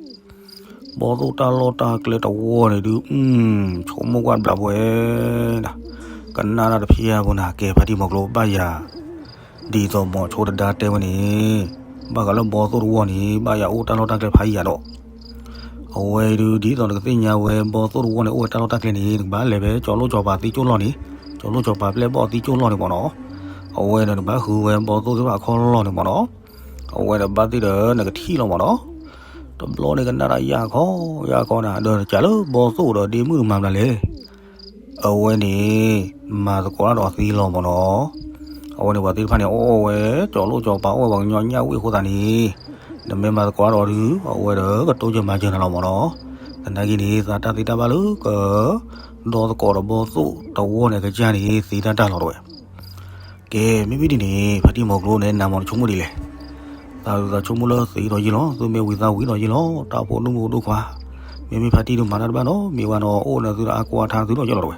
ဘီၣ်သိၣ်တၢ်လီၢ်တၢ်ကျဲတဝီန့ၣ်ဒုး ဆိကမိၣ်ကွၢ်ဘျးဘှဲနၤ, ကနၣ်တၢ်တဖျၢၣ်ဖိနၤ ကဲဖါတံၢ်မီၤကျိဘၣ်ယၤ ဒ်သိးမိၤဆိတဒါတဲဝဲန့ၣ်, ဘၣ်ဃးလၢဘီၣ်သိၣ်တဝီန့ၣ် ဘၣ်ယၤအိၣ်တၢ်လီၢ်တၢ်ကျဲဖးယံာ်ယၤဒီး အဝဲဒုး ဒ်သိးနကသ့ၣ်ညါဝဲဘီၣ်သိၣ်တဝီန့ၣ် အိၣ်ဝဲတၢ်လီၢ်တၢ်ကျဲန့ၣ် နကဘၣ်လဲၤဖဲကၠီၤလိၣ်ကၠီၤပၤသံကၠိၣ်လီၢ်န့ၣ်, ကၠီၤလိၣ်ကၠီၤပၤပျဲၢ်ဘီၣ်သံကၠိၣ်လီၢ်န့ၣ်မ့ၢ်နီၤ, အဝဲဒီးနကဘၣ်ဃုဝဲဘီၣ်သိၣ်သ့ၣ်တဖၣ်အခီၣ်လီၢ်န့ၣ်မ့ၢ်နီၤ, အဝဲဒီးဘၣ်သ့ၣ်ဒီးနကထံၣ်လီၤမ့ၢ်နီၤ, တဘျီန့ၣ်ကနၣ်တၢ်ယၢ်ခီ, ယၢ်ခီနၤ ဒီးတကးလၢဘီၣ်သိၣ်ဒီးဒ့မုၣ်တမၤဘျးလဲၣ် အဝဲန့ၣ် မၤသကိးတၢ်ဒီးသံလီၤမ့ၢ်နီၤ, အဝဲန့ၣ်ပှၤသ့ၣ်တဖၣ်န့ၣ် အိၣ်ဝဲ ကၠီၤလိၣ်ကၠီၤပၤ အိၣ်ဝဲပှၤကညီညၣ်ဝံၣ်အဃိသတးန့ၣ်, နမ့ၢ်မၤသကိးတၢ်ဒီးဒုး အဝဲဒီးကတိစၢၤမၤစၢၤနၤလီၤမ့ၢ်နီၤ, သနာ်က့န့ၣ် သးတၢ်သ့တၢ်ဘၣ်လၢက ဒီသကိးဒီးဘီၣ်သိၣ်တဝီန့ၣ်ကစၢ်န့ၣ် သ့တၢ်တၢ်လီၤတဝဲ ကဲ မ့မ့ၢ်ဒ်န့ၣ် ဖါတံၢ်မီၤကျိန့ၣ် နမၤနဆိကမိၣ်ဒ်လဲၣ်, သးသုသးဆိကမိၣ်လၢသ့ဒီးယ့ၢ်လီၤ, သုမ့ၢ်ဝံသးဝံၤဒီးယ့ၢ်လီၤ, တၢ်ဖိဒိၣ်မုၣ်ဒိၣ်ခွါ, မ့မ့ၢ်ဖါတံၢ်ဒုးမၤတၢ်တဘၣ်နီၤ, မ့ၢ်ဝဲနီၤ အိၣ်နသုဒီးအကွၢ်ထါသုဒီးယ့ၢ်လီၤတဝဲ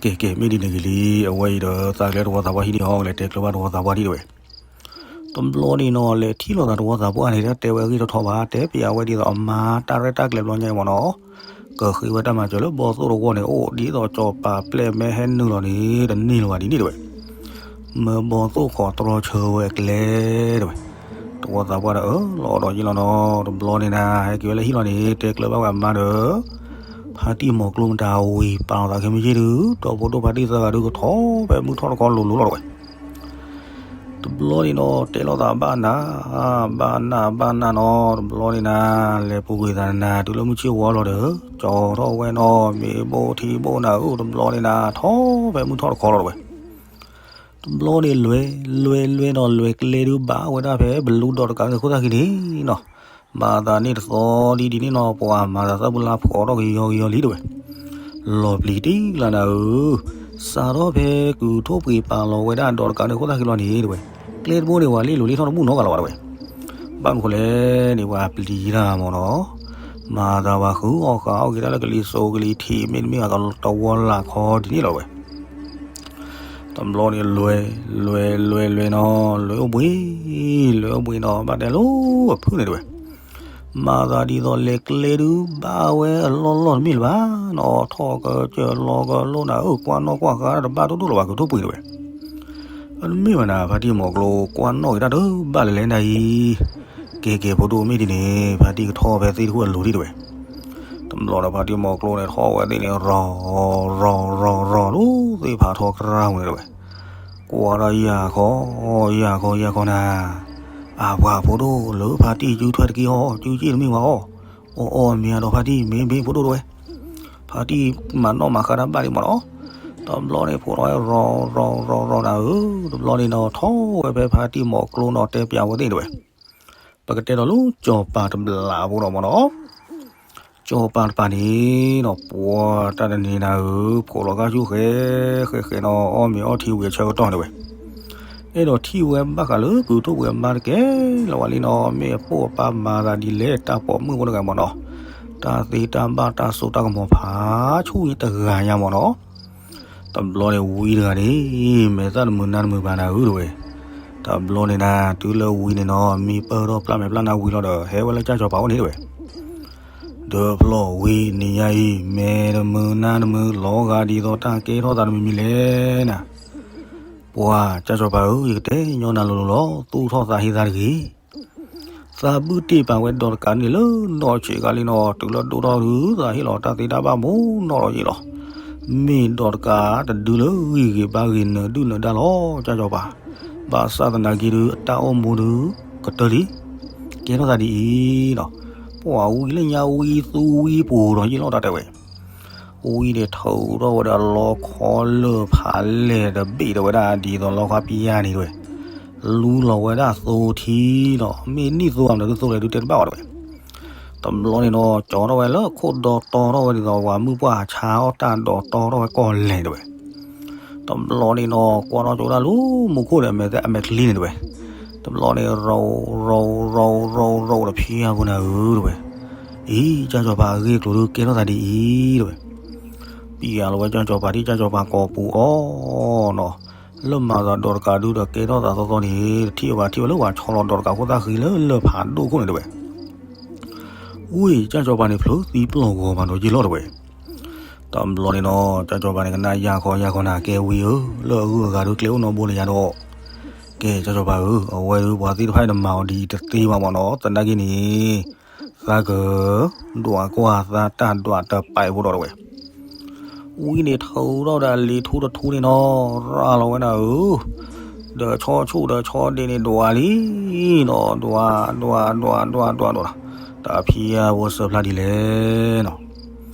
ကဲကဲ မ့ၢ်ဒ်န့ၣ်ဂ့ၤလံ, အဝဲအံၤဒီးသးကလဲၤတဝီသးပှၢ်ဟံၣ်ဒံးအီၤ ကလဲၤတဲကျၢၤဘၣ်တဝီသးပှၢ်ဒံးတဝဲ, တဘျီန့ၣ်နီၤ လဲၤထံၣ်လိာ်သးတဝီသးပှၢ်န့ၣ် တၢ်တဲဝဲအဂ့ၢ်ထီၣ်ထီဘၣ်, တဲပျးဝဲဒ်သိးအမါတၢ်ရဲၣ်တၢ်ကျဲၤဘျီညါအံၤမ့ၢ်နီၤ, ကဃ့ဝဲတၢ်မၤစၢၤလၢဘီၣ်သိၣ်တဝီန့ၣ် အိၣ်ဒ်သိးကၠီၤပၤပျဲၢ်မ့ၢ်ဟဲနုာ်လီၤန့ၣ် တန့ၢ်လၢၤဘၣ်ဒ်န့ၣ်တဝဲ မၢဘီၣ်သိၣ်ဃီတြီဆၢဝဲအကျဲတဝဲ, တဝီသးပှၢ်ဒီးအၢၣ်လီၤဒီးယ့ၢ်လီၤနီၤ, တဘျီန့ၣ်နၤ ဟဲက့ၤဝဲလၢဟံၣ်လီၤန့ၣ် တဲကျၢၤဘၣ်ဝဲအမါဒီး ဖါတံၢ်မီၤကျိမတၤဝံၤပာ်လီၤသးခဲမုၢ်ဆ့ၣ်ဒုး ဒီဖိဒိၣ်ဖါတံၢ်သၢဂၤဒုးကထီၣ်ဖဲမုၢ်ထီၣ်တခီလိၤလိၤလီၤတဝဲ တဘျီန့ၣ်နီၤ တဲလိာ်သးဘၣ်နၤ, ဘၣ်နၤ ဘၣ်နၤနီၤ, တဘျီန့ၣ်နၤ လဲၤပူၤကွံာ်သးနၤ တုၤလၢမုၢ်ဆ့ၣ်ဝါလီၤဒီး ကၠီထီၣ်ဝဲနီၤ မ့ၤဘိၣ်ထံဘိၣ်နၤဧၢ, တဘျီန့ၣ်နၤ ထီၣ်ဖဲမုၢ်ထီၣ်တခီလီၤတဝဲ တဘျီန့ၣ်လွဲၤ လွဲၤလွဲၤနီၤ လွဲၤကျဲဒုးဘၣ်ဝဲဒၣ်ဖဲ ပလူဒီးတကးန့ၣ်ခိၣ်သၣ်ခံန့ၣ်နီၤ, မၤသးန့ၣ်တသီဒ်ဒ်န့ၣ်နီၤ ပှၤမၤသးသၢပူၤလၢဖှီၣ်ထီၣ်ကယီကယီလံတဝဲ လီၤပျံၤတံၢ်လၢနၤဧၢ, စးထီၣ်ဖဲကုၢ်ထိၣ်ပှ့ၤပာ်လီၤဝဲဒၣ်ဒီးတကးန့ၣ်ခိၣ်သၣ်ခံလီၤန့ၣ်တဝဲ, ကျဲတဘိန့ၣ် ပှၤလ့လိာ်လ့ထီၣ်တဘူၣ်နီတဂၤလၢၤဘၣ်တဝဲ, ဘၣ်မနုၤဃိလဲၣ်န့ၣ် ပှၤပျံၤတၢ်မ့ၢ်နီၤ, မၤသးပှၤဃုအီၣ်ဃုအီၣ်က့ၤတၢ်လၢကလံၤစိးကလံၤထံး မ့တမ့ၢ်ဂ့ၤ တဝီလၢ်ခီဒ်န့ၣ်လီၤတဝဲ တဘျီန့ၣ်လွဲၤ လွဲၤ လွဲၤ လွဲၤနီၤ လွဲၤအိၣ်ဘှံး လွဲၤအိၣ်ဘှံးနီၤ ဘၣ်တဲလိၤအဖုၣ်န့ၣ်တဝဲ, မၤသးဒ်သိးလဲၤကျဲဒုးဘၣ်ဝဲအလီၢ်လီၢ်တမ့ၢ်လၢၤဘၣ်နီၤ, ထီၣ်ကစၢၢ်လီၤကလိနၤဧၢ, ကွၢ်နီၣ်ကွၢ်ဃါတၢ်တဘၣ်ဒိၣ်ဒိၣ်လၢၤဘၣ် ကုၢ်ထိၣ်ပှ့ၤတဝဲ အတမ့ၢ်ဘၣ်နၤ ဖါတံၢ်မီၤကျိ ကွၢ်နီၣ်က့ၤတၢ်တဘၣ်လၢၤလဲၣ်နၤအံၤ, ကဲကဲဖိဒိၣ်မ့ၢ်ဒ်န့ၣ် ဖါတံၢ်ကထီၣ်ဖဲသ့ၣ်တခိၣ်အလိၤဒံးတဝဲ တဘျီဒီးဖါတံၢ်မီၤကျိန့ၣ် ထီၣ်ဝဲသ့ၣ်န့ၣ် ရီၤ ရီၤ ရီၤ ရီၤ လၢသ့ၣ်ဖးထီကရၢ်ပူၤန့ၣ်တဝဲ, ကွၢ်ဒီးယၢ်ခီ ယၢ်ခီ ယၢ်ခီနၤ, အၢ ပှၤဖိဒိၣ်လၢဖါတံၢ်စုထွဲတက့ၢ်အီၤ စုစ့ၣ်တမ့ၢ်ဝဲအီၤ, အီၣ်အီၣ်မ့ၤအဒီးဖါတံၢ် မ့ၢ်မ့ၢ်ဖိဒိၣ်တဝဲ, ဖါတံၢ်မၤနီၣ်မၤဃါတၢ်ဘၣ်ဒံးမ့ၢ်နီၤ, တဘျီန့ၣ်ဖိးထီၣ်ဝဲ ရီၤ ရီၤ ရီၤ ရီၤ နၤဧၢ, တဘျီန့ၣ်နီၤ ထီၣ်ဝဲဖဲဖါတံၢ်မီၤကျိနီၤ တဲပျးဝဲသ့ၣ်တဝဲ ပကတဲဒီးလၢကၠီၤပၤတဘျးဖိဒီးမ့ၢ်နီၤ, ကၠီၤပၤတပၤန့ၣ်နီၤ ပှၤတၢ်တနံၤနၤဧၢ, ဖိးလီၤဂာ်ဆူၣ်ဃဲ ဃဲဃဲနီၤ အီၣ်မ့ၤအီထံဝံၤအဆၢကတီၢ်န့ၣ်ဝဲ, အဲၣ်ဒိးထံၣ်ဝဲဘၣ်ဃးလၢကုၢ်ထိၣ်ပှ့ၤအမါတကဲလၢၤဝဲလံနီၤ, မ့ၢ်အပိၢ်အပၢ်မၤသးဒ်လဲၣ် တၢ်ပိာ်မုၣ်ဖိတဂၤမ့ၢ်နီၤ, တၢ်သ့တၢ်ဘၣ်တၢ်စိတၢ်ကမီၤဖးဆူၣ်တဂၤညါမ့ၢ်နီၤ တဘျီန့ၣ်ဝံတဂၤန့ၣ် မဲာ်သၣ်တမုာ်နါတမုာ်ဘၣ်နၤဧၢတဝဲ, တဘျီန့ၣ်နၤ တုၤလၢဝံန့ၣ်နီၤ မံပၢၢ်ထီၣ်ပျၢ်မဲာ်ပျၢ်နါဝံလီၤဒီး ဟဲဝဲလၢကၠၢ်စီၤပၤအိၣ်န့ၣ်တဝဲ, ဒီးဖျီၣ်ဝံနံၤညါအံၤ မဲာ်တမုာ်နါတမုာ် လီၤဂာ်ဒ်သိးတၢ်ကဲထီၣ်သးတမံၤမံၤလဲၣ်နၤ ပှၤကၠၢ်စီၤပၤဧၢ, ယကတဲညီနၤလိၤလိၤလီၤ, သူၣ်ထီၣ်သးဟ့သးတဂ့ၤ သးဘုၣ်တ့ၢ်ပာ်ဝဲဒီးတကးန့ၣ်လၢနီၢ်ဆံးကၤလံနီၤ, တုၤလၢဒိၣ်ထီၣ်ဒုး သးဟ့ၣ်လီၤတၢ်သ့တၢ်ဘၣ်မ့ၢ်နီၢ်လီၤယံၤလီၤ. မ့ၢ်ဒီးတကးတဒုလၢဂံၢ်ဂ့ၤဘါဂ့ၤနၢၤဒုၣ်နၢၤဒါလီၤ ကၠၢ်စီၤပၤ, ဘၣ်ဆၣ်သနာ်က့ဒုး အတၢ်အိၣ်မူဒုး ကတၢၢ်လံ, ကဲထီၣ်သးဒ်အံၤနီၤ, ပှၤဝံလၢညါဝံသူဝံပူၤဒီးယံၤလီၤတၢ်တဲဝဲ ဝံန့ၣ်ထုးထီၣ်ဝဲဒၣ်လီခီလၢၢ်ဖးလဲၢ်တဘ့ၣ်ဒီးဝဲဒၣ်ဒ်သိးလီခီပယါန့ၣ်တဝဲ, လူလီၤဝဲဒၣ်သိထံနီၤ, မ့ၢ်နံၣ်သိဧါမနုၤသိလဲၣ်ဒုးတဲတဘၣ်ဝဲတဝဲ. တဘျီန့ၣ်နီၤ ကၠီထီၣ်ဝဲလၢခိၣ်ဒီတီထီၣ်ဝဲဒ်သိး ပှၤမုၣ်ပှၢ်ဆါအီၣ်တၢ်ဒီးတီထီၣ်ဝဲကီၢ်လဲၣ်တဝဲ. တဘျီန့ၣ်နီၤ ကွၢ်ထီၣ်ကၠိဒၣ်လၢမူခိၣ်န့ၣ် အမဲာ်သဲအမဲာ်ချံန့ၣ်တဝဲ. တဘျီန့ၣ် ရီၤ ရီၤ ရီၤ ရီၤ ရီၤ တဖျၢၣ်ဖိနၤဧၢတဝဲ. ဒ်ကၠၢ်စီၤပၤအဂ့ၢ်အကျိၤဒုးကဲထီၣ်သးဒ်အံၤတဝဲ. ပျၢ်လီၤဝဲကၠၢ်စီၤပၤဒ်ကၠၢ်စီၤပၤကိာ်ပူၤအီၤနီၤ, လၢမၤသးဒီးတကးဒုဒီးကဲထီၣ်သးသီသီန့ၣ် တထံၣ်ဝဲထံၣ်ဝဲလၢပှၤဆီလီၤဒီးတကးခိၣ်သၣ်ဃံလၢလၢၢ်ဖးဒိၣ်ခိၣ်န့ၣ်တဝဲ. ဝံၤကၠၢ်စီၤပၤန့ၣ်ဖျိသံပျီၢ်ဂီၤမးဒီးယ့ၢ်လီၤတဝဲ. တဘျီန့ၣ်နီၤ ကၠၢ်စီၤပၤန့ၣ်ကနၣ်ယၢ်ခီယၢ်ခီနၤ ကဲဝံဧၢ, လၢအဂုၤအဂၤဒုးကျဲအိၣ်နီတဘိလၢယၤဒီး, ကဲကၠၢ်စီၤပၤဧၢ, အဝဲဒုးပှၤသ့ၣ်တဖၣ်အံၤနမၤအီၤဒ်အံၤတသ့ဘၣ်မးနီၤ, သနာ်က့န့ၣ် သးက ဒွးကွၢ်သးတၢ်ဒွးတပာ်ဖိဒီးတဝဲ. ဝံၤန့ၣ်ထုးထီၣ်ဒီးအလံၤထူတထူန့ၣ်နီၤ, ရၤလီၤဝဲနၤဧၢ, ဒီးဆီဆူၣ်ဒီးဆီဒ့န့ၣ်ဒွးလံနီၤ, ဒွး ဒွး ဒွး ဒွး ဒွး ဒွး တၢ်ဖံးယၤဖိစၢဖျါဒ်လဲၣ်နီၤ.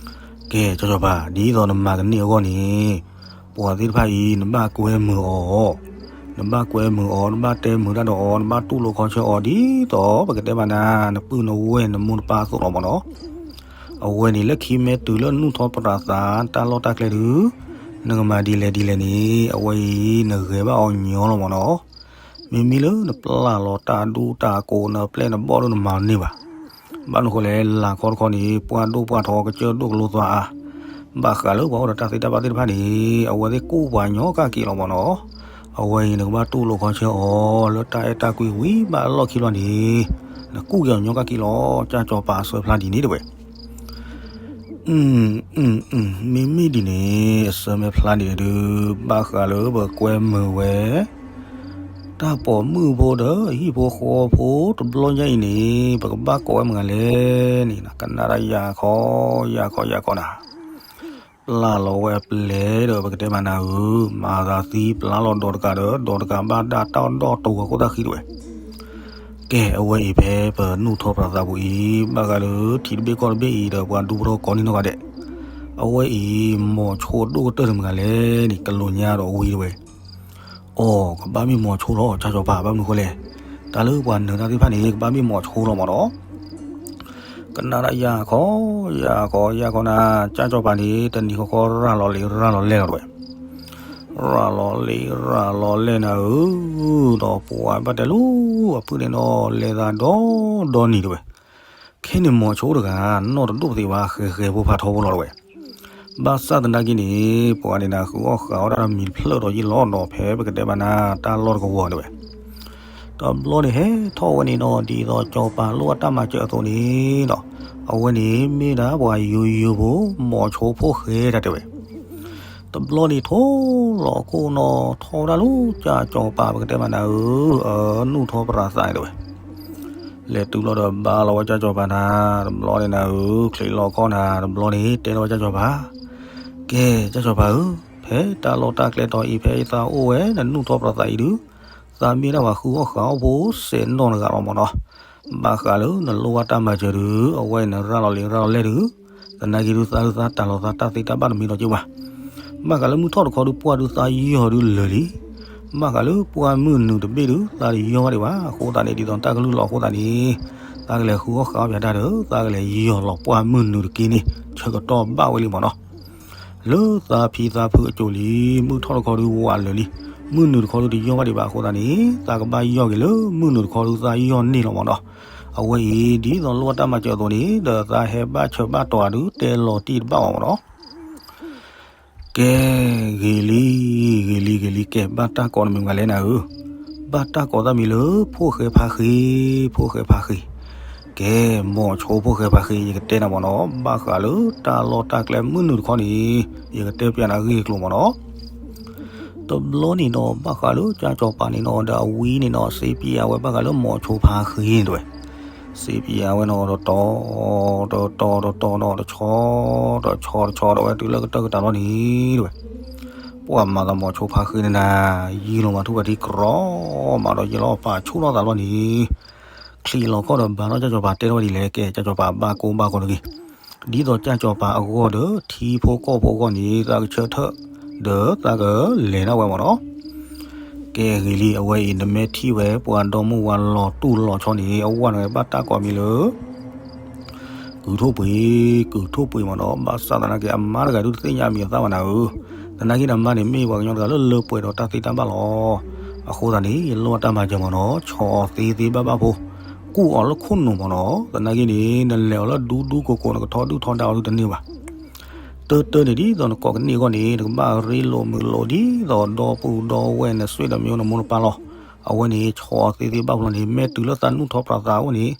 ကဲကၠီစီၤပၤ, ဒ်သိးနမၤကန့ၢ်အဂီၢ်န့ၣ်, ပှၤသ့ၣ်တဖၣ်အံၤ နဘၣ်ကွဲမုာ်အီၤ, နဘၣ်ကွဲမုာ်အီၤ, နဘၣ်တဲမုာ်တၢ်ဒီးအီၤ, နဘၣ်တူၢ်လိာ်ခီဆၢအီၤ ဒ်သိးပကတဲဘၣ်နၤ နပုၢ်နဝဲၢ်နမိၢ်နပၢ်အသိးလီၤမးနီၤ. အဝဲန့ၣ်လၢခံမ့ၢ်တုၤလၢနူၢ်ထီၣ်ပတြၢၤသး တၢ်လီၢ်တၢ်ကျဲဒုး နကမၤဒ်လဲၣ်ဒ်လဲၣ်န့ၣ် အဝဲအံၤနဂဲၤဘၣ်အီၤညီလီၤမးနီၤ. မ့မ့ၢ်လၢနပျၢ်လီၤတၢ်ဒူတၢ်ကိး နပျဲၢ်နဘီၣ်ဒုး နမၤန့ၢ်ဘၣ်. ဘၣ်မနုၤဃိလဲၣ်, လၢခီတခီန့ၣ် ပှၢ်ဒိၣ်ပှၢ်ထီ ကစၢၢ်ဒိၣ်ကလိသးအါ, ဘၣ်ဃးလၢပှၤအိၣ်ဒီးတၢ်သ့တၢ်ဘၣ်သ့ၣ်တဖၣ်န့ၣ် အဝဲသ့ၣ်ကူၣ်ပှၤညီကၣ်က့ၤလီၤမးနီၤ. အဝဲအံၤနကဘၣ်တူၢ်လိာ်ခီဆၢအီၤ လၢတၢ်အဲၣ်တၢ်ကွံဝံၤဘၣ်အလီၢ်ခံလီၤန့ၣ် နကူၣ်က့ၤအီၤညီကၣ်က့ၤလီၤ. ကၠၢ်စီၤပၤအစၢဖျါဒ်န့ၣ်တဝဲ. မ့မ့ၢ်ဒ်န့ၣ် အစၢမ့ၢ်ဖျါဒ်န့ၣ်ဒုး ဘၣ်ဃးလၢပကွဲမုာ်ဝဲ တၢ်ပိာ်မုၣ်ဖိဒီးဟံၣ်ဖိဃီဖိတဘျီညါအံၤန့ၣ် ပကဘၣ်ကိးဝဲမနုၤလဲၣ်န့ၣ် ကနၣ်တၢ်ယၢ်ခီယၢ်ခီယၢ်ခီနၤ. ပျၢ်လီၤဝဲအပျဲၢ်ဒီး ပကတဲမနၤဧၢ, မၤသးသံပျၢ်လီၤဒီးတကးဒီး ဒီးတကးဘၣ်ဒၣ်တၢ်ဒီၣ်တဝီၤခိၣ်သၣ်ဃံတဝဲ. ကဲ အဝဲအံၤဖဲပနူၢ်ထီၣ်ပတြၢၤသးပူၤအံၤ ဘၣ်ဃးလၢထံတဘ့ၣ်ကီၢ်တဘ့ၣ်အံၤဒီး ပှၤဒူဖိထီၣ်ကိးန့ၢ်နီၢ်ဂၤဒဲး, အဝဲအံၤ မိၤဆိဒိၣ်ကတၢၢ်န့ၣ်မနုၤလဲၣ်န့ၣ် ကလိာ်ညါဒီးဝံၤတဝဲ. အိ ကဘၣ်မ့ၢ်မိၤဆိလီၤ ကၠၢ်စီၤပၤ, ဘၣ်မနုၤဃိလဲၣ်, တၢ်လၢပှၤနၢၤတၢ်သ့ၣ်တဖၣ်န့ၣ် ကဘၣ်မ့ၢ်မိၤဆိလီၤမးနီၤ. ကနၣ်တၢ်ယၢ်ခီယၢ်ခီယၢ်ခီနၤ, ကၠၢ်စီၤပၤန့ၣ် တနံၤဃီဃီရၤလီၤလံာ်ရၤလီၤလဲၢ်လီၤတဝဲ. ရၤလီၤလံာ်ရၤလီၤလဲၢ်နၤဧၢ, ဒီးပှၤဘၣ်တဲလၢအပုၢ်န့ၣ်နီၤ လဲၤသးဒီဒီနံၤတဝဲ. ခဲန့ၣ်မိၤဆိတဂၤ နီၢ်တဒိၣ်ပသ့ၣ်ဘၣ် ဃဲၤဃဲၤဖိဖးထီဖိလီၤတဝဲ. ဘၣ်ဆၣ်သနာ်က့န့ၣ် ပှၤန့ၣ်နၤ ဃုအီၣ်ဃုအီတၢ်ဒီးမံၤတဖျၢၣ်ဒီးယ့ၢ်လီၤဒီး ဖဲပကတဲဘၣ်နၤ တၢ်လီၢ်တကဝီၤတဝဲ. တဘျီန့ၣ်ဟဲထီၣ်ဝဲန့ၣ်နီၤ ဒ်သိးစီၤပၤလိၣ်အတၢ်မၤစၢၤအသိးန့ၣ်ဒီး အဝဲန့ၣ်မ့ၢ်ဒၣ်ပှၤယိယိဖိ မိၤဆိဖိဃဲၤတၢ်တဲဝဲ. တဘျီန့ၣ်ထိၣ်လီၤခိၣ်နီၤ ထီၣ်ဝဲဒၣ်လၢကၠၢ်စီၤပၤ ပကတဲမနၤဧၢ, အနူၢ်ထီၣ်ပတြၢၤသးန့ၣ်တဝဲ. လဲၤတုၤလီၤဒီးဘါလီၤဝဲကၠၢ်စီၤပၤနၤ, တဘျီန့ၣ်နၤဧၢ, ချံးလီၤခီၣ်နၤ, တဘျီန့ၣ်တဲလီၤဝဲကၠၢ်စီၤပၤ, ကဲ ကၠၢ်စီၤပၤဧၢ, ဖဲတၢ်လီၢ်တၢ်ကျဲတီၤအံၤ ဖဲအသးအိၣ်ဝဲ နနူၢ်ထီၣ်ပတြၢၤသးအံၤဒုး, သးမ့ၢ်ဒၣ်ပှၤဃုအီၣ်ဃုအီဖိစဲးနီၢ်တဂၤလီၤမးနီၤ. ဘၣ်ဃးလၢနလိၣ်ဘၣ်တၢ်မၤစၢၤဒုး အဝဲအံၤနရၤလီၤလံာ်ရၤလီၤလဲၢ်ဒုး, သနာ်က့ဒုးသးဒုးသးတၢ်လီၤသးတၢ်သ့တၢ်ဘၣ်တမံၤဒီးက့ၤဝဲ. ဘၣ်ဃးလၢမုၢ်ထီၣ်တခီဒုး ပှၢ်ဒုးသးယီၤဒုးလၢာ်လံ. ဘၣ်ဃးလၢပှၢ်မုၢ်နုာ်တဘ့ၣ်ဒုး သးတယီၤဘၣ်ဒံးဘၣ်. အဃိသတးန့ၣ် ဒ်သိးတၢ်ကလုၢ်လီၤအဃိသတးန့ၣ်, သးကလဲၤဃုအီၣ်ဃုအီပၠးတၢ်ဒီး သးကလဲၤယီၤလီၤပှၢ်မုၢ်နုာ်တက့ၢ်န့ၣ် ဆၢကတီၢ်ဘၣ်ဝဲလံမးနီၤ. လၢသးဖံသးဖုအစိၤလံ, မုၢ်ထီၣ်တခီဒုးဝးလၢာ်လံ. မုၢ်နုာ်တခီဒုးတယီၤဘၣ်ဒံးဘၣ်အဃိသတးန့ၣ်, သးကဘၣ်ယီၤက့ၤလၢမုၢ်နုာ်တခီဒုးသးယီၤန့ၢ်လီၤမးနီၤ. အဝဲအံၤ ဒ်သိးလိၣ်ဘၣ်တၢ်မၤစၢၤအသိးန့ၣ် ဒီးသးဟဲဘၣ်ဆၢဘၣ်တီၤအီၤဒုး တဲလီၤတံၢ်တဘၣ်အီၤမးနီၤ. ကဲ, ဂ့ၤလံ, ဂ့ၤလံ, ဂ့ၤလံ, ကဲ, ဘၣ်တၢ်ကိးနမံၤမတၤလဲၣ်နၤဧၢ. ဘၣ်တၢ်ကိးတၢ်မံၤလၢ ဖိၣ်ဃဲဖါဃ့, ဖိၣ်ဃဲဖါဃ့. ကဲ, မိၤဆိဖိၣ်ဃဲဖါဃ့ ယကတဲနၤမးနီၤ, ဘၣ်ဃးလၢတၢ်လီၢ်တၢ်ကျဲမုၢ်နုာ်တခီန့ၣ် ယကတဲပျးနၤအဂ့ၢ်အကျိၤမးနီၤ. တဘျီန့ၣ်နီၤ ဘၣ်ဃးလၢကၠၢ်စီၤပၤန့ၣ်နီၤ ဒီးအဝံန့ၣ်နီၤ စ့ပၠးဝဲဘၣ်ဃးလၢမိၤဆိဖါဃ့န့ၣ်တဝဲ. စ့ပၠးဝဲနီၤ တတီၤ, တတီၤ, တတီၤနီၤ တဆီ, တဆီ, တဆီဒီးဝဲတုၤလၢကတၢၢ်ကတၢၢ်လီၤန့ၣ်တဝဲ. ပှၤမၤသးမိၤဆိဖါဃ့န့ၣ်နၤ, ယံာ်လီၤမးထူၣ်ဖးထံကြီမးဒီးယံာ်လီၤပာ်ဆူၣ်ထီၣ်သးလီၤန့ၣ်. ချံးလီၤခီၣ်ဒီးဘါထီၣ်ကၠၢ်စီၤပၤတဲထီၣ်ဝဲဒ်လဲၣ်, ကဲ ကၠၢ်စီၤပၤဘၣ်ကိၢ်ဘၣ်ဂီၤတဂ့ၤ. ဒ်သိးကၠၢ်စီၤပၤအဂီၢ်ဒီးထံဖိကီၢ်ဖိအဂီၢ်န့ၣ် သးကဆၢထၢၣ် ဒီးသးကလဲၤဒၣ်ဝဲမးနီၤ. ကဲဂ့ၤလံ, အဝဲအံၤ နမ့ၢ်ထံၣ်ဝဲပှၤဒီမါဝၤလီၤတူၢ်လီၤဆီန့ၣ် အဝဲန့ၣ်ဘၣ်တၢ်ကိးမံၤလၢ ကုၢ်ထိၣ်ပှ့ၤ, ကုၢ်ထိၣ်ပှ့ၤမးနီၤ. ဘၣ်ဆၣ်သနာ်က့ အမါတဂၤဒုးတသ့ၣ်ညါအမံၤအသၣ်ဘၣ်နၤဧၢ. သနာ်က့န့ၣ် အမါန့ၣ်မ့ၢ်ပှၤကညီတဂၤလၢလၢပှဲၤဒီးတၢ်သ့တၢ်ဘၣ်လီၤ. အဃိသတးန့ၣ် ယလိၣ်ဘၣ်တၢ်မၤစၢၤမးနီၤ, ဆီအီၤသ့သ့ဘၣ်ဘၣ်ဖိ, ကူၣ်အီၤလၢခိၣ်နူာ်မ့ၢ်နီၤ, သနာ်က့န့ၣ် နလဲၤအီၤလၢဒူဒူကိးကိး နကထီဒုၣ်ထီဒါအီၤဒုတန့ၢ်ဘၣ်. တၢ်တၢ်န့ၣ်ဒ်သိးနကိးကန့ၢ်အဂီၢ်န့ၣ် နကဘၣ်ရ့လိာ်မုာ်လိာ်ဒ်သိးဒီပုၢ်ဒီဝဲၢ် နဆွေနမျိုး နမိၢ်နပၢ်လီၤ. အဝဲန့ၣ် ဆီၣ်အီၤသ့သ့ဘၣ်ဖျီန့ၣ် မ့ၢ်တုၤလၢသးနူၢ်ထီပြးသးအအိၣ်န့ၣ်,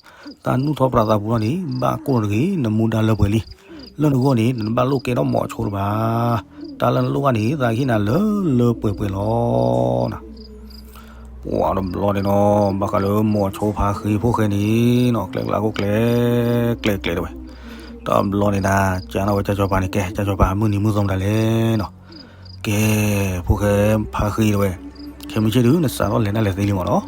သးနူၢ်ထီပြးသးပူၤလီၤန့ၣ် ဘၣ်ကိၢ်တဂ့ၤ နမူဒါလၢပှဲၤလံ. လၢနဂီၢ်န့ၣ် နတဘၣ်လိၣ်ကဲထီၣ်မိၤဆိတဘၣ်. တၢ်လၢနလိၣ်ဘၣ်န့ၣ် သးကဟ့ၣ်နၤလၢလၢပှဲၤပှဲၤလီၤ. ပှၤတဘျီန့ၣ်နီၤ ဘၣ်ဃးလၢမိၤဆိဖါဃ့ဖိၣ်ဃဲန့ၣ်နီၤ ကျဲကျါခိၣ်ကျဲ ကျဲကျဲတဲဝဲ. တဘျီန့ၣ်ဒၣ် ကၢ်နီၣ်ဝဲကၢ်စီၤပၤန့ၣ် ကဲ ကၢ်စီၤပၤ မုၢ်နံၤမုၢ်သီမတၤလဲၣ်နီၤ. ကဲ ဖိၣ်ဃဲဖါဃ့တဲဝဲ, ခဲမုၢ်ဆ့ၣ်ဒုး နစးထီၣ်လဲၤတၢ်လဲၤသ့လံမ့ၢ်နီၤ.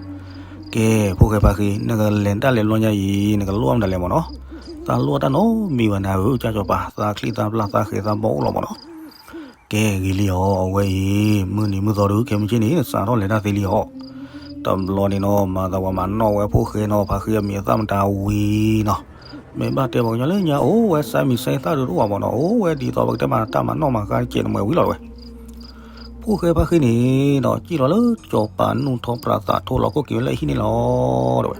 ကဲ ဖိၣ်ဃဲဖါဃ့ နကလဲၤတၢ်လဲၤဘျီညါအံၤ နကလိၣ်မတၤလဲၣ်မ့ၢ်နီၤ. သးလိၣ်တၢ်နီတမံၤဘၣ်နၤဧၢ ကၢ်စီၤပၤ, သးချံသးပျၢ်သးဃဲၤသးဘီအိၣ်လီၤမ့ၢ်နီၤ. ကဲ ဂ့ၤလံအီၤ အဝဲအံၤ မုၢ်နံၤမုၢ်သီဒုး ခဲမုၢ်ဆ့ၣ်န့ၣ် နစးထီၣ်လဲၤတၢ်သ့လံအီၤ. တဘျီန့ၣ်နီၤ မၤသးပှၤမၤနီၣ်ဝဲဖိၣ်ဃဲနီၤ ဖါဃ့အမံၤအသၣ်မတၤဝံၤနီၤ. မ့ၢ်ဘၣ်တဲပှၤကညီလၢညါအိၣ်ဝဲ စၢမံၤစဲသၣ်ဒုးတအိၣ်ဘၣ်မ့ၢ်နီၤ, အိၣ်ဝဲဒ်သိးပကတဲမးတၢ်မၤနီၣ်မၤဃါတကဲးတမှဲၤဝံၤလီၤတဲဝဲ. ဖိၣ်ဃဲဖါဃ့န့ၣ်ဒီး စံၣ်လီၤလၢစီၤပၤနူၢ်ထီပြးသး ထိၣ်လီၤခိၣ်က့ၤဝဲလၢအဟံၣ်န့ၣ်လီၤတဲဝဲ.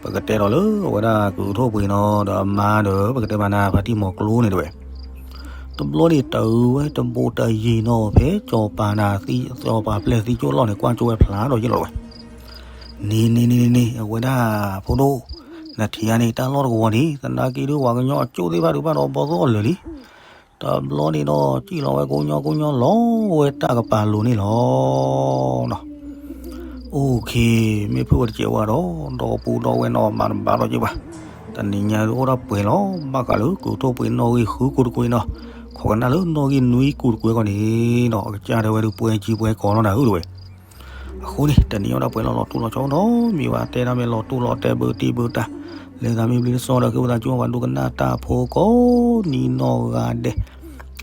ပကတဲဒီးလၢအဝဲဒၣ်ကုၢ်ထိၣ်ပှ့ၤနီၤ ဒီးအမါဒီး ပကတဲမးနၤဖါတံၢ်မီၤကျိန့ၣ်တဲဝဲ. တဘျီန့ၣ် တၢ်ဝဲတဘိးတၢ်ယံာ်နီၤ ဖဲစီၤပၤနၤသံ စီၤပၤပျဲၢ်သံကၠိလီၢ်န့ၣ် ကွၢ်ကၠိဝဲဖျါဒီးယ့ၢ်လီၤတဲဝဲ. န့ၣ်န့ၣ်န့ၣ်န့ၣ် အဝဲဒၣ်ဖိဒိၣ် နထံၣ်ဧါန့ၣ် တၢ်လီၢ်တကဝီၤန့ၣ် သနာ်က့ဒုး ပှၤကညီအကၠိသ့ၣ်တဖၣ်ဒုးဘၣ်ဒီးဘီသိၣ်အလၢာ်လံ. တဘျီန့ၣ်ဒီး စံၣ်လီၤဝဲကိညီကိညီလီၤဝဲတၢ်ကပၤလိၤန့ၣ်လီၤ. အိၣ်ခ့ မ့ၢ်ဖုၣ်ဝဲတစဲးဝဲဒီး ဒီပုၢ်ဒီဝဲၢ်နီၢ်မၤတဘၣ်ဒီးက့ၤဘၣ်. တနံၤညါဒုးအိၣ်ဒၣ်ပှဲၤလီၤ ဘၣ်ဃးလၢကုၢ်ထိၣ်ပှ့ၤနီၣ်ဂံၢ်ဃုကူတကွ့နီၤ, ခိးကနၣ်လၢနီၣ်ဂံၢ်နွံကူတကွ့အဂီၢ်န့ၣ်နီၤ အကစၢ်တဲဝဲဒုးပှဲၤကံပှဲၤကီၤလီၤနၤဧၢတဲဝဲ. အဃိန့ၣ် တနံၤညါအိၣ်ဒၣ်ပှဲၤလီၤလီၤတူၢ်လီၤဆီနီၤ မ့ၢ်ဝဲတဲဒၣ် မ့ၢ်လီၤတူၢ်လီၤတဲဘၢတံၢ်ဘၢတၢ်, လဲၤသးမ့ၢ်ဘျ့လၢစီဒီး က့ၤဝဲသးကၠိပှၤဒိကနၣ်တၢ်ဖိကိးနံၤနီၢ်ဂၤဒဲး,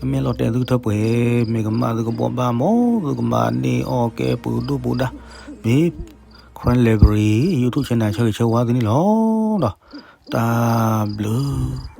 မ့ၢ်လီၤတဲာ်သုထၢပှဲၤ, မ့ၢ်ကမၣ်သုကဘီဘၣ်မး သုကမၤန့ၢ်အီၣ်ကဲပူၤဒုၣ်ပူၤဒါ, မ့ၢ် Karen Library YouTube channel ဆၢဂ့ၤဆၢဝါသုန့ၣ်လီၤ. တၢ်ဘျုး